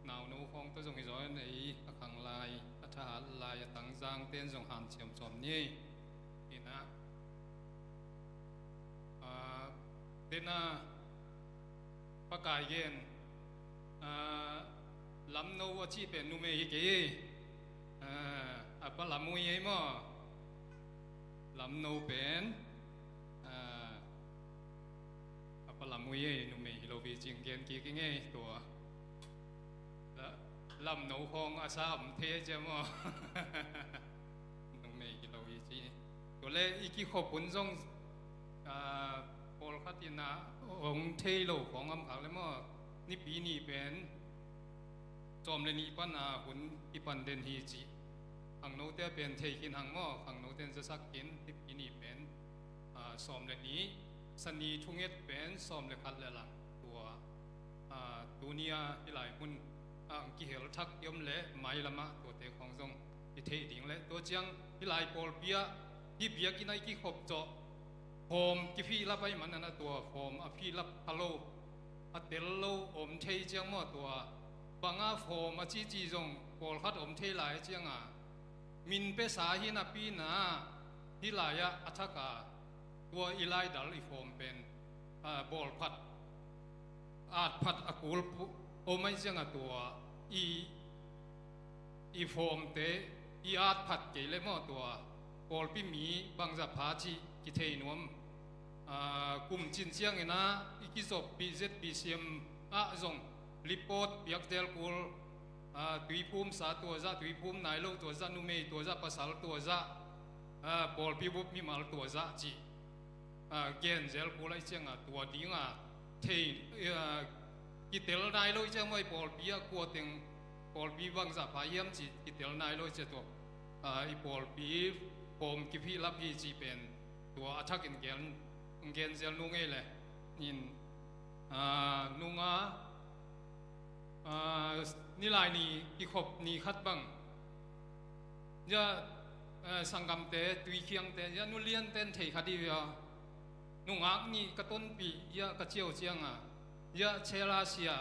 nauno khawng tawh zong hi zawn ei, a khang lai, a thahat lai, a tangzangten zong hanciam sawm ni. Inah, ah, tena Pa Kai gen, ah, lamno a cih pen numei hi kei ei. Ah, a pa lam uh hi ei maw? Lamno pen, ah, a pa lam uh hi ei, numei hi lo hi cih gen kik ing ei tua. La-, lamno khawng a sa om thei a cia maw? Numei hi lo hi ci. Tua le i kikhop hun zong, ah, pawlkhat inah hong thei lo khawng om khak le maw? Nipi ni pen sawm le nih pana hun i pan den hi ci. Khangnote a pen thei khin hang maw? Khangnote in zasak khin, nipi ni pen, ah, sawm le nih, Sani thunget pen sawm le khat le lang tua, ah, tuni a hih lai mun, ah, kihel thak i om le mailamah tuate khawng zong i theih ding le tua ciang hih lai pawlpi ah hih biakinn ah i kikhop zawh form kifill up ahih manin a tua form a fill up kha lo, a tel lo om thei ciang maw tua banga form a cici zong pawlkhat om thei lai cianga min pesa hi napi-in ah hih lai-ah a thak a tua i laidal i form pen, ah, bawlphat atphat a kul om ahih ciangah tua i, i formte i atphat kei le maw tua pawlpi mi bangzah pha cih kithei nuam. Ah, kum cin ciangin ah i kizoppih Z B C M ah zong report piak zel kul, ah, tuiphum sa tua zah, tuiphum nai lo tua zah, numei tua zah, pasal tua zah, ah, pawlpi bup mimal tua zah cih, ah, gen zel kul ahih ciangah tua dingah thei, ah, kitel nai lo ahih ciang maw i pawlpi ah kua teng pawlpi bangzah pha hiam cih kitel nai lo ahih ciang tua, ah, i pawlpi form kifill up hi cih pen tua a thakin gen, gen zel nung ei le in Aa, nunga, aa, nilai ni kikhop ni khat bang, ya, aa, sanggamte, tuikhiangte, ya, nulianten thei kha dih uh a, nungak nih ka tonpih, ya, ka ciau cianga, ya, chela sia,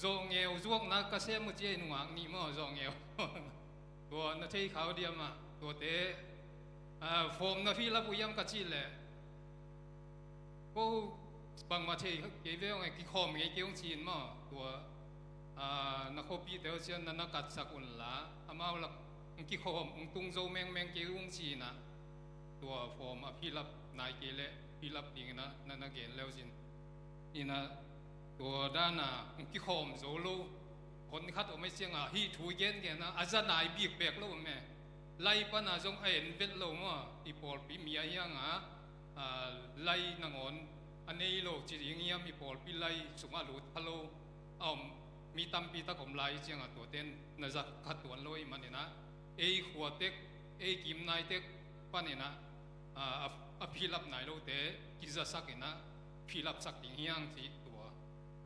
zawhngeu zuakna ka sem uh ci ei, nungak nih maw, zawhngeu. Tua na thei kha uh diam ah, tuate, aa, form na fill up uh hiam ka cih leh, ko bangmah thei kei ve ong e, kikhawm ngei kei ong ci-in maw, tua, aa, na khuapihte uh cian na na katsak unla, amau lak kikhawm ong tung zo mengmeng kei ong ci-in ah, tua form a fill up nai kei leh fill up dingin ah na na gen leu cin. Ina tua dana kikhawm zo lo, hon khat om ei cianga, hih thu i gengen a, a za nai bik bek lo om e. Lai pana zong a en vet lo maw, i pawlpi mi a hianga, aa, lai nangawn a nei lo ci ding hiam, i pawlpi lai sungah lut kha lo a om mi tampi tak om lai cianga, tuaten na za kha tuan lo ih maninah, ei khua tek, ei kimnai tek paninah, aa, a, a fill up nai lote kizasak inah fill up sak ding hiang ci tua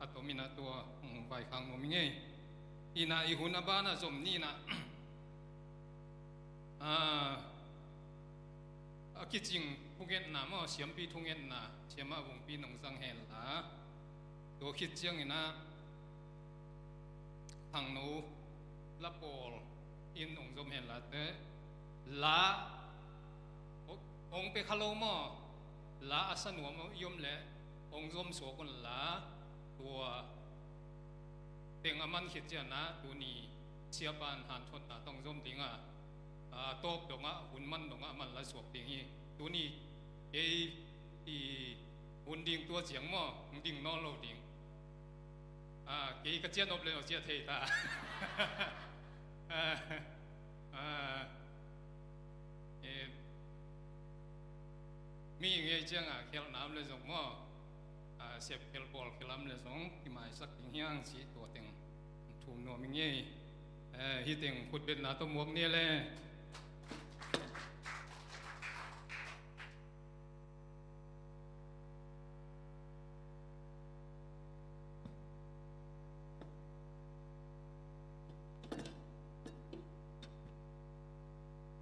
a tominah tua, mm, vaikhak nuam i ngei. Inah i hun a banah zom ninah, aa, a kicing thungetna maw, siampi thungetna, siamah vungpi nong zang henla, tua khit cianginah, khangno la pawl in ong zom henla te, la ong, ong pe kha lo maw, la a sa nuam i om leh ong zom suak unla, tua teng a man khit cianah tuni siapan hanthotna tong zom dinga, aa, tawp dongah, hun man dongah a man la suak ding hi. Tuni kei i hun ding tua ciang maw, ding nawn lo ding. Aa, kei ka cian op le lo cia thei ta. Aa, aa, e, mi ngei ciangah khelhna om le zong maw, aa, sep khel bawl khel om le zong kimaisak ding hiang ci tua teng thum nuam i ngei. Eh, hih teng khutbetna tawh muak ni le.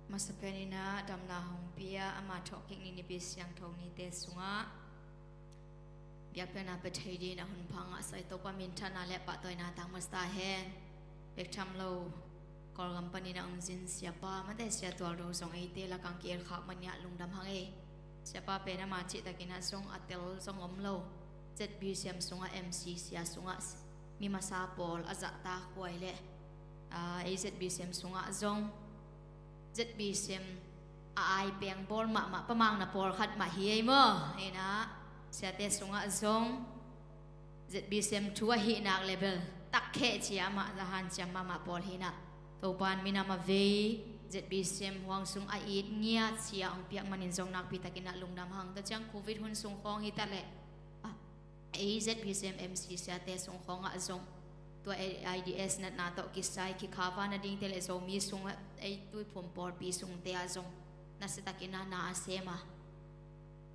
Masa peninah damna hong pia ama thawhkik ni nipi siangtho nite sungah biakpiakna pia thei dingin a hun pha ngahsak i Topa minthanna le pahtawina tang masa ta hen. Bek tham lo Kawlgam panin a om zin siapa mate sia tualdo zong eite lakah ki-el khak manin ah lungdam hang ei. Siapa pen ama cihtakin ah zong a tel zong om lo. ZBCM sungah, MC sia sungah mi masa pawl a zahtak huai leh, aa, ei ZBCM sungah zong ZBCM a ai peng bawl mahmah pamangna pawlkhat mah hi ei maw? Inah siate sungah zong ZBCM thu ahih nak le bel takkhe cia amah za hanciam mahmah pawl hi inah, Topan minam a vei ZBCM huang sung a it ngiat cia hong piak manin zong nakpi takin ah lungdam hang. Tua ciang Covid hun sung khawng hi ta leh, ah, ei ZBCM MC siate sung khawngah zong tua AIDS natna tawh kisai khikha va nadingte le Zomi sungah ei Tuiphum pawlpi sungte ah zong nasiatakin ah na a sem a,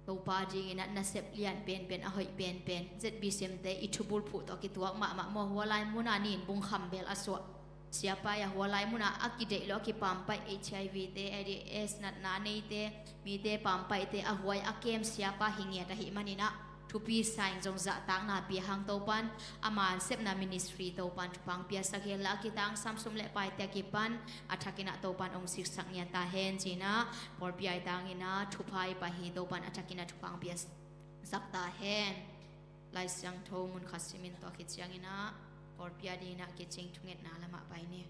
Topa dingin ah nasep lian penpen, a hoih penpen, ZBCM te i thubulphuh tawh kituak mahmah maw, hua lai munah nin bungkham bel a suah siapa ia hua lai munah a kideih lo a kipampaih HIV te, AIDS natna neite, mite pampaihte a huai a kem siapa hi ngiat ahih maninah thupi saing zong zahtakna pia hang. Topan ama sepna ministry Topan thupha piasak hen la, a kitangsam sum le paite a kipan a thakinah Topan ong siksak ngiat ta hen cinah pawlpi ai tanginah thupha i pai hi. Topan a thakinah thupha piasak ta hen. Lai Siangtho mun khat simin tua khit cianginah pawlpi a dinginah kicing thungetna lamah pai ni.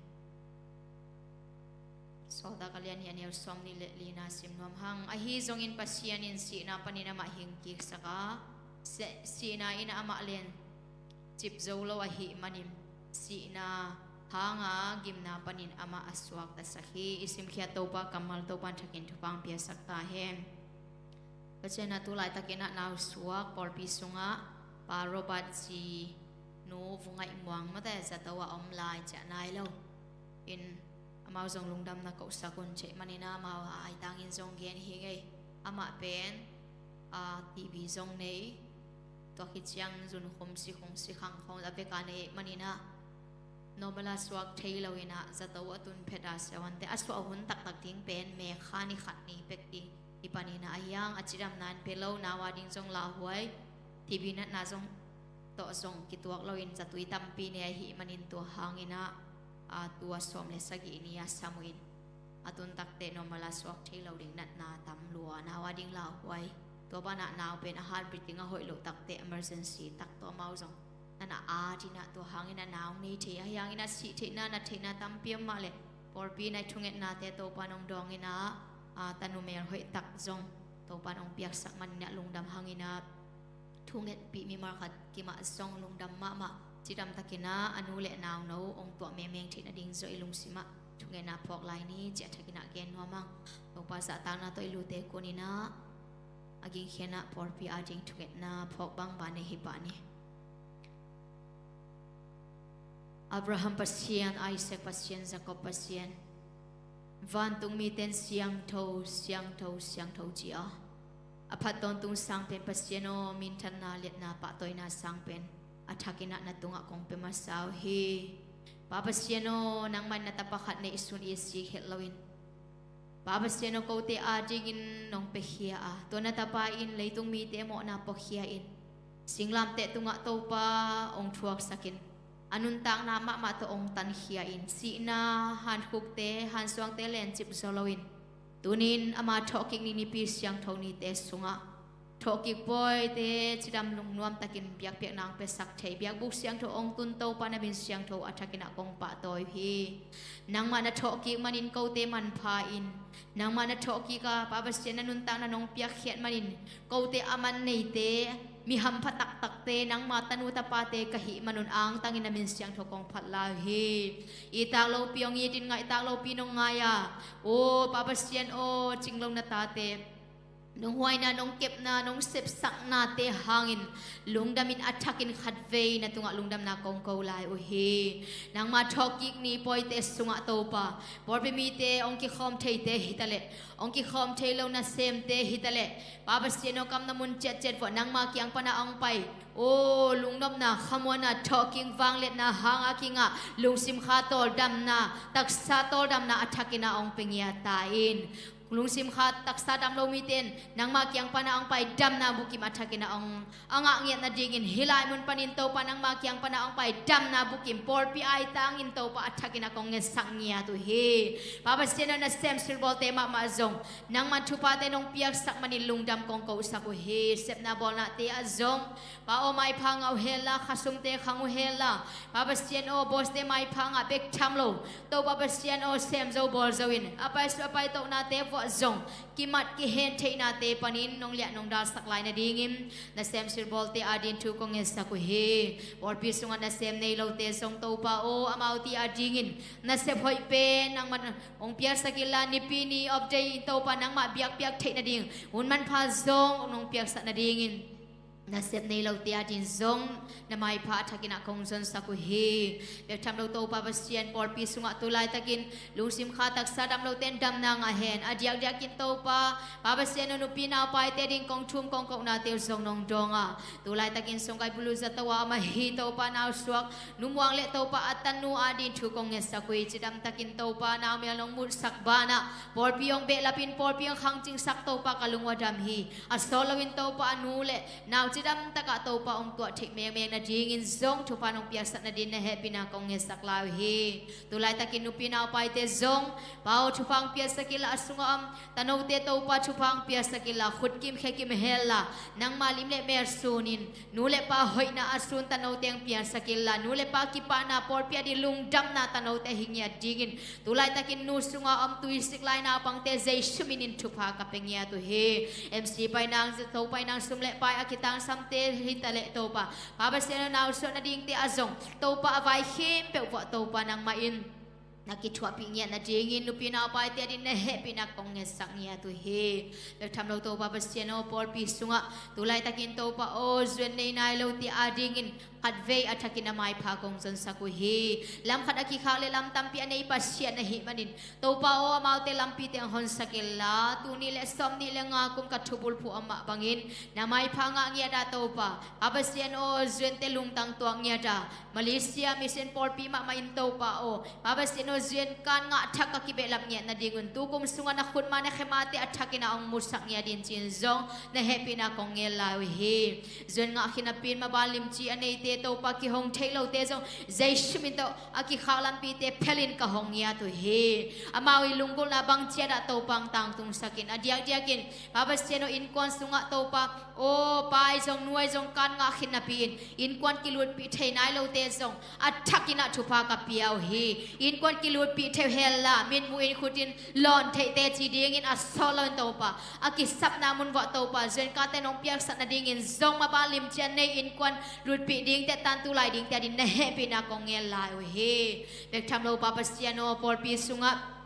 Sawltak a lian nih a neu sawm nih le lina sim nuam hang. Ahi zongin Pasian in sihna panin amah hing kiksak a, si-, sihna in amah len cip zo lo ahih manin sihna hanga gimna panin amah a suaktasak hi. I simkhiat Topa kammal Topan thakin thupha piasak ta hen. Pasian a tu laitakin ah nausuak pawlpi sungah Pa Robert zi nu Vungaih Muang mate zato a om lai ciah nai lo. In amau zong lungdamna kohsak un cih manin amau a aitangin zong gen hi ngei. Amah pen, a, TB zong nei, Tua khit ciang zunkhum sikhung sikhang khong a vek a nei ahih manin ah normal a suak thei lo in ah zato a tun phet a siavuante a suah hun taktak ding pen May kha ni khat ni pek ding hi panin ah, ahi hang a cidamna in pe lo, nau a ding zong lauhuai, T B natna zong tawh zong kituak lo in zatui tampi nei ahih manin tua hangin ah, a, tua sawm le sagih ni a sam uh in a tun takteh normal a suak thei lo ding natna tam lua, nau a ding lauhuai. Tua banah nau pen a heartbeat ding a hoih loh takteh emergency tak tawh amau zong na na at in ah, tua hangin ah nau nei thei, ahi hangin ah sih theihna, na theihna tampi om mah leh pawlpi in ah i thungetnate Topa nong dawng in ah, a, tanu mel hoih tak zong Topa nong piaksak manin ah lungdam hangin ah, thungetpih mimal khat kimah zong lungdam mahmah. Cidam takin ah a nu le a nauno hong tuah mengmeng theih nading zong i lungsim ah thungetna phawk lai ni, ci a thakin ah gen nuam ing. Topa zahtakna tawh i lute kunin ah a gingkhian ah pawlpi a ding thungetna phawk bangbang nei hi pah ni. Abraham Pasian, Isaac Pasian, Jacob Pasian, vantung mite in siangtho, siangtho, siangtho ci a, a phat tawntung sang pen Pasian aw, minthanna, liatna, pahtawina sang pen a thakin ah na tungah kong pia masa uh hi. Pa Pasian aw, nangmah in na tapa khat neihsun i sik het loin, Pa Pasian aw, kote a dingin nong piakhia a, tua na tapa in leitung mite mawhna puakhia in, singlamteh tungah Topa hong thuaksak in, a nuntakna mahmah tawh hong tankhia in, sihna, hankhukte, hansuangte lencip zaw loin, tuni in ama thawhkik ni, nipi siangtho nite sungah thawhkik pawite cidam lungnuam takin biakpiakna hong piasak thei, biakbuk siangtho hong tun Topa na min siangtho a thakin ah kong pahtawi uh hi. Nangmah na thawhkik manin kote manpha in, nangmah na thawhkik a, Pa Pasian, na nuntakna nong piakkhiat manin kote a man neite, mi hampha taktakte, nangma tanu tapate ka hih manun angtangin na min siangtho kong phat lai uh hi. Ittak lopi hong it in, ngaihtak lopi nong ngai a, aw Pa Pasian aw, cinglo na tate nong huaina, nong kepna, nong sepsaknate hangin lungdamin a thakin khatvei na tungah lungdamna kong ko lai uh hi. Nangma thawhkik ni pawite sungah Topa, pawlpi mite hong kikhawm theite hi taleh, hong kikhawm thei lo nasemte hi taleh, Pa Pasian aw, kam na mun ciatciat vuah nangma kiang panah hong pai, aw lungnopna, khamuanna, thawhkik vangliatna hanga kingah lungsim kha tawldamna, taksa tawldamna a thakin ah hong pia ngiat ta in. Lungsim kha taksa damlo mite in nangma kiang panah hong pai, damna bukim a thakin ah hong a ngah ngiat nadingin, hih lai mun panin Topa nangma kiang panah hong pai, damna bukim, pawlpi aitangin Topa a thakin ah kong ngetsak ngiat uh hi. Pa Pasian aw, nasem silbawlte mahmah zong nangman thuphate nong piaksak manin lungdam kong kosak uh hi. Sepna bawlnate ah zong Pa aw, maipha ngah uh hen la, khasumte khang uh hen la, Pa Pasian aw, bawste maipha ngah bek tham lo, Topa Pasian aw, sem zo bawl zo in, a paisuk a paitohnate vuah zong kimat kihen theihnate panin nong liah nong dalsak lai nadingin nasem silbawlte adingin thu kong ngetsak uh hi. Pawlpi sungah nasem nei lote zong Topa aw, amaute adingin nasep hoih pen nangmah hong piaksak inla, nipi ni off day in Topa nangmah biakpiak theih nading hun manpha zong nong piaksak nadingin nasep nei lote adingin zong na maipha a thakin ah kong zonsak uh hi. Bek tham lo Topa Pasian, pawlpi sungah tu laitakin lungsim kha taksa damlote in damna ngah hen. A diakdiakin Topa, Pa Pasian aw, nupi naupaite adingin kong thum kong kohnate uh zong nong dawng a, tu laitakin sungkai bulu zato a om ahi Topa nausuak Nu Muang le Topa a tanu adingin thu kong ngetsak uh hi. Cidamtakin Topa naumel nong mutsak banah pawlpi hong behlapin, pawlpi hong khangcingsak Topa ka lung uh a dam hi. A sawt loin Topa a nu le nau cidamtakah Topa hong tuah theih mengmeng nadingin zong thupha nong piaksak nadingin na hehpihna kong ngetsak lai uh hi. Tu laitakin nupi naupaite zong Pa aw, thupha hong piaksak inla, a sungah om tanote Topa thupha hong piaksak inla, khutkim khekim hen la, nangma lim le mel sunin nu le pa hoihna a sun tanote hong piaksak inla, nu le pa kipahna, pawlpi adingin lungdamna tanote hi ngiat dingin tu laitakin nu sungah om tuisik lai naupangte Jesu minin thupha ka pia ngiat uh hi. M C pai nang, zato pai nang, sum le pai a kitangsamte hi taleh Topa, Pa Pasian aw, nausuah nadingte ah zong Topa a vai khempeuh vuah Topa nangmah in na kithuahpih ngiat nadingin nupi naupaite adingin na hehpihna kong ngetsak ngiat uh hi. Bek tham lo Topa Pasian aw, pawlpi sungah tu laitakin Topa aw, zuan nei nai lote adingin Khatvei a thakin a maipha kong zonsak uh hi. Lam khat a kikhak le lam tampi a nei Pasian ahih manin, Topa aw, amaute lampite hong honsak inla, tul nih le sawmnih le nga kum ka thubulphuh a mah bangin na maipha ngah ngiat a Topa, Pa Pasian aw, Zuante lungtang tuak ngiat a, Malaysia Mission pawlpi mahmah in Topa aw, Pa Pasian aw, Zuan kan ngah thak ka kibehlap ngiat nadingun, tukum sungah na khutma na khemate a thakin a hong musak ngiat in ci-in zong na hehpihna kong ngen lai uh hi. Zuan ngah khin napi-in maban limci a neite Topa, kihong thei lote zong Jesu min tawh a kikhak lampite phelin ka hong ngiat uh hi. Amau i lunggulhna bang ciat ah Topa hong tangtungsak in, a diakdiakin Pa Pasian aw, innkuan sungah Topa aw, pa ahi zong nu ahi zong kan ngah khin napi-in innkuan kilutpih thei nai lote zong a thakin ah thupha ka pia uh hi. Innkuan kilutpih thei uh hen la, mitmuh in khut in lawn theihte ci dingin a sawt loin Topa, a kisapna mun vuah Topa, Zuan kate nong piaksak nadingin zong maban limci a nei innkuan lutpih dingte, tantu lai dingte adin na hehpihna kong ngen lai uh hi. Bek tham lo Pa Pasian aw, pawlpi sungah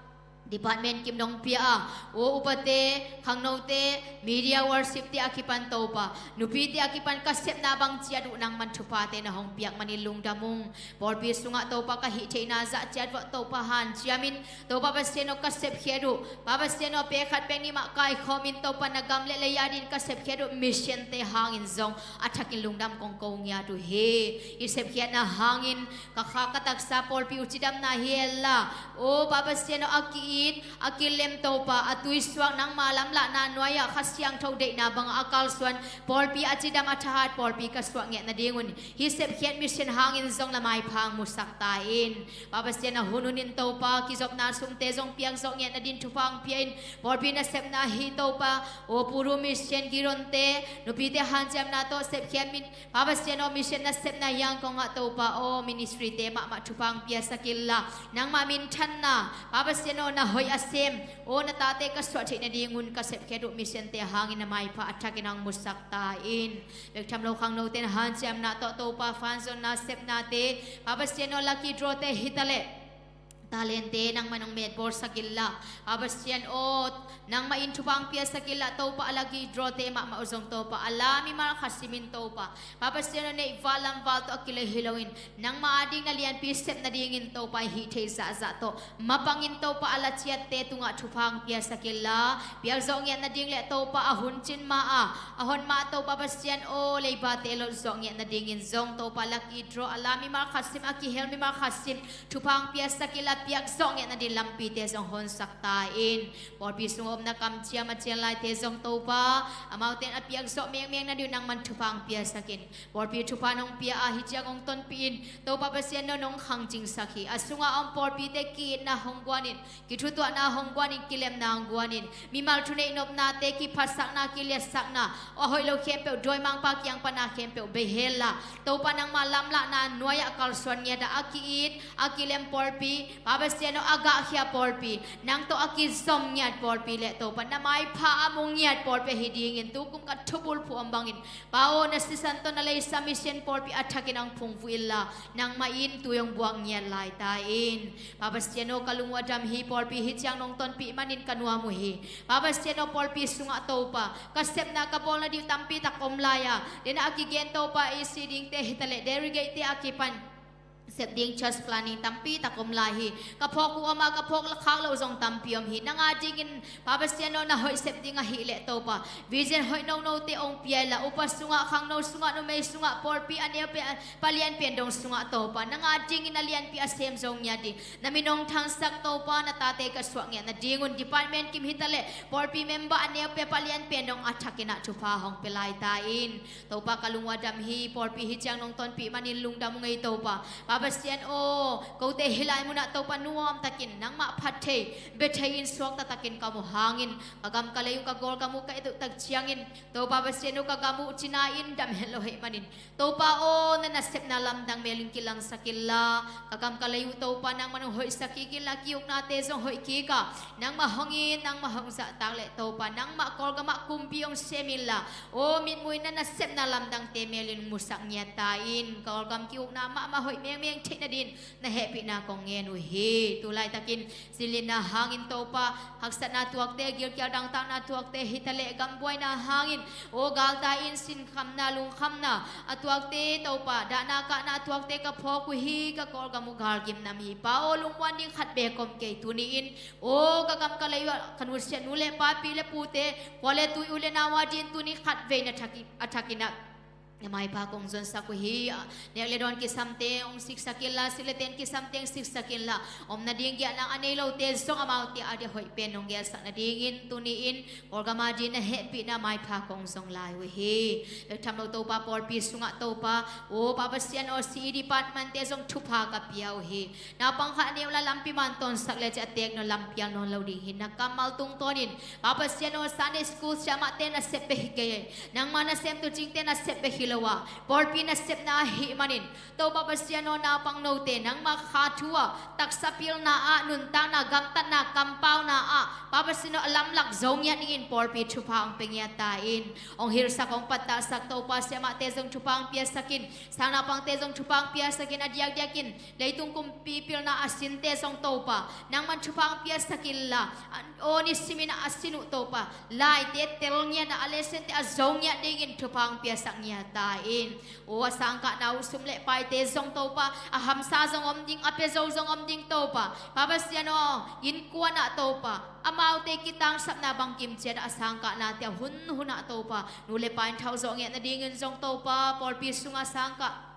department kim nong pia a, aw, upate, khangnote, media worship te a kipan Topa, nupite a kipan ka sepna bang ciat uh nangman thuphate na hong piak manin lungdam ung. Pawlpi sungah Topa ka hih theihna zah ciat vuah Topa hanciamin, Topa Pasian aw, ka sepkhiat uh, Pa Pasian aw, pek khat pek nih mah kaikhawmin Topa na gam le lei adin ka sepkhiat uh missionte hangin zong a thakin lungdam kong ko ngiat uh hi. I sepkhiatna hangin ka kha ka taksa pawlpi uh cidamna hi hen la, aw, Pa Pasian aw, a ki-it a kilem Topa, a tuisuak nangma lamlahna nuai-ah Kha Siangtho deihna bangah a kalsuan pawlpi a cidam a thahat pawlpi ka suah ngiat nadingun hih sepkhiat mission hangin zong na maipha hong musak ta in. Pa Pasian aw, hun hunin Topa kizopna sumte zong piak zawh ngiat nadin thupha hong pia in. Pawlpi nasepna hi Topa, aw, Puru Mission Gironte nupite hanciamna tawh sepkhiat min, Pa Pasian aw, mission nasepna hiang kongah Topa aw, ministry te mahmah thupha hong piasak inla, nangmah minthanna, Pa Pasian aw, na hoih a sem, aw, na tate ka suah theih nadingun ka sepkhiat uh missionte hangin na maipha a thakin hong musak ta in. Bek tham lo khangnote na hanciamna tawh Topa fanzonna sepnate, Pa Pasian aw, lucky draw te hitaleh talente nangmah in hong metbawlsak inla, Pa Pasian aw, nangmah in thupha hong piasak inla Topa, a lucky draw te mahmah uh zong Topa a la mimal khat simin Topa, Pa Pasian aw, neih val lam val tawh a kilei hi loin nangmah ading na lianpi sep nadingin Topa i hih theih zahzah tawh mapangin Topa a la ciatte tungah thupha hong piasak inla, piak zawh ngiat nading le Topa a hun cin ma a, a hon ma Topa Pasian aw, leibate lot zawh ngiat nadingin zong Topa lucky draw a la mimal khat sim, a kihel mimal khat sim thupha hong piasak inla, piak zawh ngiat nadin lampite zong honsak ta in. Pawlpi sungah omna kamciam a cian laite zong Topa, amaute in a piak zawh mengmeng nadin nangman thupha hong piasak in. Pawlpi thupha nong pia a, hih ciang hong tonpih in, Topa Pasian aw, nong khangcingsak hi. A sungah a om pawlpite ki-itna hong guan in, kithutuahna hong guan in, kilemna hong guan in, mimal thuneih nopnate, kiphatsakna, kiliatsakna, a hoih lo khempeuh dawimangpa kiang pana khempeuh bei hen la, Topa nangma lamlahna nuai-ah kalsuan ngiat a, a ki-it a kilem pawlpi, Pa Pasian aw, a gahkhia pawlpi, nang tawh a kizom ngiat pawlpi le Topa na maipha a mu ngiat pawlpi ahi dingin tukum ka thubulphuh om bangin, Pa aw, na sisan tawh na leisa mission pawlpi a thakin hong phungvuh inla, nangmah in tui hong buak ngiat lai ta in. Pa Pasian aw, ka lung uh a dam hi, pawlpi hih ciang nong tonpih manin ka nuam uh hi. Pa Pasian aw, pawlpi sungah Topa, ka sepna ka bawlna ding uh tampi tak om lai a, dena a kigen Topa, A C dingte hitaleh delegate te a kipan sep ding church planning tampi tak om lai hi. Ka phawk uh om a, ka phawk khak loh zong tampi om hi. Nang adingin Pa Pasian aw, na hoih sep ding ahih leh Topa, vision hoih nonote hong pia inla, upa sungah, khangno sungah, numei sungah, pawlpi a neu pen, palian pen dong sungah Topa, nang adingin a lianpi a sem zo ngiat ding, na min hong thangsak Topa, na tate ka suah ngiat nadingun, department kim hitaleh pawlpi member a neu pen, palian pen dong a thakin ah thupha hong pia lai ta in. Topa, ka lung uh a dam hi, pawlpi hih ciang nong tonpih manin lungdam ung ei Topa. Pa Pasian aw, kote hih lai munah Topa nuamtakin nangmah phat thei, bia thei in suakta takin ka om uh hangin, ka gam ka lei uh, ka Kawlgam uh ka et uh tak ciangin, Topa Pasian aw, ka gam uh cina in dam het lo ahih manin, Topa aw, na nasepna lamdang melin kilangsak inla, ka gam ka lei uh Topa nangman hong hoihsak kik inla, ki-uknate zong hoih kik a, nangmah hong it, nangmah hong zahtak leh Topa, nangmah Kawlgam ah kumpi hong sem inla, aw, mitmuh in na nasepna lamdangte melin musak ngiat ta in. Kawlgam ki-ukna mahmah hoih meng theih nadin na hehpihna kong ngen uh hi. Tu laitakin zinlinna hangin Topa, haksatna tuakte, gilkial dangtakna tuakte, hi taleh gambuaina hangin aw galtai in sinkhamna, lungkhamna a tuakte Topa, dahna kahna a tuakte ka phawk uh hi. Ka Kawlgam uh galgim nam hi. Pa aw, lungmuan ding khat beek om kei. Tuni-in aw ka gam ka lei uh ah ka nusiat nu le pa, pi le pute, kua le tui, u le nau adingin tuni khatvei na thakin, a thakin ah na maipha kong zonsak uh hi. Nek le dawn kisamte hong siksak inla, sik le ten kisamte hong siksak inla, om nading giahna a nei lote zong amaute a dia hoih pen nong gelsak nadingin tuni-in Kawlgam adingin na hehpihna maipha kong zong lai uh hi. Bek tham lo Topa, pawlpi sungah Topa, aw Pa Pasian aw, C E department-te zong thupha ka pia uh hi. Naupang khat a neu la, lampi man tawnsak le ci a teek nawn, lampial nawn lo ding hi. Na kammal tungtawnin Pa Pasian aw, Sunday school siamahte nasep bek hi kei. Nangma nasem tuucingte nasep bek hi lo a, pawlpi nasepna ahih manin Topa Pasian aw, naupang note nangma kha thu ah, taksa pilna ah, nuntakna, gamtatna, kampauna ah Pa Pasian aw, a lamlak zo ngiat dingin pawlpi thupha hong pia ngiat ta in. Hong hilsak, hong pattahsak Topa, siamahte zong thupha hong piasak in, sang naupangte zong thupha hong piasak in, a diakdiakin leitung kumpi pilna a sinte zong Topa, nangman thupha hong piasak inla, aw nisimin a sin uh Topa, laite tel ngiat a, a lessonte a zo ngiat dingin thupha hong piasak ngiat ta in. Aw a sangkahna uh sum le paite zong Topa, a hamsa zong om ding, a pia zo zong om ding Topa. Pa Pasian aw, innkuan ah Topa, amaute kitangsapna bangkim ciat ah a sangkahnate a hunhun ah Topa, nu le pa in thauh zawh ngiat nadingin zong Topa, pawlpi sungah sangkah,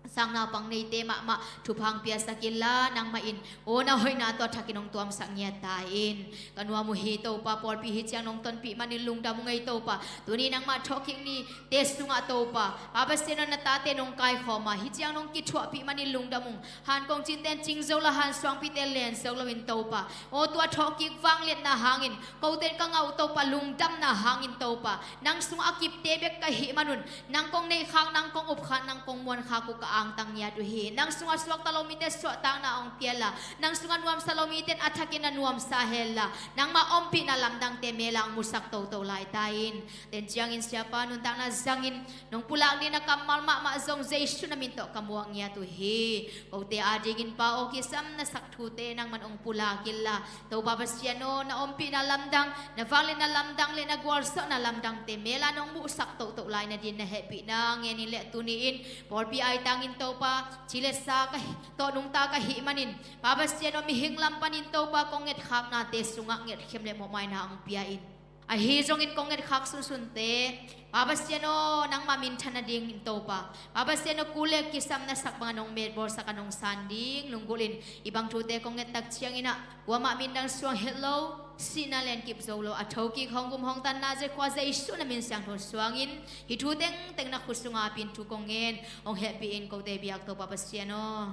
sang naupang neite mahmah thupha hong piasak inla, nangmah in aw na hoihna tawh a thakin hong tuamsak ngiat ta in. Ka nuam uh hi Topa, pawlpi hi ciang nong tonpih manin lungdam ung ei Topa. Tuni nangmah thawhkik nite sungah Topa, Pa Pasian aw, na tate nong kaikhawm a, hi ciang nong kithuahpih manin lungdam ung. Han kongcingte in cing zo lo, han suangpite in len zo loin Topa, aw tua thawhkik vangliatna hangin kote in ka ngah uh Topa, lungdamna hangin Topa, nang sungah a kipte bek ka hih manun, nang kong neihkhak, nang kong upkhak, nang kong muankhak uh ka angtang ngiat uh hi. Nang sungah suakta lo mite suahtakna hong pia inla, nang sungah nuamsa lo mite in a thakin na nuamsa hen la, nangmah ompihna lamdangte mel ah hong musak toto lai ta in. Ten ciangin Siapa, nuntakna zangin nong pulak ding na kammal mahmah zong Jesu na min tawh ka muak ngiat uh hi. Kote adingin Pa aw, kisam na sak thute nangman hong pulak inla, Topa Pasian aw, na ompihna lamdang, na vangliatna lamdang le na gualzawhna lamdangte mel ah nong muhsak toto lai nadin na hehpihna ngen in le tuni-in pawlpi aitangin Topa, ci le sa ka hi, tawh nungta ka hih manin Pa Pasian aw, mihing lam panin Topa kong ngetkhaknate sungah ngetkhiam le mawhmaina hong pia in. Ahi zongin kong ngetkhak sunsunte Pa Pasian aw, nangmah minthan nadingin Topa, Pa Pasian aw, kul le kisam na sak bangin nong metbawlsak a nong san ding lunggulhin, hih bang thute kong ngettak ciangin ah kuamah mindang suang het lo, sihna lenkip zo lo, a thokik hong gum hong tanna Zekhua Jesu na min siangtho suangin hih thu tengteng na khut sungah a pin thu kong ngen, hong hehpih in kote biak Topa Pasian aw.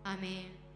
Amen.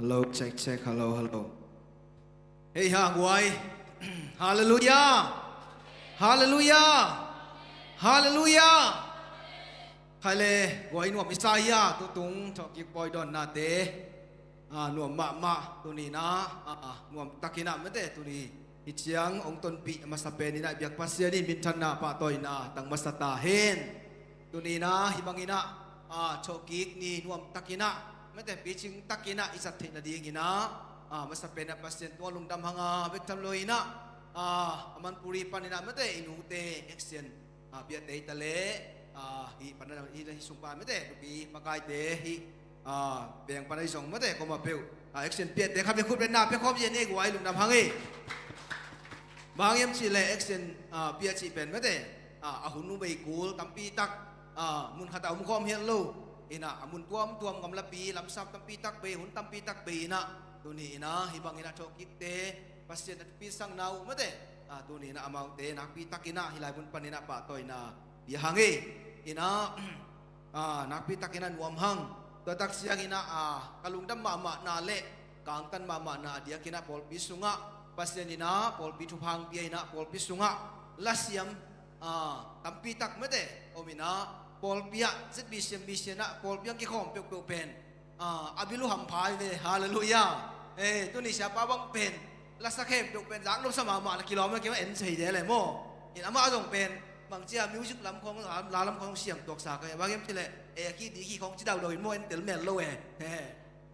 Hello, check, check. Hello, hello. Hei ha, guai. Halleluiah. Halleluiah. Halleluiah. Khai le, guai nuam i sa hia, tutung thawhkik pawi dawnnate. Ah, nuam mahmah, tuni in ah, ah, nuam takin ah mate, tuni hi ciang hong tonpih a masa pen in ah biak Pasian in minthanna pahtawina tang masa ta hen. Tuni in ah hih bangin ah, ah, thawhkik ni nuam takin ah mate, picing takin ah i zat theih nadingin ah, ah, masa pen ah Pasian tungah lungdam hang a, bek tham lo in ah, ah, a Manpuri panin ah mate, i nute action, ah, piate hi ta leh, ah, hih pan ah, hih, hih sung pan mate, nupi makaite hih, ah, beng pan ah i zong mate, koma peuh, ah, action piate kha bek khut bek na pia khawm zen e, guai lungdam hang e. Bang hiam cih leh action, ah, pia cih pen mate, ah, a hun uh bei kul tampi tak, ah, mun khat ah om khawm hial lo. In ah a mun tuamtuam, gamlapi lamsap tampi tak bei, hun tampi tak bei in ah, tuni in ah hih bangin ah thawhkikte Pasian a thupi sakna uh mate, ah, tuni in ah amaute nakpi takin ah hih lai mun panin ah pahtawina pia hang e. In ah, ah, nakpi takin ah nuam hang. Tua tak ciangin ah, ah, ka lungdam mahmahna le ka angtan mahmahna a diakin ah pawlpi sungah Pasian in ah pawlpi thupha hong pia in ah pawlpi sungah lasiam, ah, tampi tak mate om in ah, pawlpi ah Z B C M mission ah pawlpi ah kikhawm peuhpeuh pen, ah, a bil uh hampha hi ve. Halleluiah. Eh, tuni siapa bang pen lasa khempeuh pen zak nopsa mahmah na kilawm na kima en sei de le maw. In amah zong pen bangci a music lam khawng, la lam khawng siam tuaksa ka hi a, bang hiam cih leh A key, D key khawng ci daudau in maw, en tel mel lo e. He.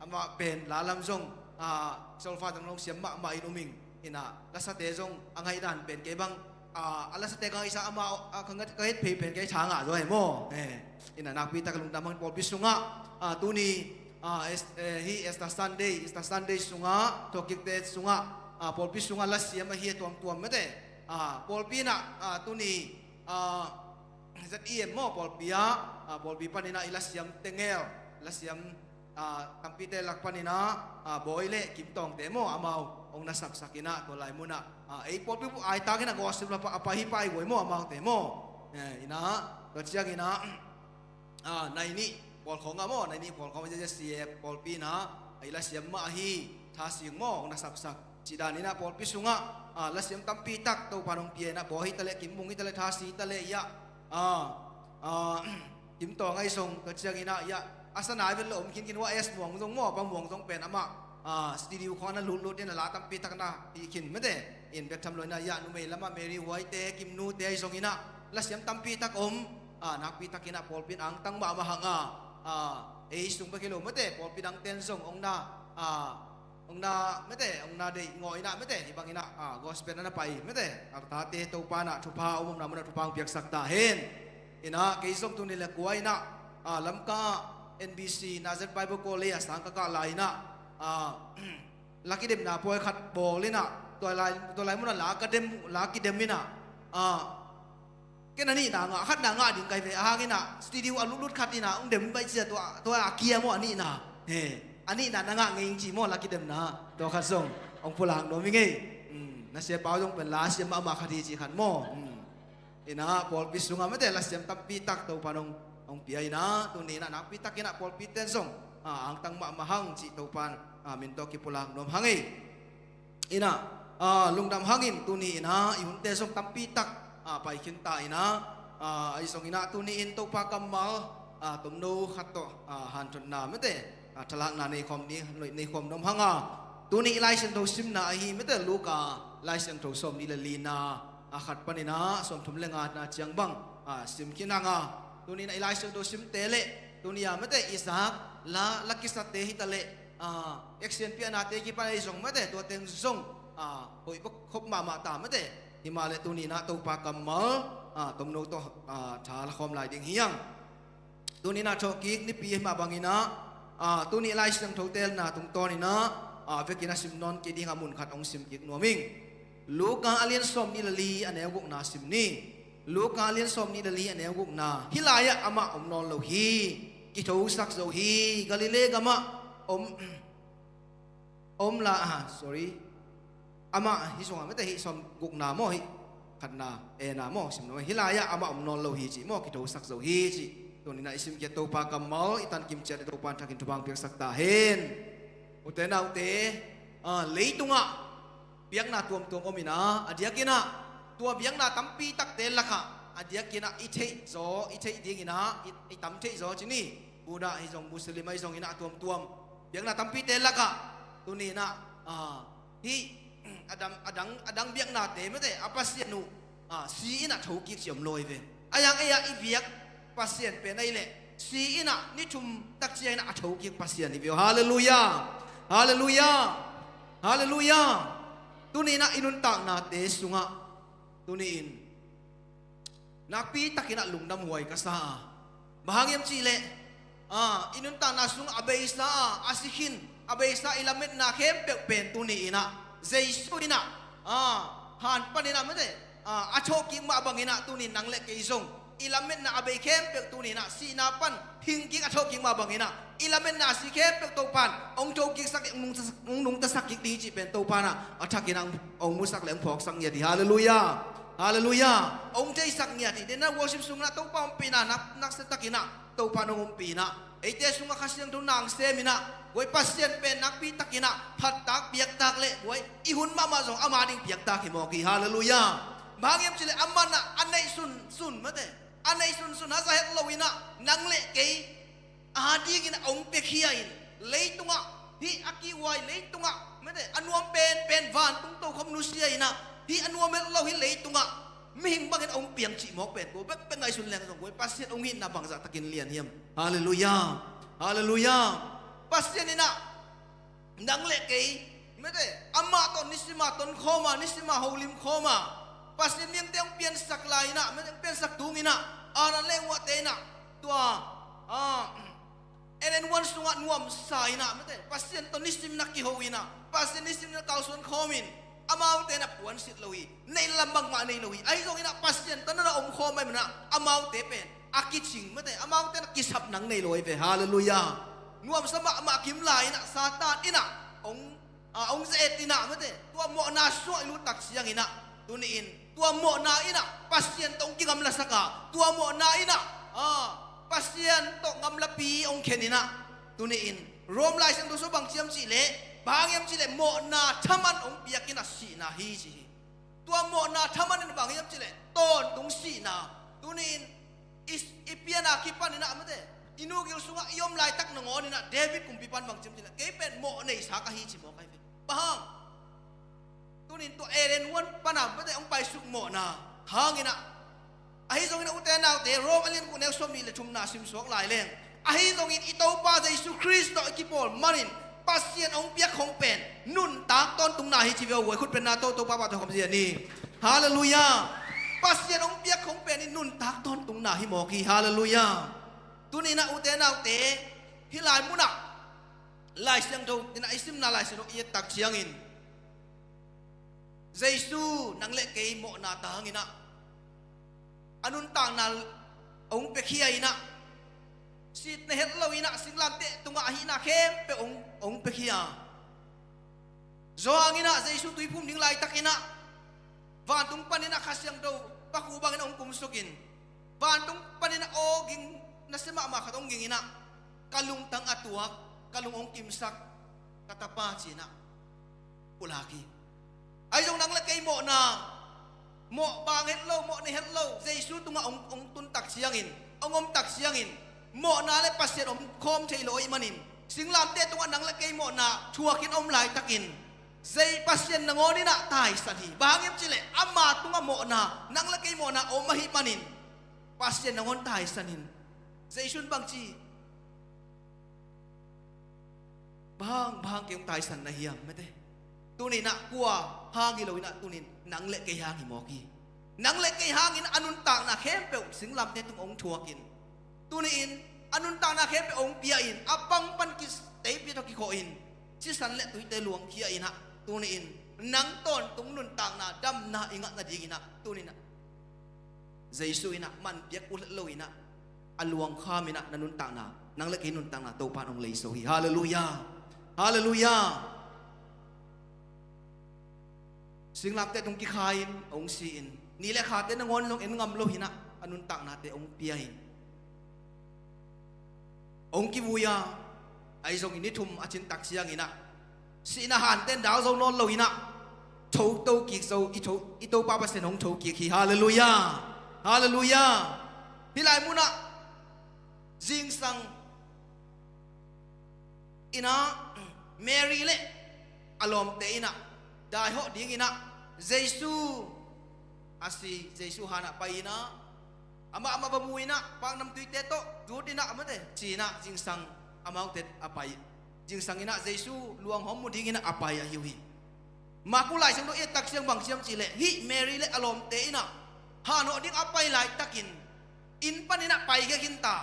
Amah pen la lam zong, ah, solfa dang long siam mahmah in um ing. In ah lasate zong a ngaih dan pen kei bang, ah, a lasate ka ngaihsa amah, ah, ka ngat, ka het phei pen kei tha ngah zaw hi maw. Eh, in ah nakpi tak lungdam hang pawlpi sungah, ah, tuni, ah, Es-, eh, hih Easter Sunday, Easter Sunday sungah, thawhkikte sungah, ah, pawlpi sungah lasiam ahi a tuamtuam mate. Ah, pawlpi in ah, ah, tuni, ah, Z E M maw, pawlpi ah, ah, pawlpi panin ah i lasiam tengel, lasiam, ah, tampite lak panin ah, ah, Bawi le Kim Tawngte maw, amau hong na sapsak in ah tua lai mun ah, ah, ei pawlpi bu ai tak in ah gospel a pa, a pai hi pai guai maw, amaute maw. Eh, in ah tua ciangin ah, ah, nai nih pawl khawng ah maw, nai nih pawl khawng ah Z C F pawlpi in ah, ah, i lasiam mah ahi Tha Sing maw, hong na sapsak. Cih dan in ah pawlpi sungah, ah, lasiam tampi tak Topa'n hong pia in ah, Bawi hi ta leh, Kim Mung hi ta leh, Tha Sing hi ta leh, ah, ah, ah, Kim Tawng ahi zong, tua ciangin ah, ah, a sa nai vet lo om khinkhin uh a, S Muang zong maw, Pa Muang zong pen amah, ah, studio khawng ah na lutlut in ah la tampi tak na hih khin mate. In bek tham lo in ah, ah, numei lamah Mary Huaite, Kim Nute ahi zongin ah lasiam tampi tak om, ah, nakpi takin ah pawlpi in angtang mahmah hang a, ah, ei sung bek hi lo mate, pawlpi dangte'n zong hong na, ah, hong na mate, hong na deih ngawh in ah mate, hih bangin ah, ah, gospel ah na pai mate, a tate Topa'n ah thupha, a om omna mun ah thupha hong piaksak ta hen. In ah kei zong tuni le kua in ah, ah, Lamka N B C Nazareth Bible College ah sang ka kah lai in ah, ah, la kidemna pawi khat bawl in ah, tua lai, tua lai mun ah la ka dem, la kidem in ah, ah, ken a nihna ngah, a khatna ngah ding ka hi ve, a hang in ah studio a lutlut khat in ah hong dem baih cia, tua, tua a kia maw a nihna. He, a nihna na ngah ngei ing ci maw, la kidemna. Tua khat zong hong pulak nuam ing ei. Hmm, na siapa uh zong pen lasiam mahmah khat hi ci khat maw. Hmm. In ah pawlpi sungah mate lasiam tampi tak Topa'n hong, hong pia in ah, tuni in ah nakpi takin ah pawlpite'n zong, ah, angtang mahmah hang cih Topa'n, ah, min tawh kipulak nuam hang ei. In ah, ah, lungdam hangin tuni in ah i hunte zong tampi tak, ah, pai khin ta in ah, ah, ahi zongin ah tuni in Topa kammal, ah, tomno khat tawh, ah, hanthotna mate, ah, thalakna nei khawm ni, nei khawm nuam hang a. Tuni i Lai Siangtho simna ahi mate, Luka Lai Siangtho sawmnih le lina, ah, khat panin ah sawmthum le ngana ciang bang, ah, sim khin hang a. Tuni in ah i Lai Siangtho simte le tuni a mate i zak la, la kisate hi ta leh, ah, action piahnate kipan ahi zong mate, tua teng zong, ah, hoih bek khop mahmah ta mate. Himah leh tuni in ah Topa kammal, ah, tomno tawh, ah, tha la khawm lai ding hi hang. Tuni in ah thawhkik nipi himah bangin ah, ah, tuni Lai Siangtho telna tungtawnin ah, ah, vekin a sim nawn kei ding a, mun khat hong sim kik nuam ing. Luka a lian sawmnih le li a neu gukna sim ni. Luka a lian sawmnih le li a neu gukna. Hih lai-ah amah om nawn lo hi. Kithosak zo hi. Galilee gamah om, om la, ah, sorry. Amah hih sungah mate, hih sawm gukna maw, hih khatna, ena maw, sim nawn. Hih lai-ah amah om nawn lo hi ci maw, kithosak zo hi ci. Tuni in ah i simkhiat Topa kammal i tankim ciat Topa'n thakin thupha hong piaksak ta hen. Ute naute, ah, leitungah biakna tuamtuam om inah, a diakinah tua biakna tampi takte lakah a diakinah i theih zaw, i theih dinginah i, i tam theih zaw ci ni. Buddha ahi zong, Muslim ahi zonginah a tuamtuam biakna tampite lakah tuni inah, ah, hih a dang, a dang, a dang biaknate mate a Pasian uh, ah, si inah thokik ci om lo hi ve. A yang ei-ah i biak Pasian pen ahih leh si inah ni thum takciang inah a thokik Pasian hi ve uh. Halleluiah. Halleluiah. Halleluiah. Tuni inah i nuntaknate sungah tuni in nakpi takinah lungdam huai ka sa a, bang hang hiam cihleh, ah, i nuntakna sungah a beisa a, a si khin, a beisa i lametna khempeuh pen tuni inah Jesu inah, ah, han paninah mate, ah, a thawhkik mah banginah tuni nang le kei zong i lametna a bei khempeuh tuni inah sihna pan hingkik a thawhkik mah banginah i lametna a si khempeuh Topan hong thokiksak, hong nungtasak, hong nungtasak kik ding hi cih pen Topanah a thakinah hong, hong musak le hong phawksak ngiat hi. Halleluiah. Halleluiah. Hong theisak ngiat hi. Denah worship sungah Topa ompihna nak, naksia takinah Topa nong ompih inah eite sungah Kha Siangtho nang sem inah guai Pasian pen nakpi takinah phattak piaktak le guai i hun mahmah zong ama ding piaktak hi mawk hi. Halleluiah. Bang hang hiam cihleh amanah a neih sunsun mate, a neih sunsun a za het lo inah nang le kei a dingin a hong piakhia in, leitungah hih a kihhuai, leitungah mate a nuam penpen vantung tokhom nusia inah hih a nuam het lo hih leitungah mihing bangin a hong piang cih mawk pen ko bekbek ngaihsun leng zong guai Pasian hong itna bangzah takin lian hiam? Halleluiah. Halleluiah. Pasian inah nang le kei mate amah tawh nisima tonkhawma, nisima holim khawma, Pasian mihingte hong piansak lai inah mate hong piansak tung inah, Adam le Evate inah tua, ah, Eden huan sungah nuamsa inah mate Pasian tawh nisim na kiho inah, Pasian nisim na kalsuan khawmin amaute na puansit lo hi. Neih lam bangmah nei lo hi. Ahi zonginah Pasian tawh na na omkhawm ahih manah amaute pen a kicing mate, amaute na kisap nang nei lo hi ve. Halleluiah. Nuamsa mahmah kim lai inah Satan inah hong, ah, hong ze-et inah mate tua mawhna sungah i lut takcianginah tuni in tua mawhna inah Pasian tawh hong kigamlasak a, tua mawhna inah, ah, Pasian tawh gamlapi hong khen inah tuni in Rom Lai Siangtho sung bang ci hiam cihleh, bang hang hiam cihleh mawhna thaman hong piak inah sihna hi ci hi. Tua mawhna thaman in bang hiam cihleh tawntung sihna. Tuni in i, i piana kipan inah mate i nu gil sungah i om laitak nangawn inah David kumpipan bang ci hiam cihleh kei pen mawh neisa ka hi ci mawk ahi ve. Bang hang? Tunin tua Eden huan pana mate hong paisuk mawhna hanginah, ahi zongin a ute naute Rom a lian guk neu sawmnih le thumna simsuak lai leng, ahi zongin i Topa Jesu Khrist tawh i kipawl manin Pasian hong piak khong pen nuntak tawntungna hi ci ve uh. Huai khut penna to Topa pah tawh khawm zia ni. Halleluiah. Pasian hong piak khong pen in nuntak tawntungna hi mawk hi. Halleluiah. Tuninah ute naute hih lai munah Lai Siangtho inah i simna Lai Siangtho i et tak ciangin Jesu nang le kei mawhna ta hanginah a nuntakna hong piakhia inah, sitna het lo inah singlamteh tungah ahihna khempeuh hong, hong piakhia. Zo hanginah Jesu tuiphum ding laitakinah vantung paninah Kha Siangtho pakhu bangin hong kumsukin vantung paninah aw ging nasia mahmah khat hong ging inah ka lungtang a tuak, ka lung hong kimsak ka tapa cinah pulak hi. Ahi zong nang le kei mawhna, mawh bang het lo, mawh nei het lo Jesu tungah hong, hong tun tak ciangin, hong om tak ciangin mawhna le Pasian om khawm thei lo ahih manin singlamteh tungah nang le kei mawhna thuakin om laitakin Jesu Pasian nangawn inah taisan hi. Bang hang hiam cihleh ama tungah mawhna, nang le kei mawhna om ahih manin Pasian nangawn taisan hi. Jesu in bangci, bang, bang kei hong taisan na hiam mate? Tuninah kua hang hi lo inah tunin nang le kei hang hi mawk hi. Nang le kei hangin a nuntakna khempeuh singlamteh tung hong thuakin, tuni-in a nuntakna khempeuh hong pia-in a pangpan ki, teipia tawh kikhawhin sisan le tuite luangkhia inah tuni-in nang tawntung nuntakna damna i ngah nadinginah tuninah Jesu inah manpiak uh lo inah a luangkham inah na nuntakna, nang le kei nuntakna Topa in hong leiso hi. Halleluiah. Halleluiah. Singlamteh tung kikha-in hong si-in ni le khate nangawn zong en ngam lo hinah a nuntaknate hong pia-in hong kivui a, ahi zongin ni thum a cin tak cianginah Sihna hanten dau zo nawn lo inah, tho to kik zo, i tho, i Topa Pasian hong tho kik hi. Halleluiah. Halleluiah. Hih lai munah zingsang inah Mary le a lawmte inah daihawh dinginah Jesu a si, Jesu hanah pai inah amah amah va mu inah paknamtuite tawh dut inah amate ci inah zingsang amaute a pai. Zingsang inah Jesu luanghawm mu dinginah a pai ahi uh hi. Maku laisiang tawh i et tak ciang bang ciam cihleh hih Mary le a lawmte inah hanhawh ding a pai laitakin inn paninah paikhia khinta.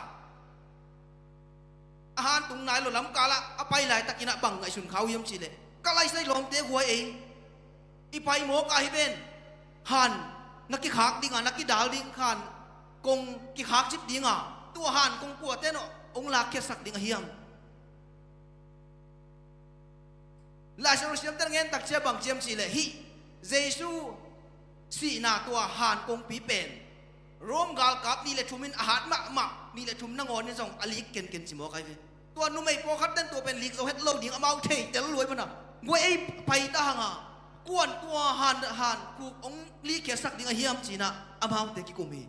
A han tung nai lo lamkalah a pai laitakinah bang ngaihsun kha uh hiam cihleh, ka laisai lawmte huai ei, i pai mawk ahi ven. Han na kikhak dinga, na kidal ding khan kong kikhak cip dinga, tua han kong kuate nawh hong lakkhiatsak ding a hiam? Laisiangtho siamte ngen tak cia bang ciam cihleh hih Jesu sihna tua han kongpi pen Rome galkap nih le thum in a hat mahmah, nih le thum nangawn in zong a lik kenken ci mawk ahi ve. Tua numei pawlkhat ten tua pen lik zo het lo ding amau thei tel luai mana. Guai ei pai ta hanga kuan tua han, han khuk hong likkhiatsak ding a hiam cinah amaute kikum hi.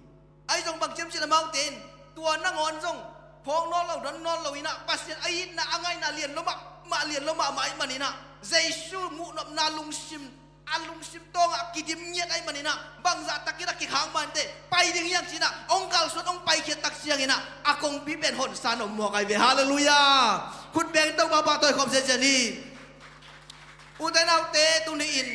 Ahi zong bang ciam cihleh amaute in tua nangawn zong phawk nawn lo, don nawn lo inah Pasian a itna a ngaihna lian lo mahmah, lian lo mahmah ahi maninah Jesu muhnopna lungsim, a lungsim tawngah kidim ngiat ahi maninah bangzah takinah kikhak mah inteh pai ding hiang cinah hong kalsuan, hong paikhiat tak cianginah a kongpi pen honsa na om mawk ahi ve. Halleluiah. Khut beng Topa pahtawi khawm siacian hi. Ute naute, tuni in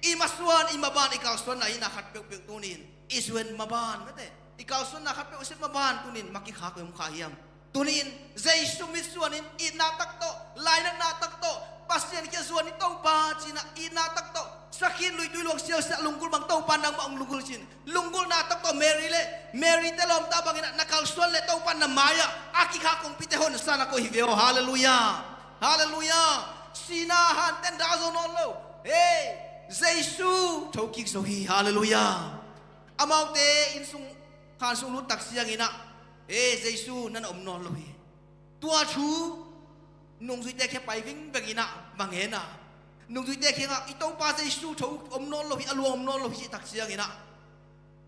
i masuan i maban i kalsuanna hihna khat peuhpeuh tuni in i suan maban mate, i kalsuanna khat peuh i suan maban tuni in makikhak i om kha hiam? Tuni in Jesu mitsuan in itna tak tawh, lainatna tak tawh, Pasian khia zuan i Topa cinah itna tak tawh sakhin luitui luang sialsiah lunggulh bang Topa nangmah hong lunggulh cin lunggulhna tak tawh Mary le Mary te lawmta banginah na kalsuan le Topa na mai-ah a kikhak kongpite honsa na koih hi ve aw. Halleluiah. Halleluiah. Sihna hanten dau zo nawn lo. Hei, Jesu thokik zo hi. Halleluiah. Amaute inn sung, khan sung lut tak cianginah, hei, Jesu nan om nawn lo hi. Tua thu nungzuite khia pai vingveng inah bang hen a, nungzuite kiangah i Topa Jesu tho om nawn lo hi, a luang om nawn lo hi cih tak cianginah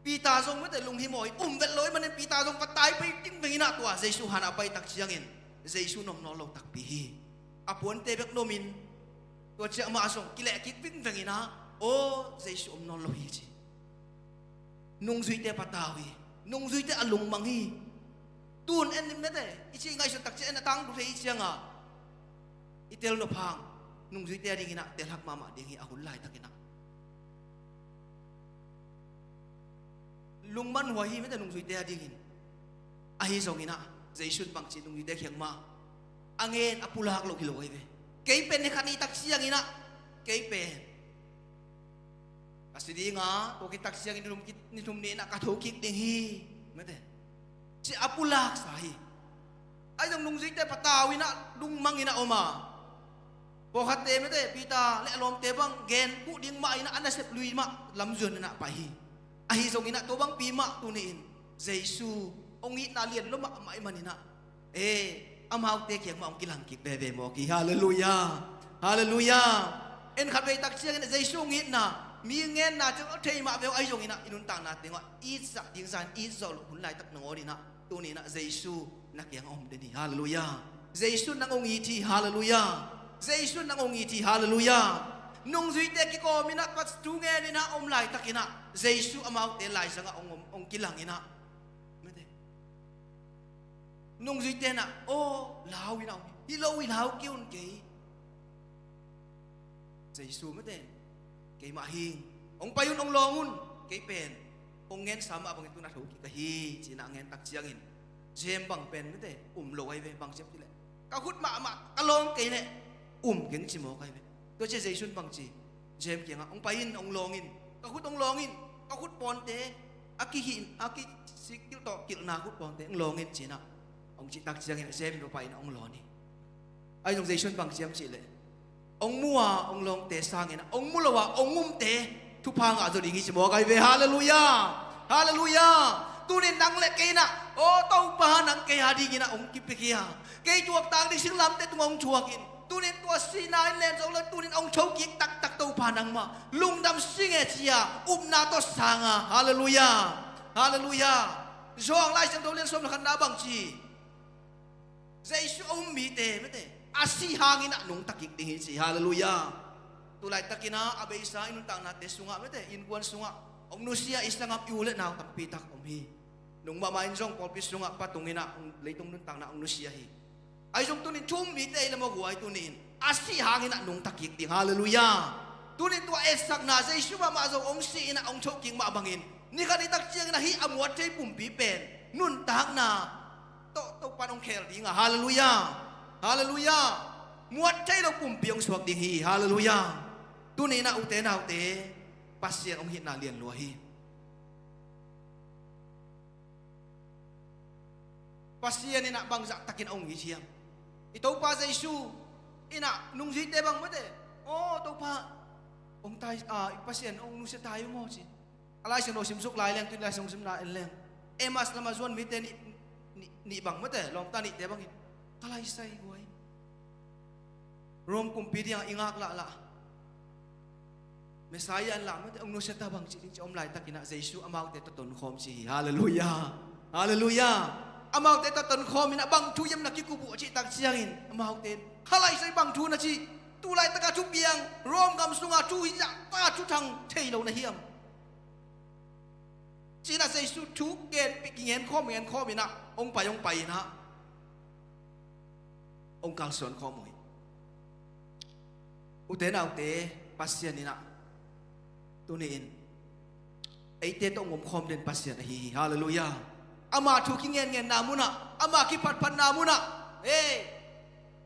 Peter zong mate lunghimawh in um vet lo ahi manin Peter zong va tai pai vingveng inah tua Jesu hanah pai tak ciangin Jesu na om nawn lo takpi hi. A puante bek na om in tua ciah amah zong kilehkik vingveng inah aw Jesu om nawn lo hi ci. Nungzuite patau hi. Nungzuite a lungmang hi. Tun en nim mate i cih ngaihsun tak ciah en a tangdu thei i cianga i tel nop hang nungzuite a dinginah telhak mahmah ding hi a hun laitakinah. Lungman huai hi mate nungzuite a dingin. Ahi zonginah Jesu in bangci nungzuite kiang mah a ngen a pulak loh hi lo ahi ve. Kei pen ni khat ni tak cianginah kei pen ka si dinga tua kitak ciangin ni thum, ni thum ni inah ka thokik ding hi mate ci a pulaksa hi. Ahi zong nungzuite patau inah lungmang inah om a, pawlkhatte mate Peter le a lawmte bang gen kuh ding mah inah a nasep lui mah lamzuan inah pai hi. Ahi zonginah tua bangpi mah tuni in Jesu hong itna lian lo mahmah ahi maninah e, amaute kiang mah hong kilang kik veve mawk hi. Halleluiah. Halleluiah. En khat vei tak ciangin Jesu hong itna mi ngenna ciang a thei mah veu ahi zonginah i nuntakna tengah itsak ding zan itzawh loh hun laitak nangawn inah tuni inah Jesu na kiangah om den hi. Halleluiah. Jesu nang hong it hi. Halleluiah. Jesu nang hong it hi. Halleluiah. Nungzuite kikawm inah tua thu ngen inah om laitakinah Jesu amaute laizangah hong om, hong kilang inah mate nungzuite nah aw lau inah om hi. Hi lo hi, lau kei un kei. Jesu mate keimah hing hong pai un, hong lawng un. Kei pen hong ngensa mah bangin tuna thokik ka hi cinah ngen tak ciangin James bang pen mate um lo ahi ve. Bang ciam cihleh ka khut mahmah ka lawng kei leh um keng ci mawk ahi ve. Tua ciah Jesu in bangci James kiangah hong pai in, hong lawng in. Ka khut hong lawng in. Ka khut pawnte a kihih, a kisik kilh tawh kilhna khut pawnte hong lawng in cinah hong cih tak ciangin James in va pai inah hong lawn hi. Ahi zong Jesu in bang ciam cihleh hong mu a hong lawngte sanginah hong mu lo a hong umte thupha ngah zaw ding hi ci mawk ahi ve. Halleluiah. Halleluiah. Tunin nang le kei inah aw Topa nang kei a dinginah hong kipiakhia, kei thuak tang ding singlamteh tungah hong thuakin Tunin tua sihna in len zo lo, tunin hong thokik taktak Topa nangmah lungdam sing e ci-a upna tawh sang a. Halleluiah. Halleluiah. Johan Lai Siangtho lian sawm le khatna bang ci? Jesu a um mite mate a sih hangin ah nungta kik ding hi ci. Halleluiah. Tulaitakin ah a beisa i nuntaknate sungah mate innkuan sungah hong nusia i sanggam i u le nau tampi tak om hi. Nung mahmah in zong pawlpi sungah pa tungin ah leitung nuntakna hong nusia hi. Ahi zong tunin thu um mite i le maguai tunin a sih hangin ah nungta kik ding. Halleluiah. Tunin tua etsakna Jesu mahmah zong hong sih in ah hong thokik mah bangin ni khat ni tak ciangin ah hih a muat thei pumpi pen nuntakna tawh Topan hong khel ding a. Halleluiah. Halleluiah. Muat thei lo pumpi hong suak ding hi. Halleluiah. Tunin ah ute naute Pasian hong hitna lian lua hi. Pasian in ah bangzah takin a hong it hiam? I Topa Jesu in ah nungzuite bang mate, aw Topa, hong tai, ah, Pasian hong nusia tai uh maw ci. A Lai Siangtho simsuk lai leng, tun Lai Siangtho simna en leng, Emmaus lamah zuan mite nih, nih, nih bang mate, lawmta nihte bangin ka laisai guai. Rom kumpi dingah i ngak lahlah Messiah in lah mate hong nusia ta bang cih ding ci om laitakin ah Jesu amaute tawh tonkhawm ci hi. Halleluiah. Halleluiah. Amaute tawh tonkhawm in ah bang thu hiam na kikup uh a cih tak ciangin amaute in ka laisai bang thu na ci. Tu laitakah thupiang Rom gam sungah thu hi zahta thuthang thei lo na hiam? Ci-in ah Jesu thu gen, kingenkhawm ngenkhawm in ah hong pai hong pai in ah hong kalsuan khawm uh hi. Ute naute, Pasian in ah tuni-in eite tawh hong omkhawm den Pasian ahi hi. Halleluiah. Ama thu kingenngenna munah, ama kiphatphatna munah, e,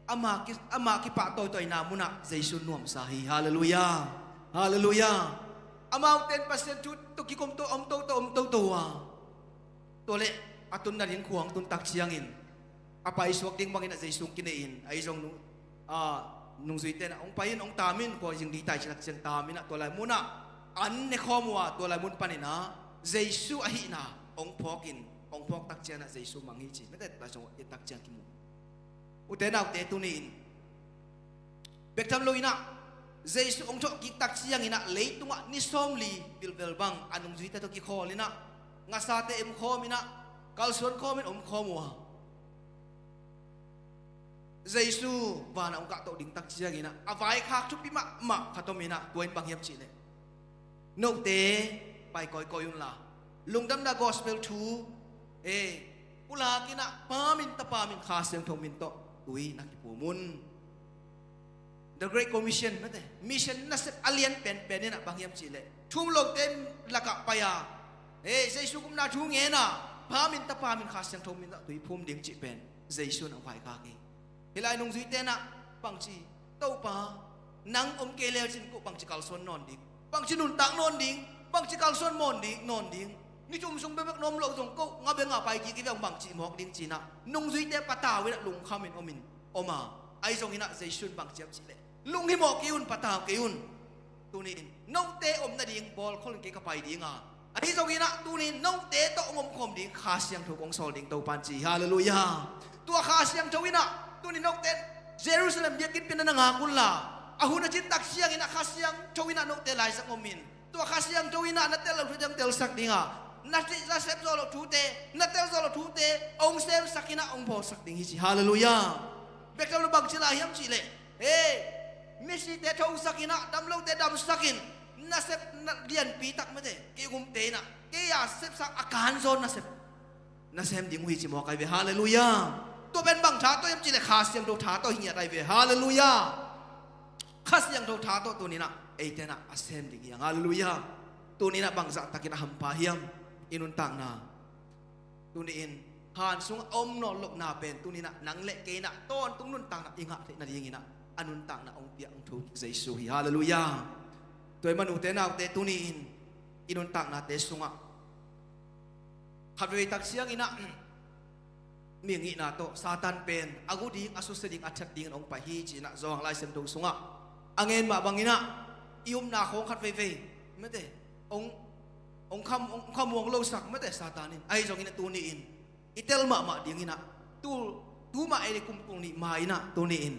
ama ki, ama kipahtawitawina munah Jesu nuamsa hi. Halleluiah. Halleluiah. Amaute in Pasian thu tawh kikom tawh om toto om toto a, tua leh a tunna ding khua hong tun tak ciangin a paisuak ding bangin ah Jesu hong kinei in, ahi zong nung, a, nungzuite in ah hong pai in, hong taam in, khua zing ding hi ta cih tak ciang taam in ah tua lai munah an ne khawm uh a, tua lai mun panin ah Jesu ahihna hong phawk in, hong phawk tak ciangin ah Jesu mang hi ci mate, Lai Siangtho i et tak ciang kimu. Ute naute, tuni-in bek tham lo in ah Jesu hong thawhkik tak ciangin ah leitungah ni sawmli vilvel bang a nungzuite tawh kikhawl in ah ngasate emkhawm in ah kalsuan khawm in omkhawm uh a, Jesu vanah hong kahtoh ding tak ciangin ah a vaikhak thupi mahmah khat om in ah, tua in bang hiam cih leh note pai kawikawi unla, lungdamna gospel thu, e, pulak in ah Pa min, Tapa min, Kha Siangtho min tawh tui na kiphum un. The Great Commission mate, mission nasep a lian penpen in ah bang hiam cih leh thu um lote lakah pai a, e, Jesu gupna thu ngen a, Pa min, Tapa min, Kha Siangtho min tawh tui phum ding cih pen Jesu in hong vaikhak hi. Hih lai nungzuite in ah bangci, Topa, nang om kei lecin ko bangci kalsuan nawn ding, bangci nuntak nawn ding, bangci kalsuan mawn ding, nawn ding. Ni thum sung bekbek na om loh zong ko nga benga pai kik hi ve, bangci mawk ding ci-in ah nungzuite patau in ah lungkham in om in om a, ahi zongin ah Jesu in bangci hiam cih leh lunghimawh kei un, patau kei un. Tuni-in note om nading bawlkhol in kei ka pai ding a, ahi zongin ah tuni-in note tawh hong omkhawm ding Kha Siangtho kong sawl ding Topa in ci hi. Halleluiah. Tua Kha Siangtho in ah tuni-in note Jerusalem biakinn pen na ngak unla, a hun a cin tak ciangin ah Kha Siangtho in ah note laizang om in, tua Kha Siangtho in ah na tel loh thute hong telsak ding a, na, na sep zawh loh thute, na tel zawh loh thute hong semsak in ah hong bawlsak ding hi ci. Halleluiah. Bek tham lo, bangci lai hiam cih leh, e, misite thosak in ah, damlote damsak in, nasep na lianpi tak mate, kei gumte in ah kei a sepsak a kanzawn nasep na sem ding uh hi ci mawk ahi ve. Halleluiah. Tua pen bang tha tawh hiam cih leh Kha Siangtho tha tawh hi ngiat ahi ve. Halleluiah. Kha Siangtho tha tawh tuni-in ah eite in ah a sem ding hi hang. Halleluiah. Tuni-in ah bangzah takin a hampha hiam i nuntakna? Tuni-in han sungah a om nawn lohna pen tuni-in ah nang le kei in ah tawntung nuntakna i ngah theih nadingin ah a nuntakna hong piak hong thokik Jesu hi. Halleluiah. Tua ahih man ute naute, tuni-in i nuntaknate sungah khatveivei tak ciangin ah mi ngihna tawh Satan pen a gu ding, a susia ding, a that dingin hong pai hi ci-in ah Johan Lai Siangtho sungah a ngen mah bangin ah i upna khawng khatveivei mate hong, hong kham, hong khamuang losak mate Satan in. Ahi zongin ah tuni-in i tel mahmah dingin ah tu, tu mah ei kum kong nih ma-in ah tuni-in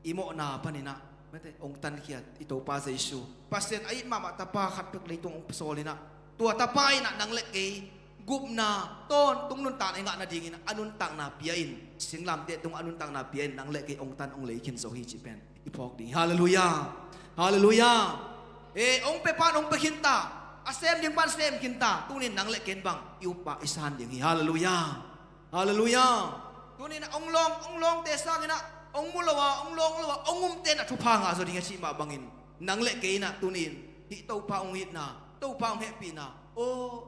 i mawhna paninah mate hong tankhia i Topa Jesu. Pasian a it mahmah tapa khat pek leitung hong sawl inah, tua tapa inah nang le kei gupna tawntung nuntakna i ngah nadingin a nuntakna pia in, singlamteh tung a nuntakna pia in nang le kei hong tan hong lei khin zo hi cih pen i phawk ding hi. Halleluiah. Halleluiah. E, hong pia pan hong pia khinta, a sem ding pan sem khinta, tunin nang le kei in bang i uppa i san ding hi. Halleluiah. Halleluiah. Tuninah hong lawng, hong lawngte sanginah hong mu lo a, hong lawng lo a, hong umte na thupha ngah zaw ding a cih mah bangin, nang le kei inah tunin hih Topa hong itna, Topa hong hehpihna, aw,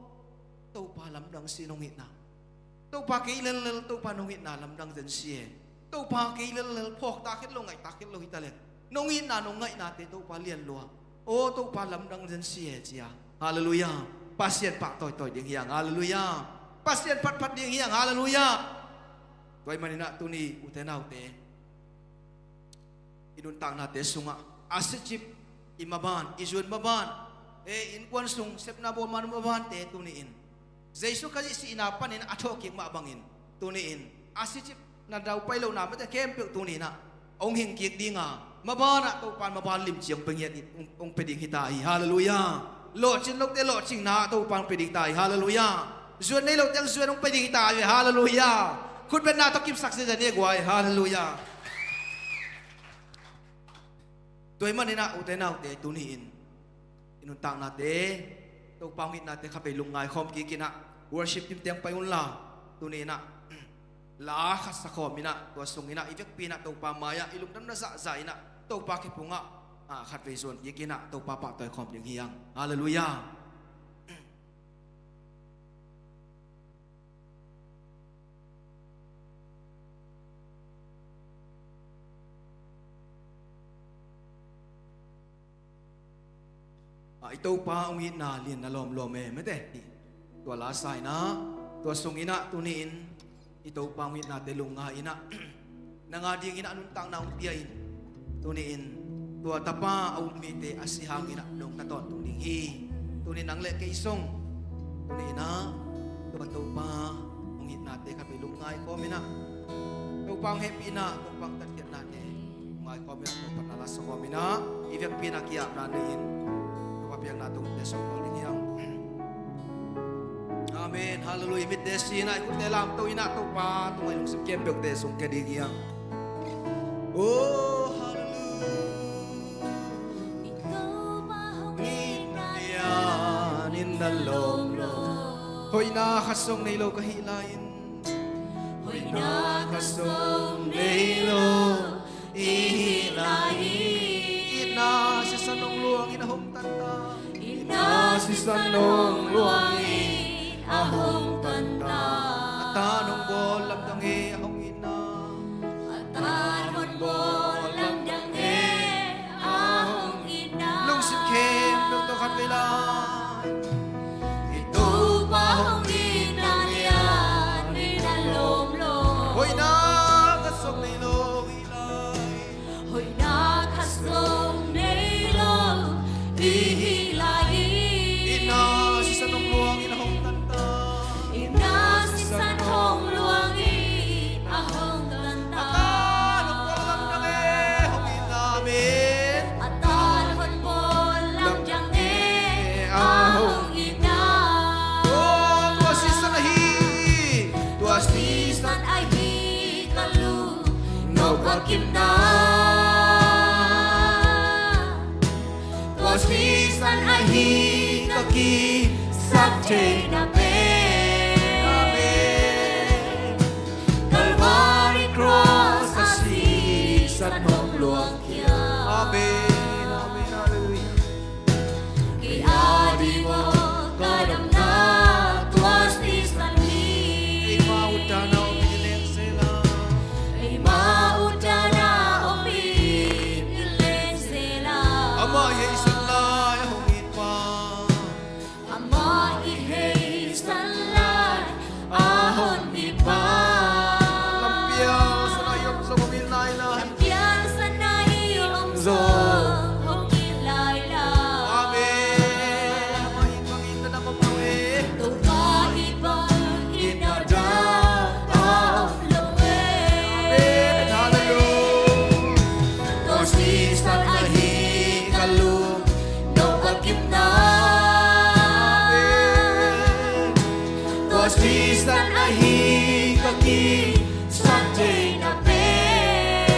Topa lamdang si in hong itna, Topa kei lellel Topa nong itna lamdang zen si e. Topa kei lellel phawkta khit lo, ngaihta khit lo hi ta le, nong itna nong ngaihnate Topa lian lua. Aw Topa lamdang zen si e cia. Halleluiah. Pasian pahtawi tawi ding hiang. Halleluiah. Pasian phatphat ding hiang. Halleluiah. Tua ahih maninah tuni ute naute, i nuntaknate sungah a sicip, i maban, i zuan maban, e, innkuan sung sepna bawlman mabante tuni-in Jesu Khazih sihna panin a thawhkik mah bangin tuni-in a sicip na daupai lohna mate khempeuh tuni-inah hong hingkik dinga, mabanah Topan maban limci hong pia ngiat, hong, hong pia ding hita hi. Halleluiah. Lawhcin lote lawhcinna Topan hong pia ding hita hi. Halleluiah. Zuan nei lote hong zuan hong pia ding hita hi. Halleluiah. Khutbetna tawh kipsak zia zia ni guai. Halleluiah. Tua ahih maninah ute naute tuni-in i nuntaknate, Topa hong itnate khatvei lungngai khawm kikinah worship team teng pai unla, tuni-inah la khat sa khawm inah tua sung inah i vekpi inah Topa mai-ah i lungdamna zahzah inah Topa khe pungah, ah, khatvei zuan kikinah Topa pahtawi khawm ding hiang. Halleluiah. Ah, i Topa hong itna lianna lawmlawm e mate. Tua la sa inah, tua sung inah tuni-in i Topa hong itnate lungngai inah nang a dingin a nuntakna hong pia in, tuni-in tua tapa a um mite a si hanginah nong na tawntung ding hi. Tuni nang le kei sung tuni-inah tua Topa hong itnate khatvei lungngai khawm inah Topa hong hehpihna, Topa hong tatkhiatnate lungngai khawm inah Topa na la sa khawm inah i vekpi inah ki-apna nei-in Topa biakna tungte sawm khawm ding hiang. Amen. Halleluiah. Mitte si inah i khutte lamto inah Topa tungah i lungsim khempeuhte sungkhia ding hiang. Oh, halleluiah. I Topa hong itna lianin na lawm lo. Hoihna khat zong nei lo ka hih lai-in. Hoihna khat zong nei lo i hih lai hi. Itna sisan hong luangin a hong tanta. Itna sisan hong luangin a hong tanta. A tan hong bawl lamdang e a hong itna. A tan hong bawl lamdang e a hong itna. Lungsim khempeuh tawh khatvei lai. I Topa hong itna lianin na lawm lo. Hoihna khat zong nei lo i hih lai. Hoihna khat zong nei lo i hih lai hi. Itna sisan hong luangin a hong tanta. Itna sisan hong luangin a hong tanta. A tan hong bawl lamdang e hong itna. Amen. A tan hong bawl lamdang e a hong itna. Oh, tua sisan ahi. Tua sisan ahi ka lung nop a kimna. Tua sisan ahi ka kisap theihna pen. Amen. Calvary cross a sisan hong luang khia. Amen. Amen. Halleluiah. Kei a ding aw ka damna tua sisan hi. Eima utdan a om i leng zel a. Eima utdan a om i leng zel a. Amah i hei san lai a hong it pa. Amah i hei Sisan ahi ka kisak thei na pen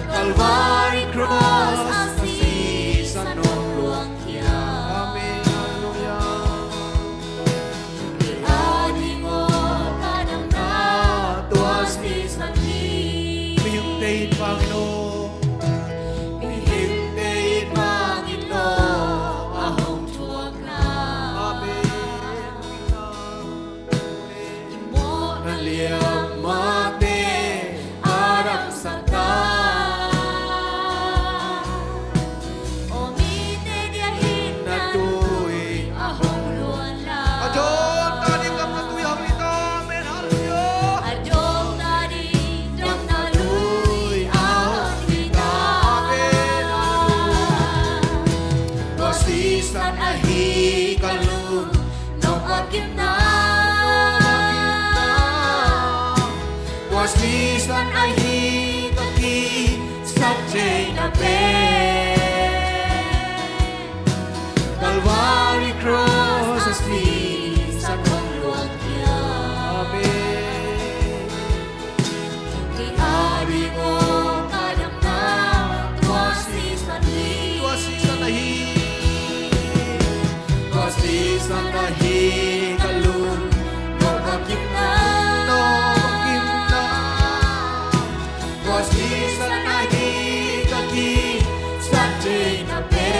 Calvary Cross a sisan hong luang khia. Amen. Halleluiah. Kei a ding aw ka damna tua sisan hi. Mihingte it vangin aw. Mihingte it vangin aw a hong thuakna. Amen. Mawhna liam mahte a damsak ta. Aw mite dia hinna tui a hong luan la. A dawng ta ding damna tui a hong hi ta. Amen. Halleluiah. A dawng ta ding damna lui a hong hi ta. Amen. Halleluiah. Tua sisan ahi ka lung nop a kipna. Tua sisan ahi ka kisak theina pen Calvary Cross a sisan hong luang khia. Amen. Kei a ding aw ka damna tua sisan hi. Tua sisan ahi. Tua sisan ahi ka lung nop a kipna. Nop a kipna. Tua sisan ahi ka kisak theina pen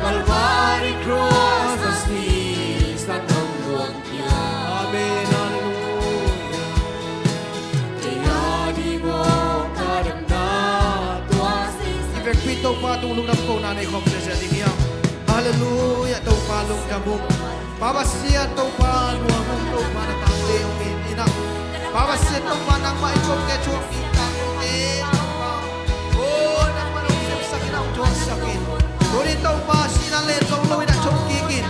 Calvary Cross a sisan hong luang khia. Amen. Halleluiah. Kei a ding aw ka damna tua sisan. I vekpi Topa tung lungdam kohna nei khawm ziahziah ding hiam? Halleluiah. Topa lungdam ung. Pa Pasian Topa nuam ung. Topa na tate hong it in ah. Pa Pasian Topa nangmah in kote thuak ding tangte Topa. Aw nangmah in hong sepsak in ah, hong thuaksak in. Tuni Topa sihna len zong lo in ah thokik in.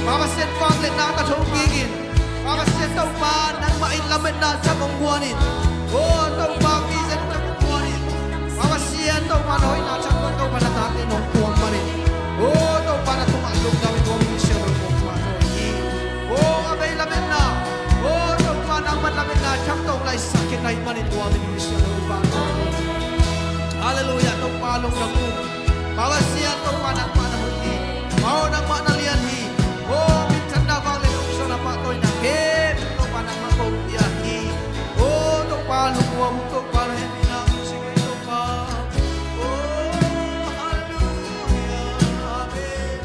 Pa Pasian vangliatna tawh thokik in. Pa Pasian Topa nangmah in lametna thak hong guan in. Aw Topa vision thak hong guan in. Pa Pasian Topa na hoihna thak Topa na tate nong tuam man in. Aw Topa na tungah lungdam in nuam in siang lo Topa tawh hi. Aw a bei lametna. Aw Topa nangmah lametna thak tawh hong laisak khin na hih man in nuam in siang lo Topa tawh. Halleluiah. Topa lungdam ung. Pa Pasian Topa nangmah na hoih hi. Pa aw nangmah na lian hi. Aw minthanna vangliatna, lungsim na, pahtawina khempeuh Topa nangmah kong pia hi. Aw Topa lungnuam ung, Topa na hehpihna ung sik ei Topa. Aw halleluiah. Amen.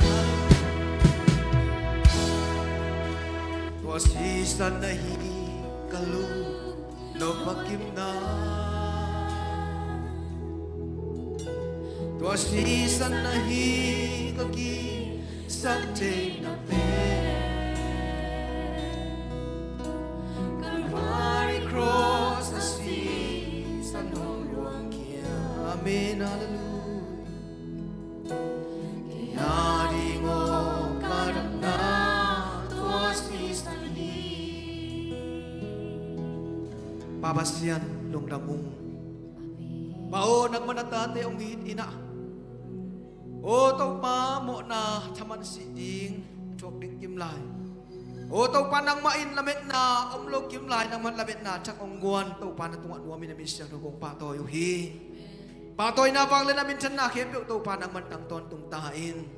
Tua sisan ahi ka lung nop a kipna. Tua sisan ahi ka kisak theina pen Calvary Cross a sisan hong luang khia. Amen. Halleluiah. Kei a ding aw ka damna tua sisan hi. Pa Pasian lungdam ung. Amen. Pa aw nangmah na tate hong it in ah. Aw Topa mawhna thaman sih ding thuak ding kim lai. Aw Topa nangmah in lametna om lo kim lai, nangmah lametna thak hong guan Topa na tungah nuam in na min siangtho kong pahtawi uh hi. Pahtawina vangliatna minthanna khempeuh Topa nangmah in tang tawntung ta in.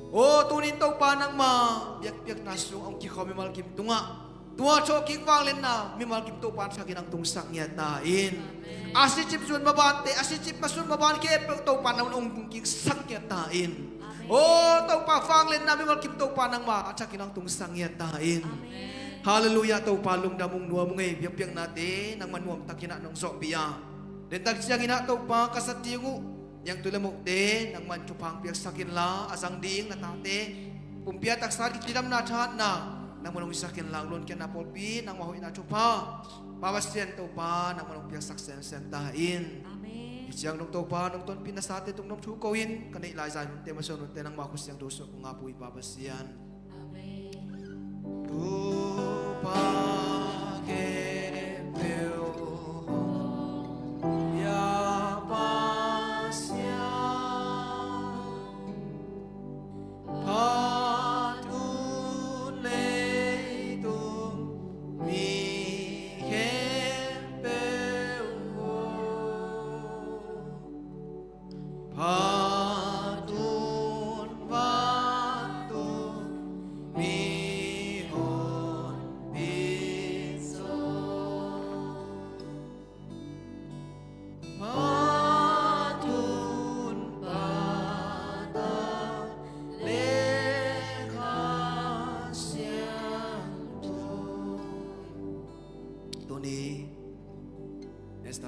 Aw tunin Topa nangmah biakpiakna sung hong kikhawm mimal kim tungah tua thawhkik vangliatna mimal kim Topa na thakin hong tungsak ngiat ta in. A sicip zun mabante, a sicip masun maban khempeuh Topa nangmah in hong kiksak ngiat ta in. Aw Topa vangliatna mimal kim Topa nangmah a thakin hong tungsak ngiat ta in. Halleluiah. Topa lungdam ung, nuam ung ei. Biakpiaknate nangmah nuamtakin ah nong zawhpih a, dentak ciangin ah Topa ka sat ding uh niangtui le mohte nangmah in thupha hong piaksak inla, a zang ding na tate pumpi a taksa ding cidamna thahatna nangmah in hong hisak inla, luankhiatna pawlpi nangmah hoihna thupha Pa Pasian Topa nangmah in hong piaksak semsem ta in. Amen. Hih ciang dong Topa nong tonpih nasate tungah thu ko-in ka neih lai zai hunte masuan hunte nangmah khut siangtho sungah kong ap uh hi Pa Pasian. Amen. Topa khempeuh hong pia Pasian, Pa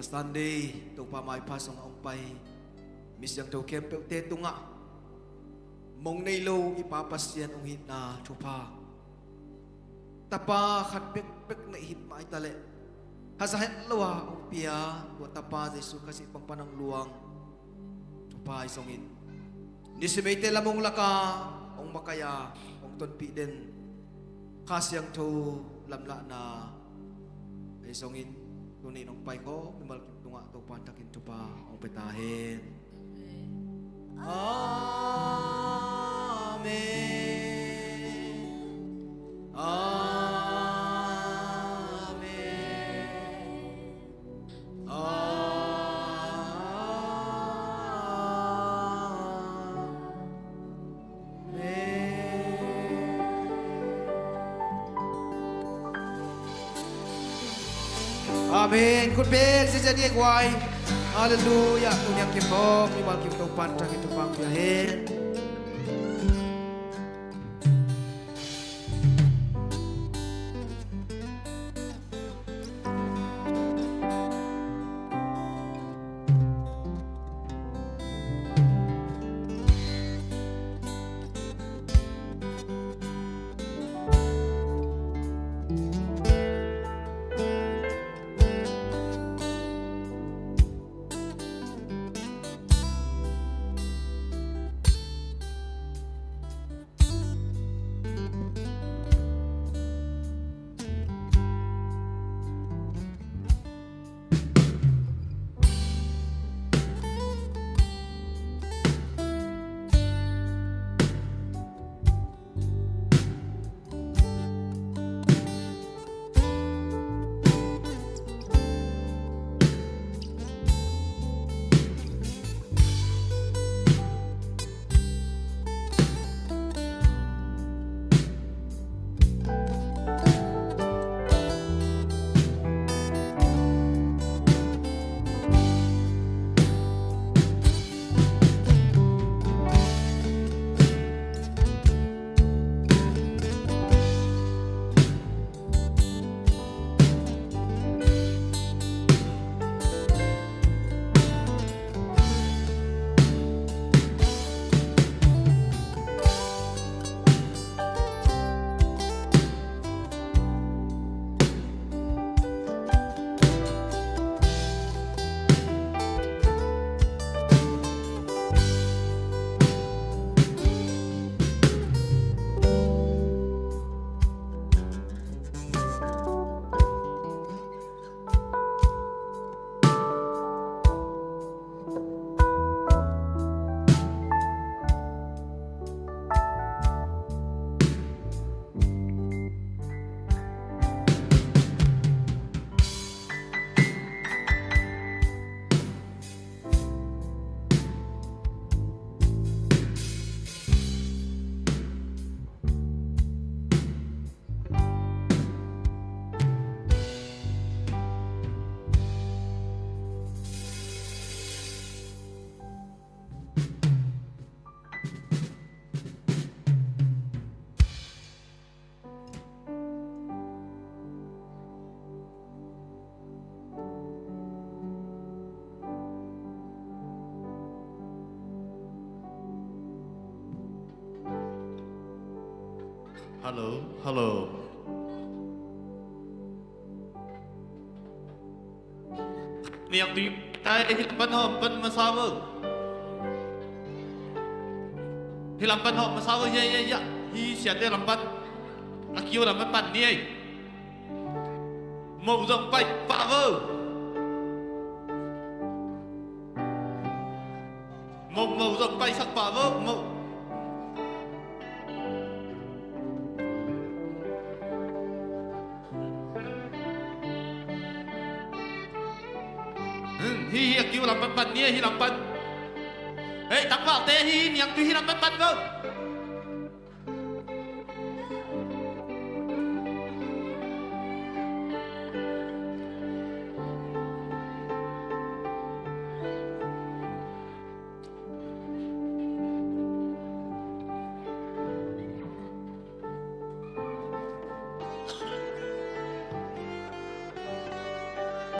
Sunday Topa maipha sungah hong pai mi siangtho khempeuhte tungah mong nei lo i Pa Pasian hong itna thupha, Tapa khat bekbek neih hit mah hi ta leh, haza het lo a hong pia tua Tapa Jesu Khazih pang pan hong luang Topa i zongin, nisimeite lam hong lak a, hong makaih a, hong tonpih den Kha Siangtho lamlahna i zongin, tuni in hong paikhawm mimal kim tungah Topa in thakin thupha hong pia ta hen. Amen. Amen. Amen. Amen. Khut beng ziahziah ni ei guai. Halleluiah. Tuni a kim bawm mimal kim Topa in thakin thupha hong pia hen. Hello, hello. Niangtui tai, hih lam pan hawm pan masa vo. Hih lam pan hawm masa vo, ya, ya, ya. Hih siate lam pan. A kiu lam pan pan ni ei. Mo zong pai pah vo. Mo, mo zong paisak pah vo, mo. Hmm, hih, hih a kiu lam pan pan ni, hih lam pan. Hei, tangvalte hih, niangtui hih lam pan pan vo.